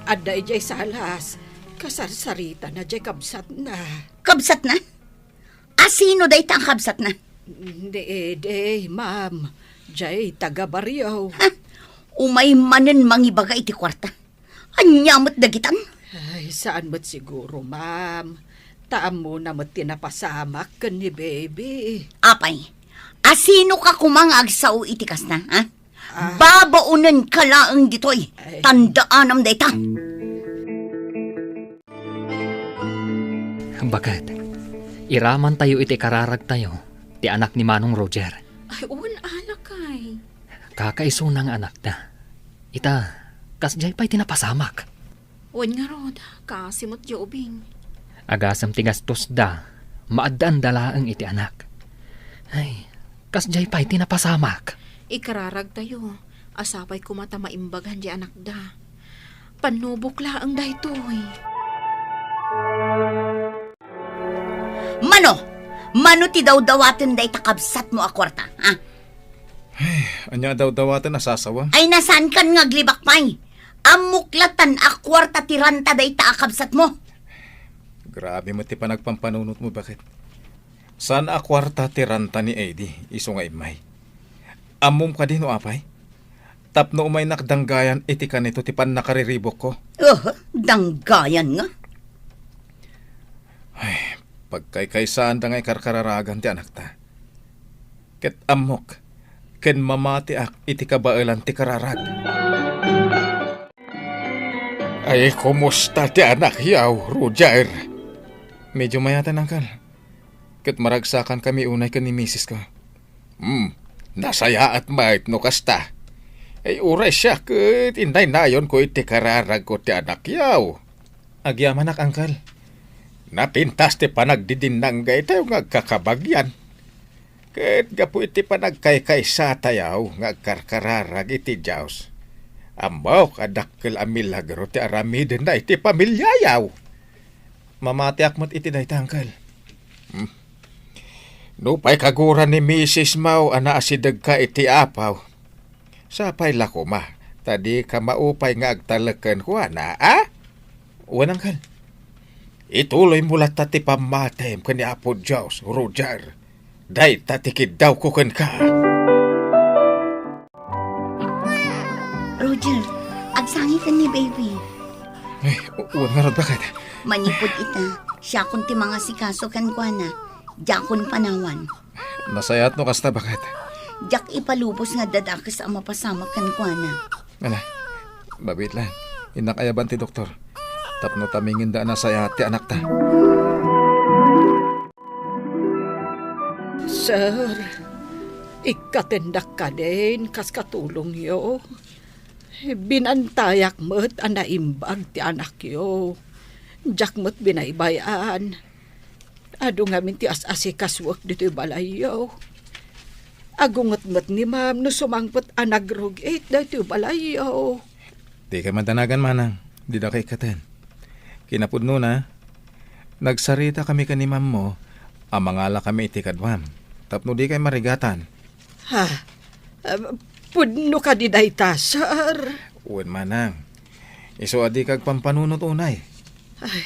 Adda idiay salas. Kasarsaritana diay kabsatna. Kabsatna? Asino dayta a kabsatna? Di, di, ma'am. Diay taga-barrio. Ha? Umay manen mangibaga iti kuarta. Ania met dagitan? Ay, saan met siguro, ma'am. Ta ammona met ti napasamak ken ni baby. Apay, asino ka koma nga agsao iti kasta, ha? Ah. Babaonenka laeng ditoy. Ay. Tandaanam dayta. Baket, iramantayo iti kararagtayo ti anak ni Manong Roger. Ay, wen, alakay. Kakaisuna nga anakda. Ita, kasdiay pay ti napasamak. Wen ngarud, kaasi met diay ubing. Agasem ti gastosda, maaddaanda laeng iti anak. Ay, kasdiay pay ti napasamak. Ikararagtayo, a sapay koma ta maimbagan diay anakda. Pannubok laeng daytoy. Mano? Mano ti dawdawaten dayta kabsatmo a kuarta, ha? Ay, ania a dawdawaten a sasawam? Ay, nasaankan nga aglibak pay. Ammok latan a kuarta ti ranta dayta a kabsatmo. Grabe met ti panagpampanunotmo, Baket. Saan a kuarta ti ranta ni Eddie, isu nga immay. Ammom kadi no apay? Tapno umaynak danggayan iti kanito ti pannakariribukko. Oh, danggayan nga? Ay, pagkaykaysaanda nga ikarkararagan ti anakta. Ket ammok, ken mamatiak iti kabaelan ti kararag. Ay, kumusta ti anakyaw, Roger? Medyo mayatan, Uncle. Ket maragsakankami unay ken ni misis ko. Hmm, nasayaat met no kasta. Ay, uray siak ket innaynayonko iti kararagko ti anakyaw. Agyamanak, Uncle. Napintas ti panagdidinnangga itayo nga agkakabagian. Ket gapu iti panagkaykaysatayo nga agkarkararag iti Dios, ammok a dakkel a milagro ti aramidenna iti pamiliayaw. Mamatiak met iti dayta, Uncle. Hmm. Nupay kaguran ni misismo a naasidegka iti Apo, sapay la koma ta dika maupay nga agtalek kenkuana, a? Wen, Uncle. Ituloymo latta ti pammatim ken ni Apo Dios, Roger. Dayta ti kiddawko kenka. Roger, agsangiten ni baby. Ay, wen ngarud, Baket? Manipud ita, siakon ti mangasikaso kenkuana. Diakon panawan. Nasayaat no kasta, Baket. Diak ipalubos nga adda dakes a mapasamak kenkuana. Ala, mabiit laeng. Innak ayaban ti doktor. Tapno tamingenda a nasayaat ti anakta. Sir, ikkatendak kadin kas katulongyo. Binantayak met a naimbag ti anakyo. Diak met binaybay-an. Adu ngamin ti as-asikasuek ditoy balayyo. Agunget met ni Ma'am no sumangpet a nagrug-it daytoy balayyo. Dika madanagan, Manang. Didaka ikkaten. Kinapudnona, nagsaritakami ken ni Ma'am mo a mangalakami iti kaduam tapno dikay marigatan. Ha? Ah, pudno kadi dayta, sir? Wen, Manang. Isu a dika agpampanunot unay. Ay,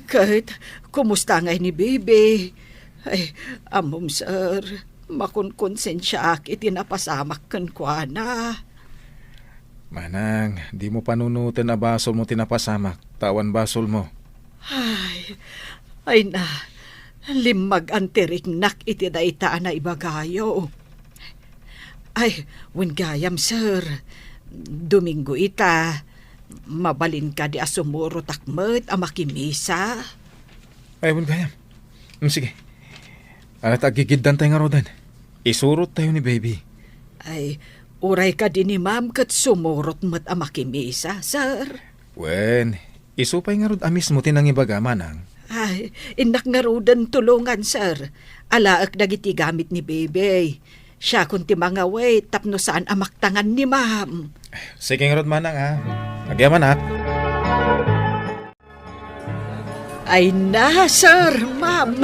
ket, kumusta ngay ni Bibi? Ay, ammom, sir, makonkonsensiaak iti napasamak kenkuana. Manang, dimo panunoten a basolmo ti napasamak, ta awan basolmo. Ay, ay na, limmagan ti riknak iti dayta a naibagayo. Ay, wen gayam, sir. Domingo ita, mabalin kadi a sumurotak met a makimisa? Ay, wen gayam. Mm, sige. Ala ta aggigiddan tayo ngaruden. Isurot tayo ni baby. Ay, uray kadi ni Ma'am ket sumurot met a makimisa, sir. Wen, isu pay ngarud a mismo ti nangibaga, Manang. Ay, innak ngaruden tulongan, sir. Alaek dagiti gamit ni baby. Siakon ti mangawit tapno saan a maktangan ni Ma'am. Sige ngarud, Manang, a. Agyamanak. Ay na, sir, ma'am.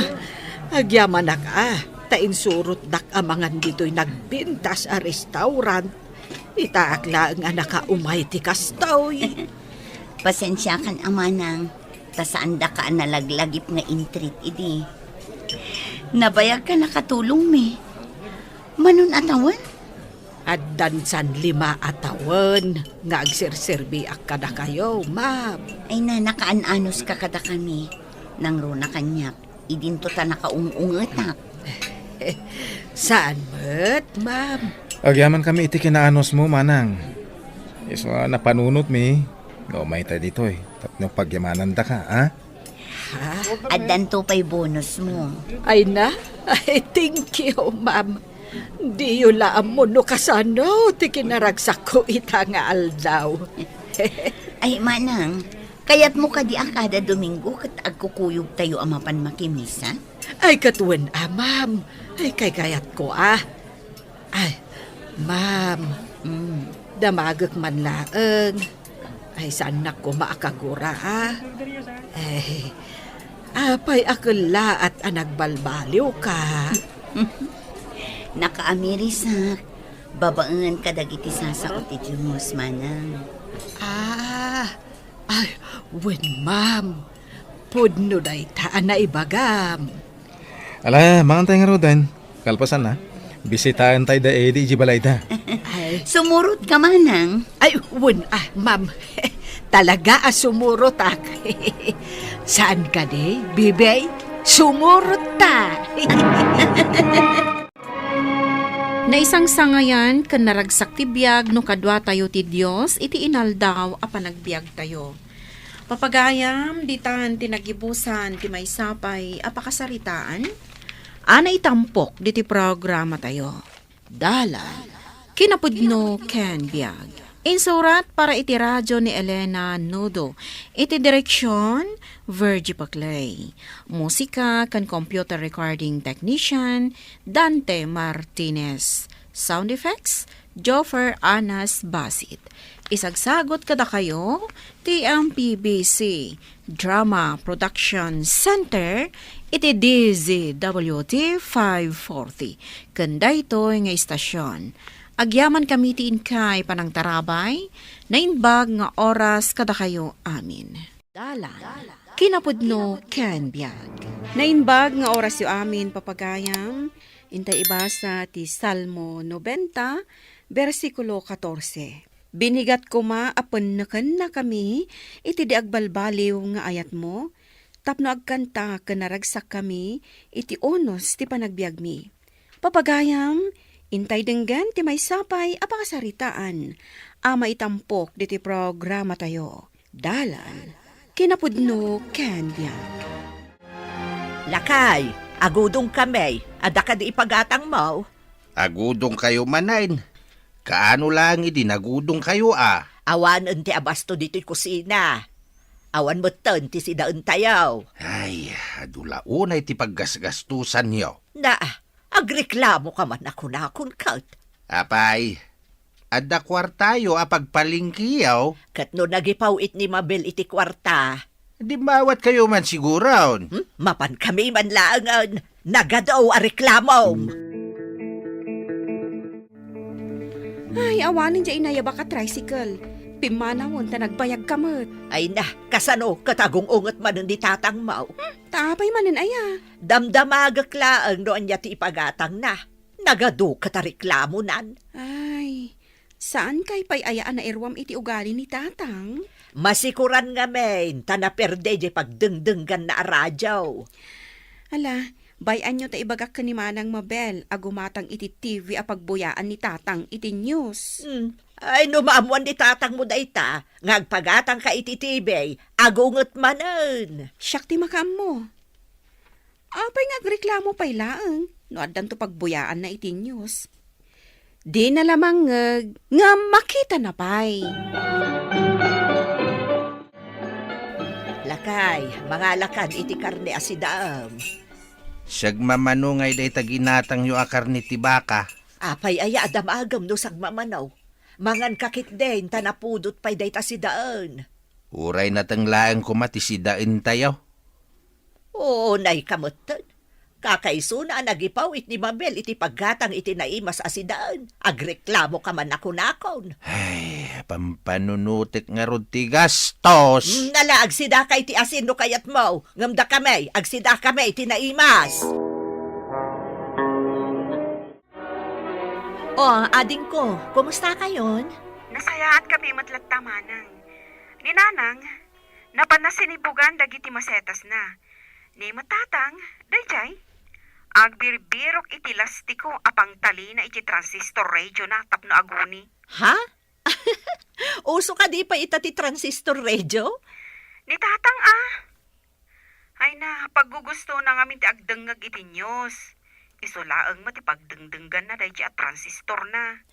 Agyamanak a, ta insurotdak a mangan ditoy nagbintas a restaurant. Itaak laeng a nakaumay ti kastoy. Pasensiakan a, Manang, ta saandaka a nalaglagip nga intreat idi. Nabayagka nakatulongmi. Manon a tawen? Addan san lima a tawen nga agserserbiak kadakayo, ma'am. Ay na, nakaan-anos ka kadakami. Nangruna kaniak, idinto ta nakaung-ungetak. Saan met, ma'am? Agyamankami iti kinaanosmo, Manang. Isu a napanunotmi nga umayta ditoy tapno pagyamanandaka, a? Ha? Addanto pay bonusmo. Ay na? Ay, thank you, ma'am. Diyo la ammo no kasano ti kinaragsakko ita nga aldaw. Ay, Manang, kayatmo kadi a kada Domingo ket agkukuyogtayo a mapan makimisa? Ay, ket wen a, ma'am. Ay, kaykayatko a. Ay, ma'am, mm, damagek man laeng. Ay, saannak koma a kagura, a. Ay, apay a kellaat a nagbalbaliwka? Nakaamirisak, babaen kadagiti sasao ti Dios, Manang. Ah, ay, wen, ma'am. Pudno dayta a naibagam. Ala, mangantay ngaruden. Kalpasan na, bisitaentay da Eddie iti balayda. Ay. Sumurot ka, Manang. Ay, wen, a, ma'am. Talaga a sumurotak. Saan kadi, bibey? Sumurot ta. Naisangsangayan ken naragsak ti biag no kaduatayo ti Dios iti inaldaw a panagbiagtayo. Papagayam, ditan ti nagibusan ti maysa pay a pakasaritaan a naitampok diti programatayo. Dalan, kinapudno ken biag. Insurat para iti radio ni Elena Nudo. Iti direksyon, Virgie Paclay. Musika ken computer recording technician, Dante Martinez. Sound effects, Joffer Anas Basit. Isagsagot kadakayo ti M P B C Drama Production Center iti D Z W T five forty. Ken daytoy nga istasyon, agyamankami ti inkay panangtarabay, naimbag nga oras kadakayo amin. Dalan, kinapudno ken biag. Naimbag nga orasyo amin, papagayam, intay ibasa ti Salmo nobenta, bersikulo katorse. Binigat koma a pennekennakami iti di agbalbaliw nga ayatmo, tapno agkanta ken naragsakkami iti unos ti panagbiagmi. Papagayam, intay denggen ti maysa pay a pakasaritaan a maitampok diti programatayo. Dalan, kinapudno ken biag. Lakay, agudongkami. Adda kadi ipagatangmo? Agudongkayo manen. Kaano laeng idi nagudongkayo a? Awanen ti abasto ditoy kusina. Awan metten ti sidaentayo. Ay, adu la unay ti paggasgastosanyo. Na, agreklamoka man a kunakon ket. Apay, adda kuartayo a pagpalengkeyo? Ket no nagipaw-it ni Mabel iti kuarta? Dimmawatkayo man siguron. Hmm? Mapankami man laengen. Nagadu a reklamom. Ay, awanen diay inayabak a tricycle. Pimmanawen ta nagbayagka met. Ay na, kasano ket agung-unget manen ni tatangmo? Hmm, ta apay manen aya? Damdamagek laeng no ania ti ipagatangna. Nagadu ket a reklamonan. Ay, saankay pay aya a nairuam iti ugali ni tatang? Masikuran ngamin ta naperde diay pagdengdengganna a radio. Ala, bay-anyo ta ibagak ken ni Manang Mabel a gumatang iti T V a pagbuyaan ni tatang iti news. Hmm. Ay, no maammuan ni tatangmo dayta, nga agpagatangka iti T V, agunget manen. Siak ti makaammo. Apay nga agreklamo pay laeng no addanto pagbuyaanna iti news? Dina la mangngeg ngem makitana pay. Lakay, mangalakan iti karne a sidaem. Siak mamano nga dayta ginatangyo a karne ti baka. Apay aya a damagem no sagmamano? Manganka ketdin ta napudot pay dayta sidaen. Uray nateng laeng koma ti sidaentayo. Oo, naika metten. Kakaisuna a nagipaw iti Mabel iti paggatang iti naimas a sidaen. Agreklamoka man a kunakon. Ay, pampanunotek ngarud ti gastos. Mm, ala, agsidaka iti asin no kayatmo. Ngem dakami, agsidakami iti naimas. O, adingko, kumusta kayon? Nasayaat kami met latta, manang. Ni nanang, napanna sinibugan dagiti masetasna. Ni met tatang, daydiay, agbirbirok iti lastiko a pangtalina iti transistor radio na tapno aguni. Ha? Uso kadi pay ita ti transistor radio? Ni tatang, ah. Ay na, paggugustona ngamin ti agdengngeg iti news. Isu laeng met ti pagdengdengganna daydiay a transistorna.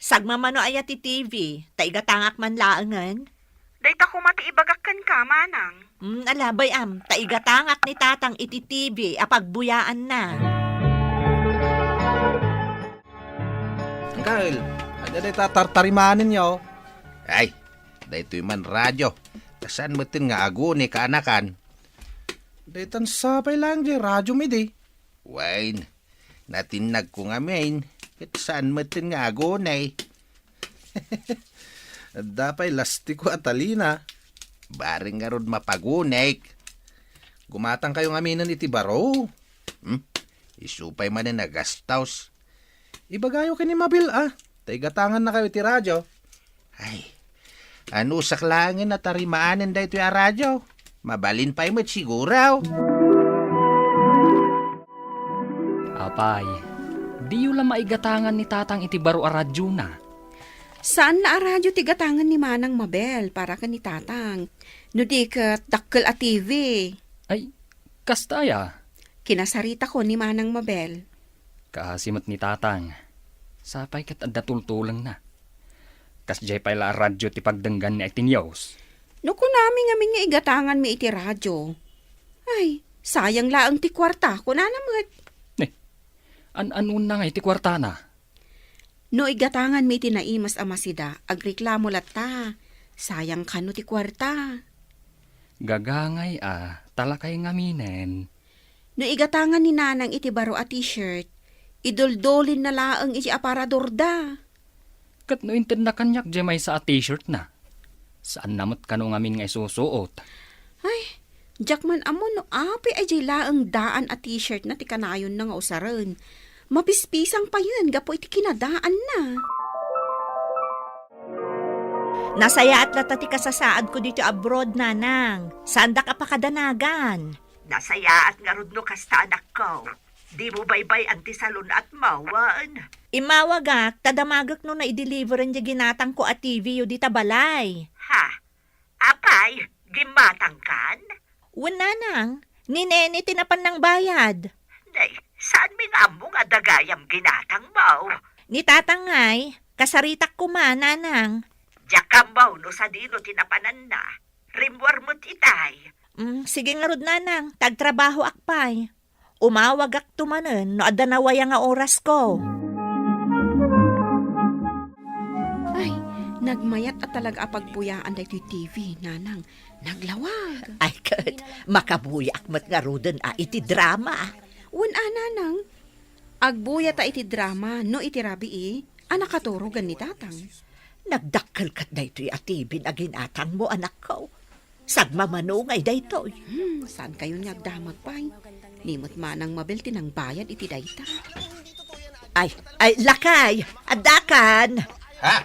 Sagmamano aya ti T V, ta igatangak man laengen? Dayta koma ti ibagak kenka, manang. Mm, ala, bay-am, ta igatangak ni tatang iti T V a pagbuyaanna. Angkel, adda dayta tartarimaanenyo? Ay, daytoy man radio. Ta saan metten nga aguni, kaanakan? Daytan sapay laeng diay radio mi di. Wen, natinnagko ngamin, ket saan metten nga aguni. Adda pay lastiko a talina. Bareng ngarud mapagunik. Gumatangkayo ngaminen iti baro. Hmm? Isu pay manen a gastos. Ibagayo ken ni Mabel, a, ta igatangannakayo iti radio. Ay, anusak laengen a tarimaanen daytoy a radio. Mabalin pay met siguro. Apay, diyo la maigatangan ni tatang iti baro a radiona? Saan la a radio ti gatangen ni manang Mabel para ken ni tatang. No di ket dakkel a T V. Ay, kasta aya? Kinasaritakon ni manang Mabel. Kaasi met ni tatang. Sapay ket adda tultulengna. Kasdiay pay la a radio ti pagdengganna iti news. No kunami ngamin nga igatanganmi iti radio, ay, sayang laeng ti kuarta, kunana met. Ne, an-anonna nga iti kuartana? No igatanganmi iti naimas a masida, agreklamo latta. Sayang kano ti kuarta. Gagangay a, ta lakay ngaminen. No igatangan ni nanang iti baro a t-shirt, iduldulinna laeng iti aparadorda. Ket no intedna kaniak diay maysa a t-shirtna, saanna met kano ngamin nga isusuot. Ay, diak man ammo no apay a diay laeng daan a t-shirtna ti kanayonna nga usaren. Mapispisang payen gapu iti kinadaanna. Nasayaat latta ti kasasaadko ditoy abroad, nanang. Saandak a pakadanagan. Nasayaat ngarud no kasta, anakko. Dimo baybay-an ti salun-atmo, wen? Immawagak, ta damagek no naideliveran diay ginatangko a T V-yo dita balay. Ha? Apay, gimmatangkan? Wen, nanang, ni Nene ti napan nangbayad. Nay, saanmi nga ammo nga adda gayam ginatangmo? Ni tatang ngay, kasaritak koma, nanang. Diak ammo no sadino ti napananna. Rimmuar met itay. Mm, sige ngarud, nanang, ta agtrabahoak pay. Umawagakto manen no adda nawaya nga orasko. Ay, nagmayat a talaga a pagbuyaan daytoy T V, nanang. Naglawag. Ay, ket, makabuyaak met ngaruden a iti drama. Wen a, nanang. Agbuyata iti drama no iti rabii a nakaturogen ni tatang. Nagdakkel ket daytoy a T V a ginatangmo, anakko. Sagmamano ngay daytoy. Hmm, saankayon nga agdamag pay. Ni met manang Mabel ti nangbayad iti dayta. Ay, ay, lakay, addakan. Ha?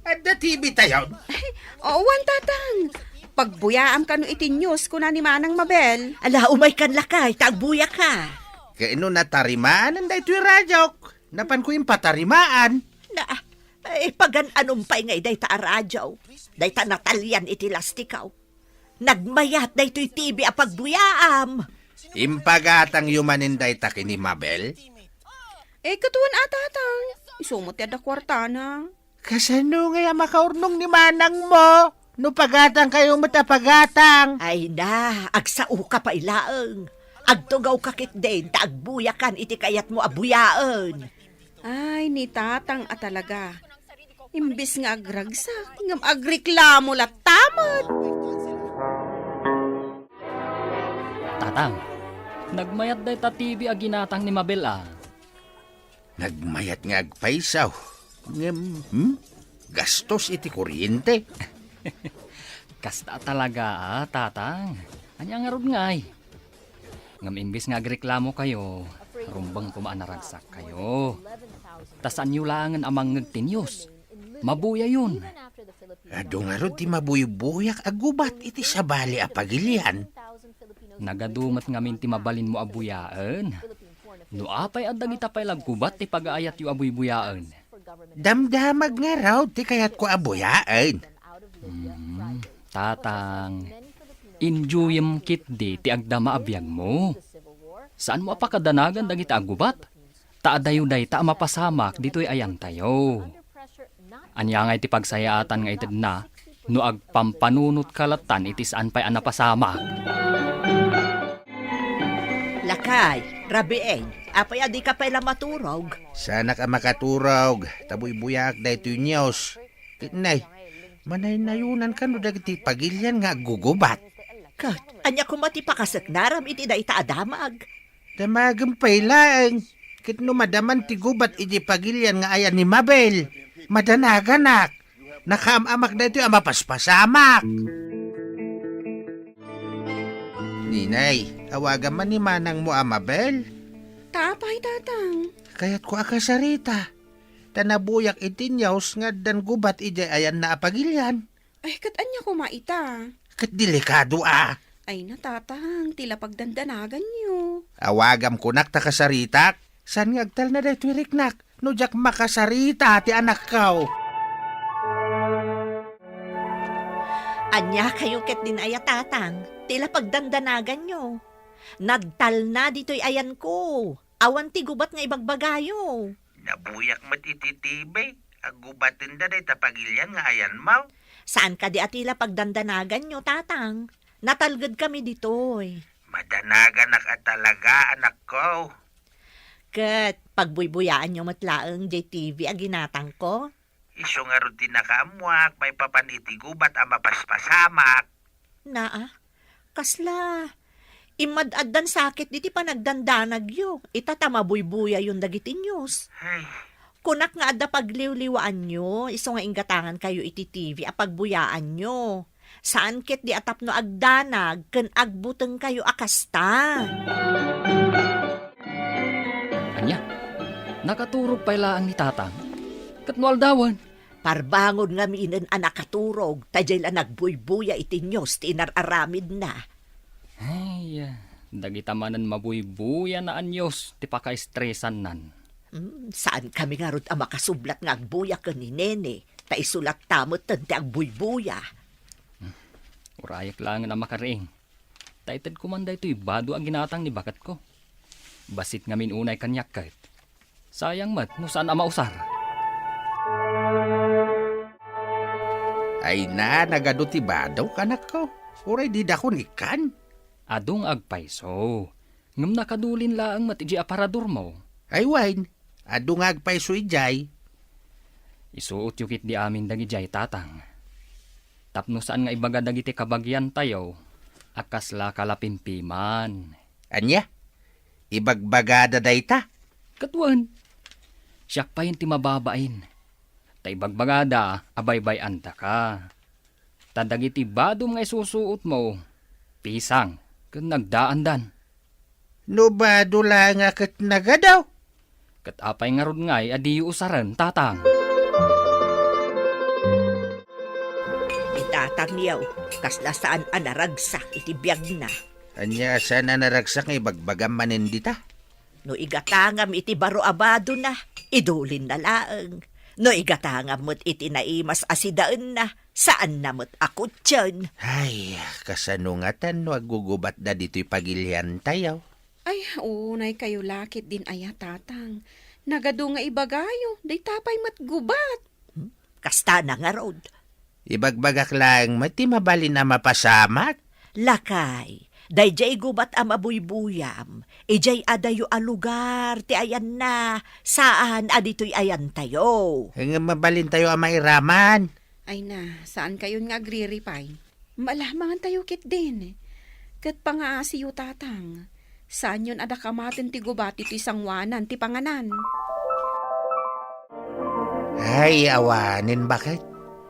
Adda T V tayon? Oo, wen, tatang. Pagbuyaam kano iti news, kuna ni manang Mabel. Ala, umaykan lakay, ta agbuyaka. Kano natarimanen daytoy radiok? Napanko impatarimaan. Na, eh, pagan-anom pay ngay dayta a radio? Dayta natalian iti lastikaw. Nagmayat daytoy T V a pagbuyaam. Impagatangyo manen dayta ken ni Mabel? Eh, ket wen a, tatang. Isu met ti adda kuartana. Kasano ngay a makaurnong ni manangmo no pagatangkayo met a pagatang? Ay na, agsaoka pay laeng. Agtugawka ketdin ta agbuyakan iti kayatmo a buyaen. Ay, ni Tatang a talaga. Imbis nga agragsak, ngem agreklamo latta met. Tatang, nagmayat dayta T V a ginatang ni Mabel a. Nagmayat nga agpayso. Ngem, hmm? Gastos iti kuryente. Kasta talaga, a, Tatang. Ania ngarud ngay? Ngem imbes nga agreklamokayo, rumbeng koma a naragsakkayo. Ta saanyo laengen a mangngeg ti news. Mabuyayon. Adu ngarud ti mabuybuyak a gubat iti sabali a pagilian. Nagadu met ngamin ti mabalinmo a buyaen. No apay a dagita pay la gubat ti pagaayatyo a buybuyaen? Damdamag ngarud ti kayatko a buyaen. Hmm, Tatang, enjoyem ketdi ti agdama a biagmo. Saanmo a pakadanagan dagita a gubat? Ta adayo dayta a mapasamak ditoy ayantayo. Ania ngay ti pagsayaatan nga itedna no agpampanunotka lattan iti saan pay a napasamak? Lakay, Rabieng, apay a dika pay la maturog? Saanak a makaturog, ta buybuyaak daytoy news. Ket nay, manaynayonan kano dagiti pagilian nga aggugubat. Ket, ania koma ti pakaseknaram iti dayta a damag? Damagem pay laeng, ket no madaman ti gubat iti pagilian nga ayan ni Mabel, madanaganak. Nakaam-amak daytoy a mapaspasamak. Ninay, awagam man ni manangmo a Mabel. Ta apay, Tatang? Kayatko a kasarita. Ta nabuyak iti news nga addan gubat idiay ayanna a pagilian. Ay, ket ania koma ita? Ket delikado a. Ay, na, Tatang, ti la pagdandanaganyo. Awagam kunak ta kasaritak. Saan nga agtalna daytoy riknak no diak makasarita ti anakko? Ania kayo ketdin aya, Tatang? Ti la pagdandanaganyo. Nadtalna ditoy ayanko. Awan ti gubat nga ibagbagayo. Nabuyak met iti T V, aggubatenda dayta pagilian nga ayanmo. Saan kadi a ti la pagdandanaganyo, Tatang? Natalgedkami ditoy. Madanaganak a talaga, anakko. Ket pagbuybuyaanyo met laeng diay T V a ginatangko? Isu ngarud ti nakaammoak maipapan iti gubat a mapaspasamak. Naa, kasla, immad-addan sakit diti panagdandanagyo, ita ta mabuybuyayon dagiti news. Ay. Kunak nga adda pagliwliwaanyo, isu nga inggatangankayo iti T V a pagbuyaanyo. Saan ketdi a tapno agdanag ken agbutengkayo a kasta. Ania? Nakaturog pay laeng ni Tatang? Ket no aldawen? Parbangon ngaminen a nakaturog, ta diay la nagbuybuya iti news ti inar-aramidna. Ay, dagita manen mabuybuya a news ti pakaestresannan. Hmm, saankami ngarud a makasublat nga agbuya ken ni Nene, ta isu latta metten ti agbuybuya. Urayek laengen a makariing. Ta itedko man daytoy bado a ginatang ni baketko. Bassit ngamin unay kaniak ket. Sayang met no saan a mausar. Ay na, nagadu ti badok, anakko. Uray didakon ikkan. Adu nga agpayso. Ngem nakadulin laeng met idiay aparadormo. Ay wen, adu nga agpayso idiay. Isuotyo ketdi amin dagidiay, Tatang. Tapno saan nga ibaga dagiti kabagiantayo a kasla kalapimpiman. Ania? Ibagbagada dayta? Ket wen, siak payen ti mababain. Ta ibagbagada a baybay-andaka. Ta dagiti badom nga isusuotmo, pisang ken nagdaandan. No bado la nga ket nagadu. Ket apay ngarud ngay a diyo usaren, Tatang? Ni Tatangyo, kasla saan a naragsak iti biagna. Ania a saan a naragsak nga ibagbagam manen dita? No igatangam iti baro a badona, idulinna laeng. No igatangam met iti naimas a sidaenna, saanna met a kutien. Ay, kasano ngatan no aggugubatda ditoy pagiliantayo? Ay, unay kayo lakit din aya, Tatang. Nagadu nga ibagayo, dayta pay met gubat. Hmm? Kasta na ngarud. Ibagbagak laeng met ti mabalin a mapasamak. Lakay, Daydiay gubat a mabuybuyam, idiay adayo a lugar ti ayanna, saan a ditoy ayantayo. Ngem mabalintayo a mairaman. Ay na, saan kayon nga agriripay? Maalamangan tayo ketdin. Ket pangaasiyo, Tatang. Saanyon a dakamaten ti gubat iti sangoanan ti panganan. Ay, awanen, baket.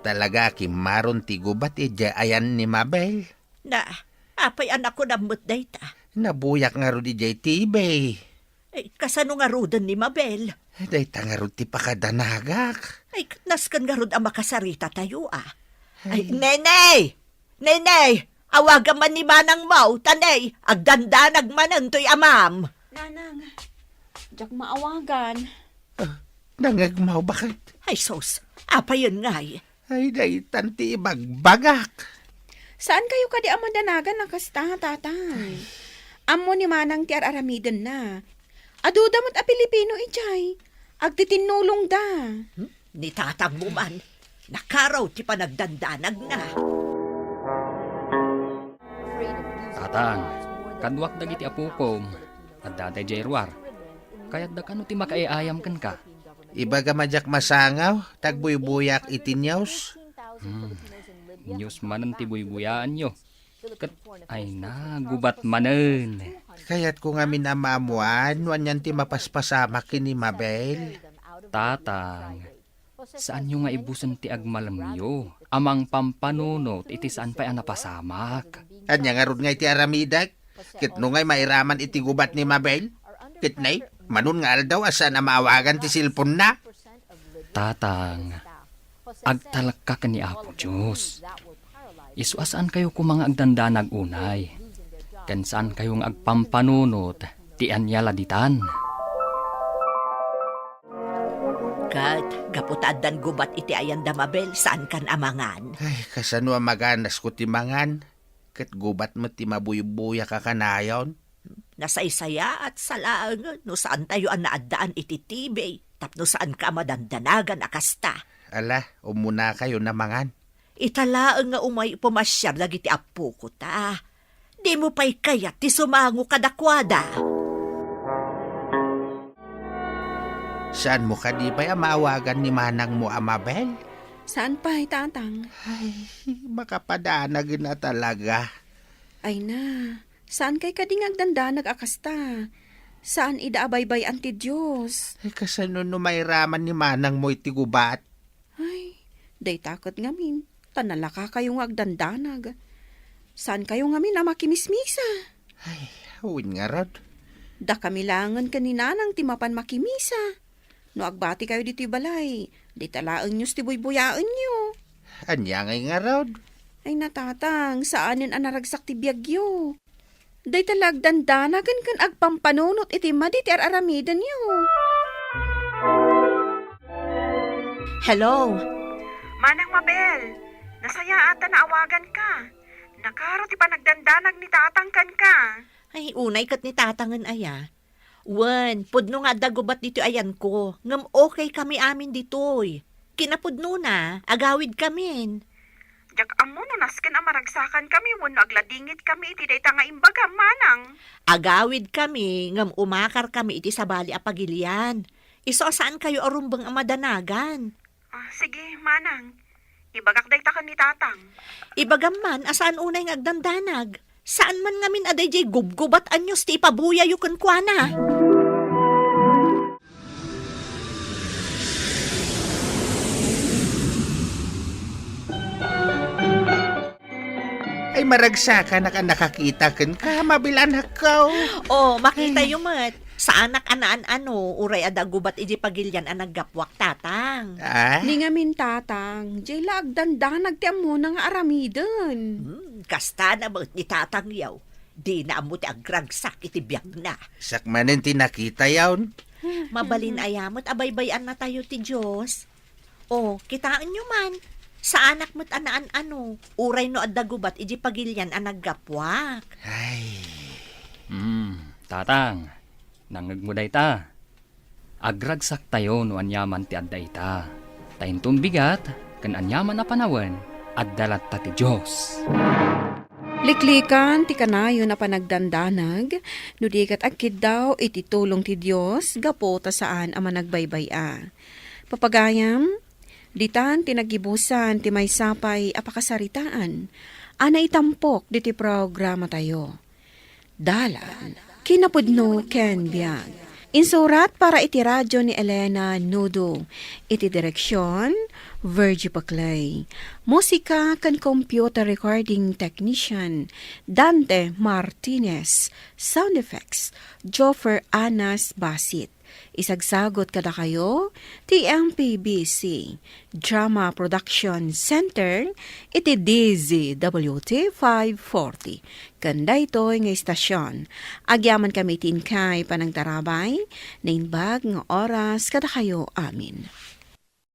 Talaga a kimmaron ti gubat idiay ayan ni Mabel. Na, apay a nakunam met dayta? Nabuyak ngarud idiay T V. Ay, kasano ngaruden ni Mabel? Dayta ngarud ti pakadanagak. Ay, nasken ngarud a makasarita tayo, ah. Ay, Ay. Nenay! Nenay! Awagam man ni manangmo, ta ne, agdandanag manen toy amam. Nanang, diak maawagan. Ah, nangngegmo, baket? Ay, sus, apayen ngay? Ay, daytan ti ibagbagak. Saan kayo kadi a madanagan a kasta, Tatang? Ammo ni Manang ti ar-aramidenna. Aduda met a Pilipino idiay. Agtitinnulongda. Hmm? Ni Tatang mo man. Nakaraw ti panagdandanagna. Tatang, kaduak dagiti apokom. Adda daydiay ruar. Kayatda kano ti makaiayam kenka? Ibagam a diak masangaw, ta agbuybuyaak iti news. Hmm. News manen ti buybuyaanyo. Ket, ay na, gubat manen. Kayatko ngamin a maammoan no anian ti mapaspasamak ken ni Mabel. Tatang, saanyo nga ibusen ti agmalemyo a mangpampanunot iti saan pay a napasamak. Ania ngarud nga iti aramidek? Ket no ngay mairaman iti gubat ni Mabel? Ket nay, manon nga aldaw a saan a maawagan ti cellphone-na? Tatang, agtalekka ken ni Apo Dios. Isu a saankayo koma nga agdandanag unay, ken saankayo nga agpampanunot ti ania la ditan. Ket, gapu ta addan gubat iti ayan da Mabel, saankan a mangan. Ay, kasano a maganasko ti mangan? Ket gubat met ti mabuybuyak a kanayon. Nasaysayaat sa laengen no saantayo a naaddaan iti T V tapno saanka a madandanagan a kasta. Ala, ummunakayon a mangan. Ita laeng nga umay pumasiar dagiti appoko ta. Dimo pay kayat ti sumango kadakuada? Saanmo kadi pay a maawagan ni manangmo a Mabel? Saan pay, Tatang. Ay, makapadanagen a talaga. Ay na, saan kay kadi nga agdandanag a kasta? Saan ida a baybay-an ti Dios? Ay, kasano no mairaman ni manangmo iti gubat? Ay, dayta ket ngamin, ta nalaka kayo nga agdandanag. Saan kayo ngamin a makimismisa? Ay, wen ngarud. Dakami laengen ken ni Nanang ti mapan makimisa. No agbati kayo ditoy balay, dita laeng news ti buybuyaenyo. Ania ngay ngarud? Ay na, Tatang, saanen a naragsak ti biagyo. Dayta la agdandanagan ken agpampanunot iti madi ti ar-aramidenyo. Hello? Manang Mabel, nasayaat a naawaganka. Nakaro ti panagdandanag ni Tatang kenka. Ay, unay ket ni Tatangen aya. Wen, pudno nga adda gubat ditoy ayanko, ngem okay kami amin ditoy. Kinapudnona, agawid kamin. Diak ammo no nasken a maragsakan kami wenno agladingit kami iti dayta nga imbagam, Manang. Agawid kami, ngem umakar kami iti sabali a pagilian. Isu a saan kayo a rumbeng a madanagan. Ah, sige, Manang. Ibagak dayta ken ni Tatang. Ibagam man a saan unay nga agdandanag. Saan man ngamin a daydiay gubgubat a news ti ipabuyayo kenkuana. Ay, maragsakanak a nakakita kenka, Mabel, anakko. Oh, makitayo met. Saanak a naan-ano, uray adda gubat iti pagilian a naggapuak, Tatang. Ah? Ni ngamin, Tatang, diay la agdandanag ti ammona nga aramiden. Hmm, kasta na met ni Tatang yaw. Dina ammo ti agragsak iti biagna. Siak manen ti nakita yaon. Mabalin aya met a baybay-annatayo ti Dios. O, kitaenyo man, saanak met a naan-ano, uray no adda gubat iti pagilian a naggapuak. Ay. Hmm, Tatang, nangngegmo dayta. Agragsaktayo no aniaman ti adda ita. Ta inton bigat, ken aniaman a panawen, adda latta ti Dios. Liklikan ti kanayon a panagdandanag, no di ket agkiddaw iti tulong ti Dios gapu ta saan a managbaybay-a. Papagayam, ditan ti naggibusan ti maysa pay a pakasaritaan a naitampok diti programatayo. Dalan, kinapudno ken biag. Insurat para iti radyo ni Elena Nudo. Iti direksyon, Virgie Paclay. Musika ken computer recording technician, Dante Martinez. Sound effects, Joffer Anas Basit. Isagsagot kadakayo ti M P B C Drama Production Center iti D Z W T five forty. Ken daytoy nga istasyon, agyamankami iti inkay panangtarabay, naimbag nga oras kadakayo amin.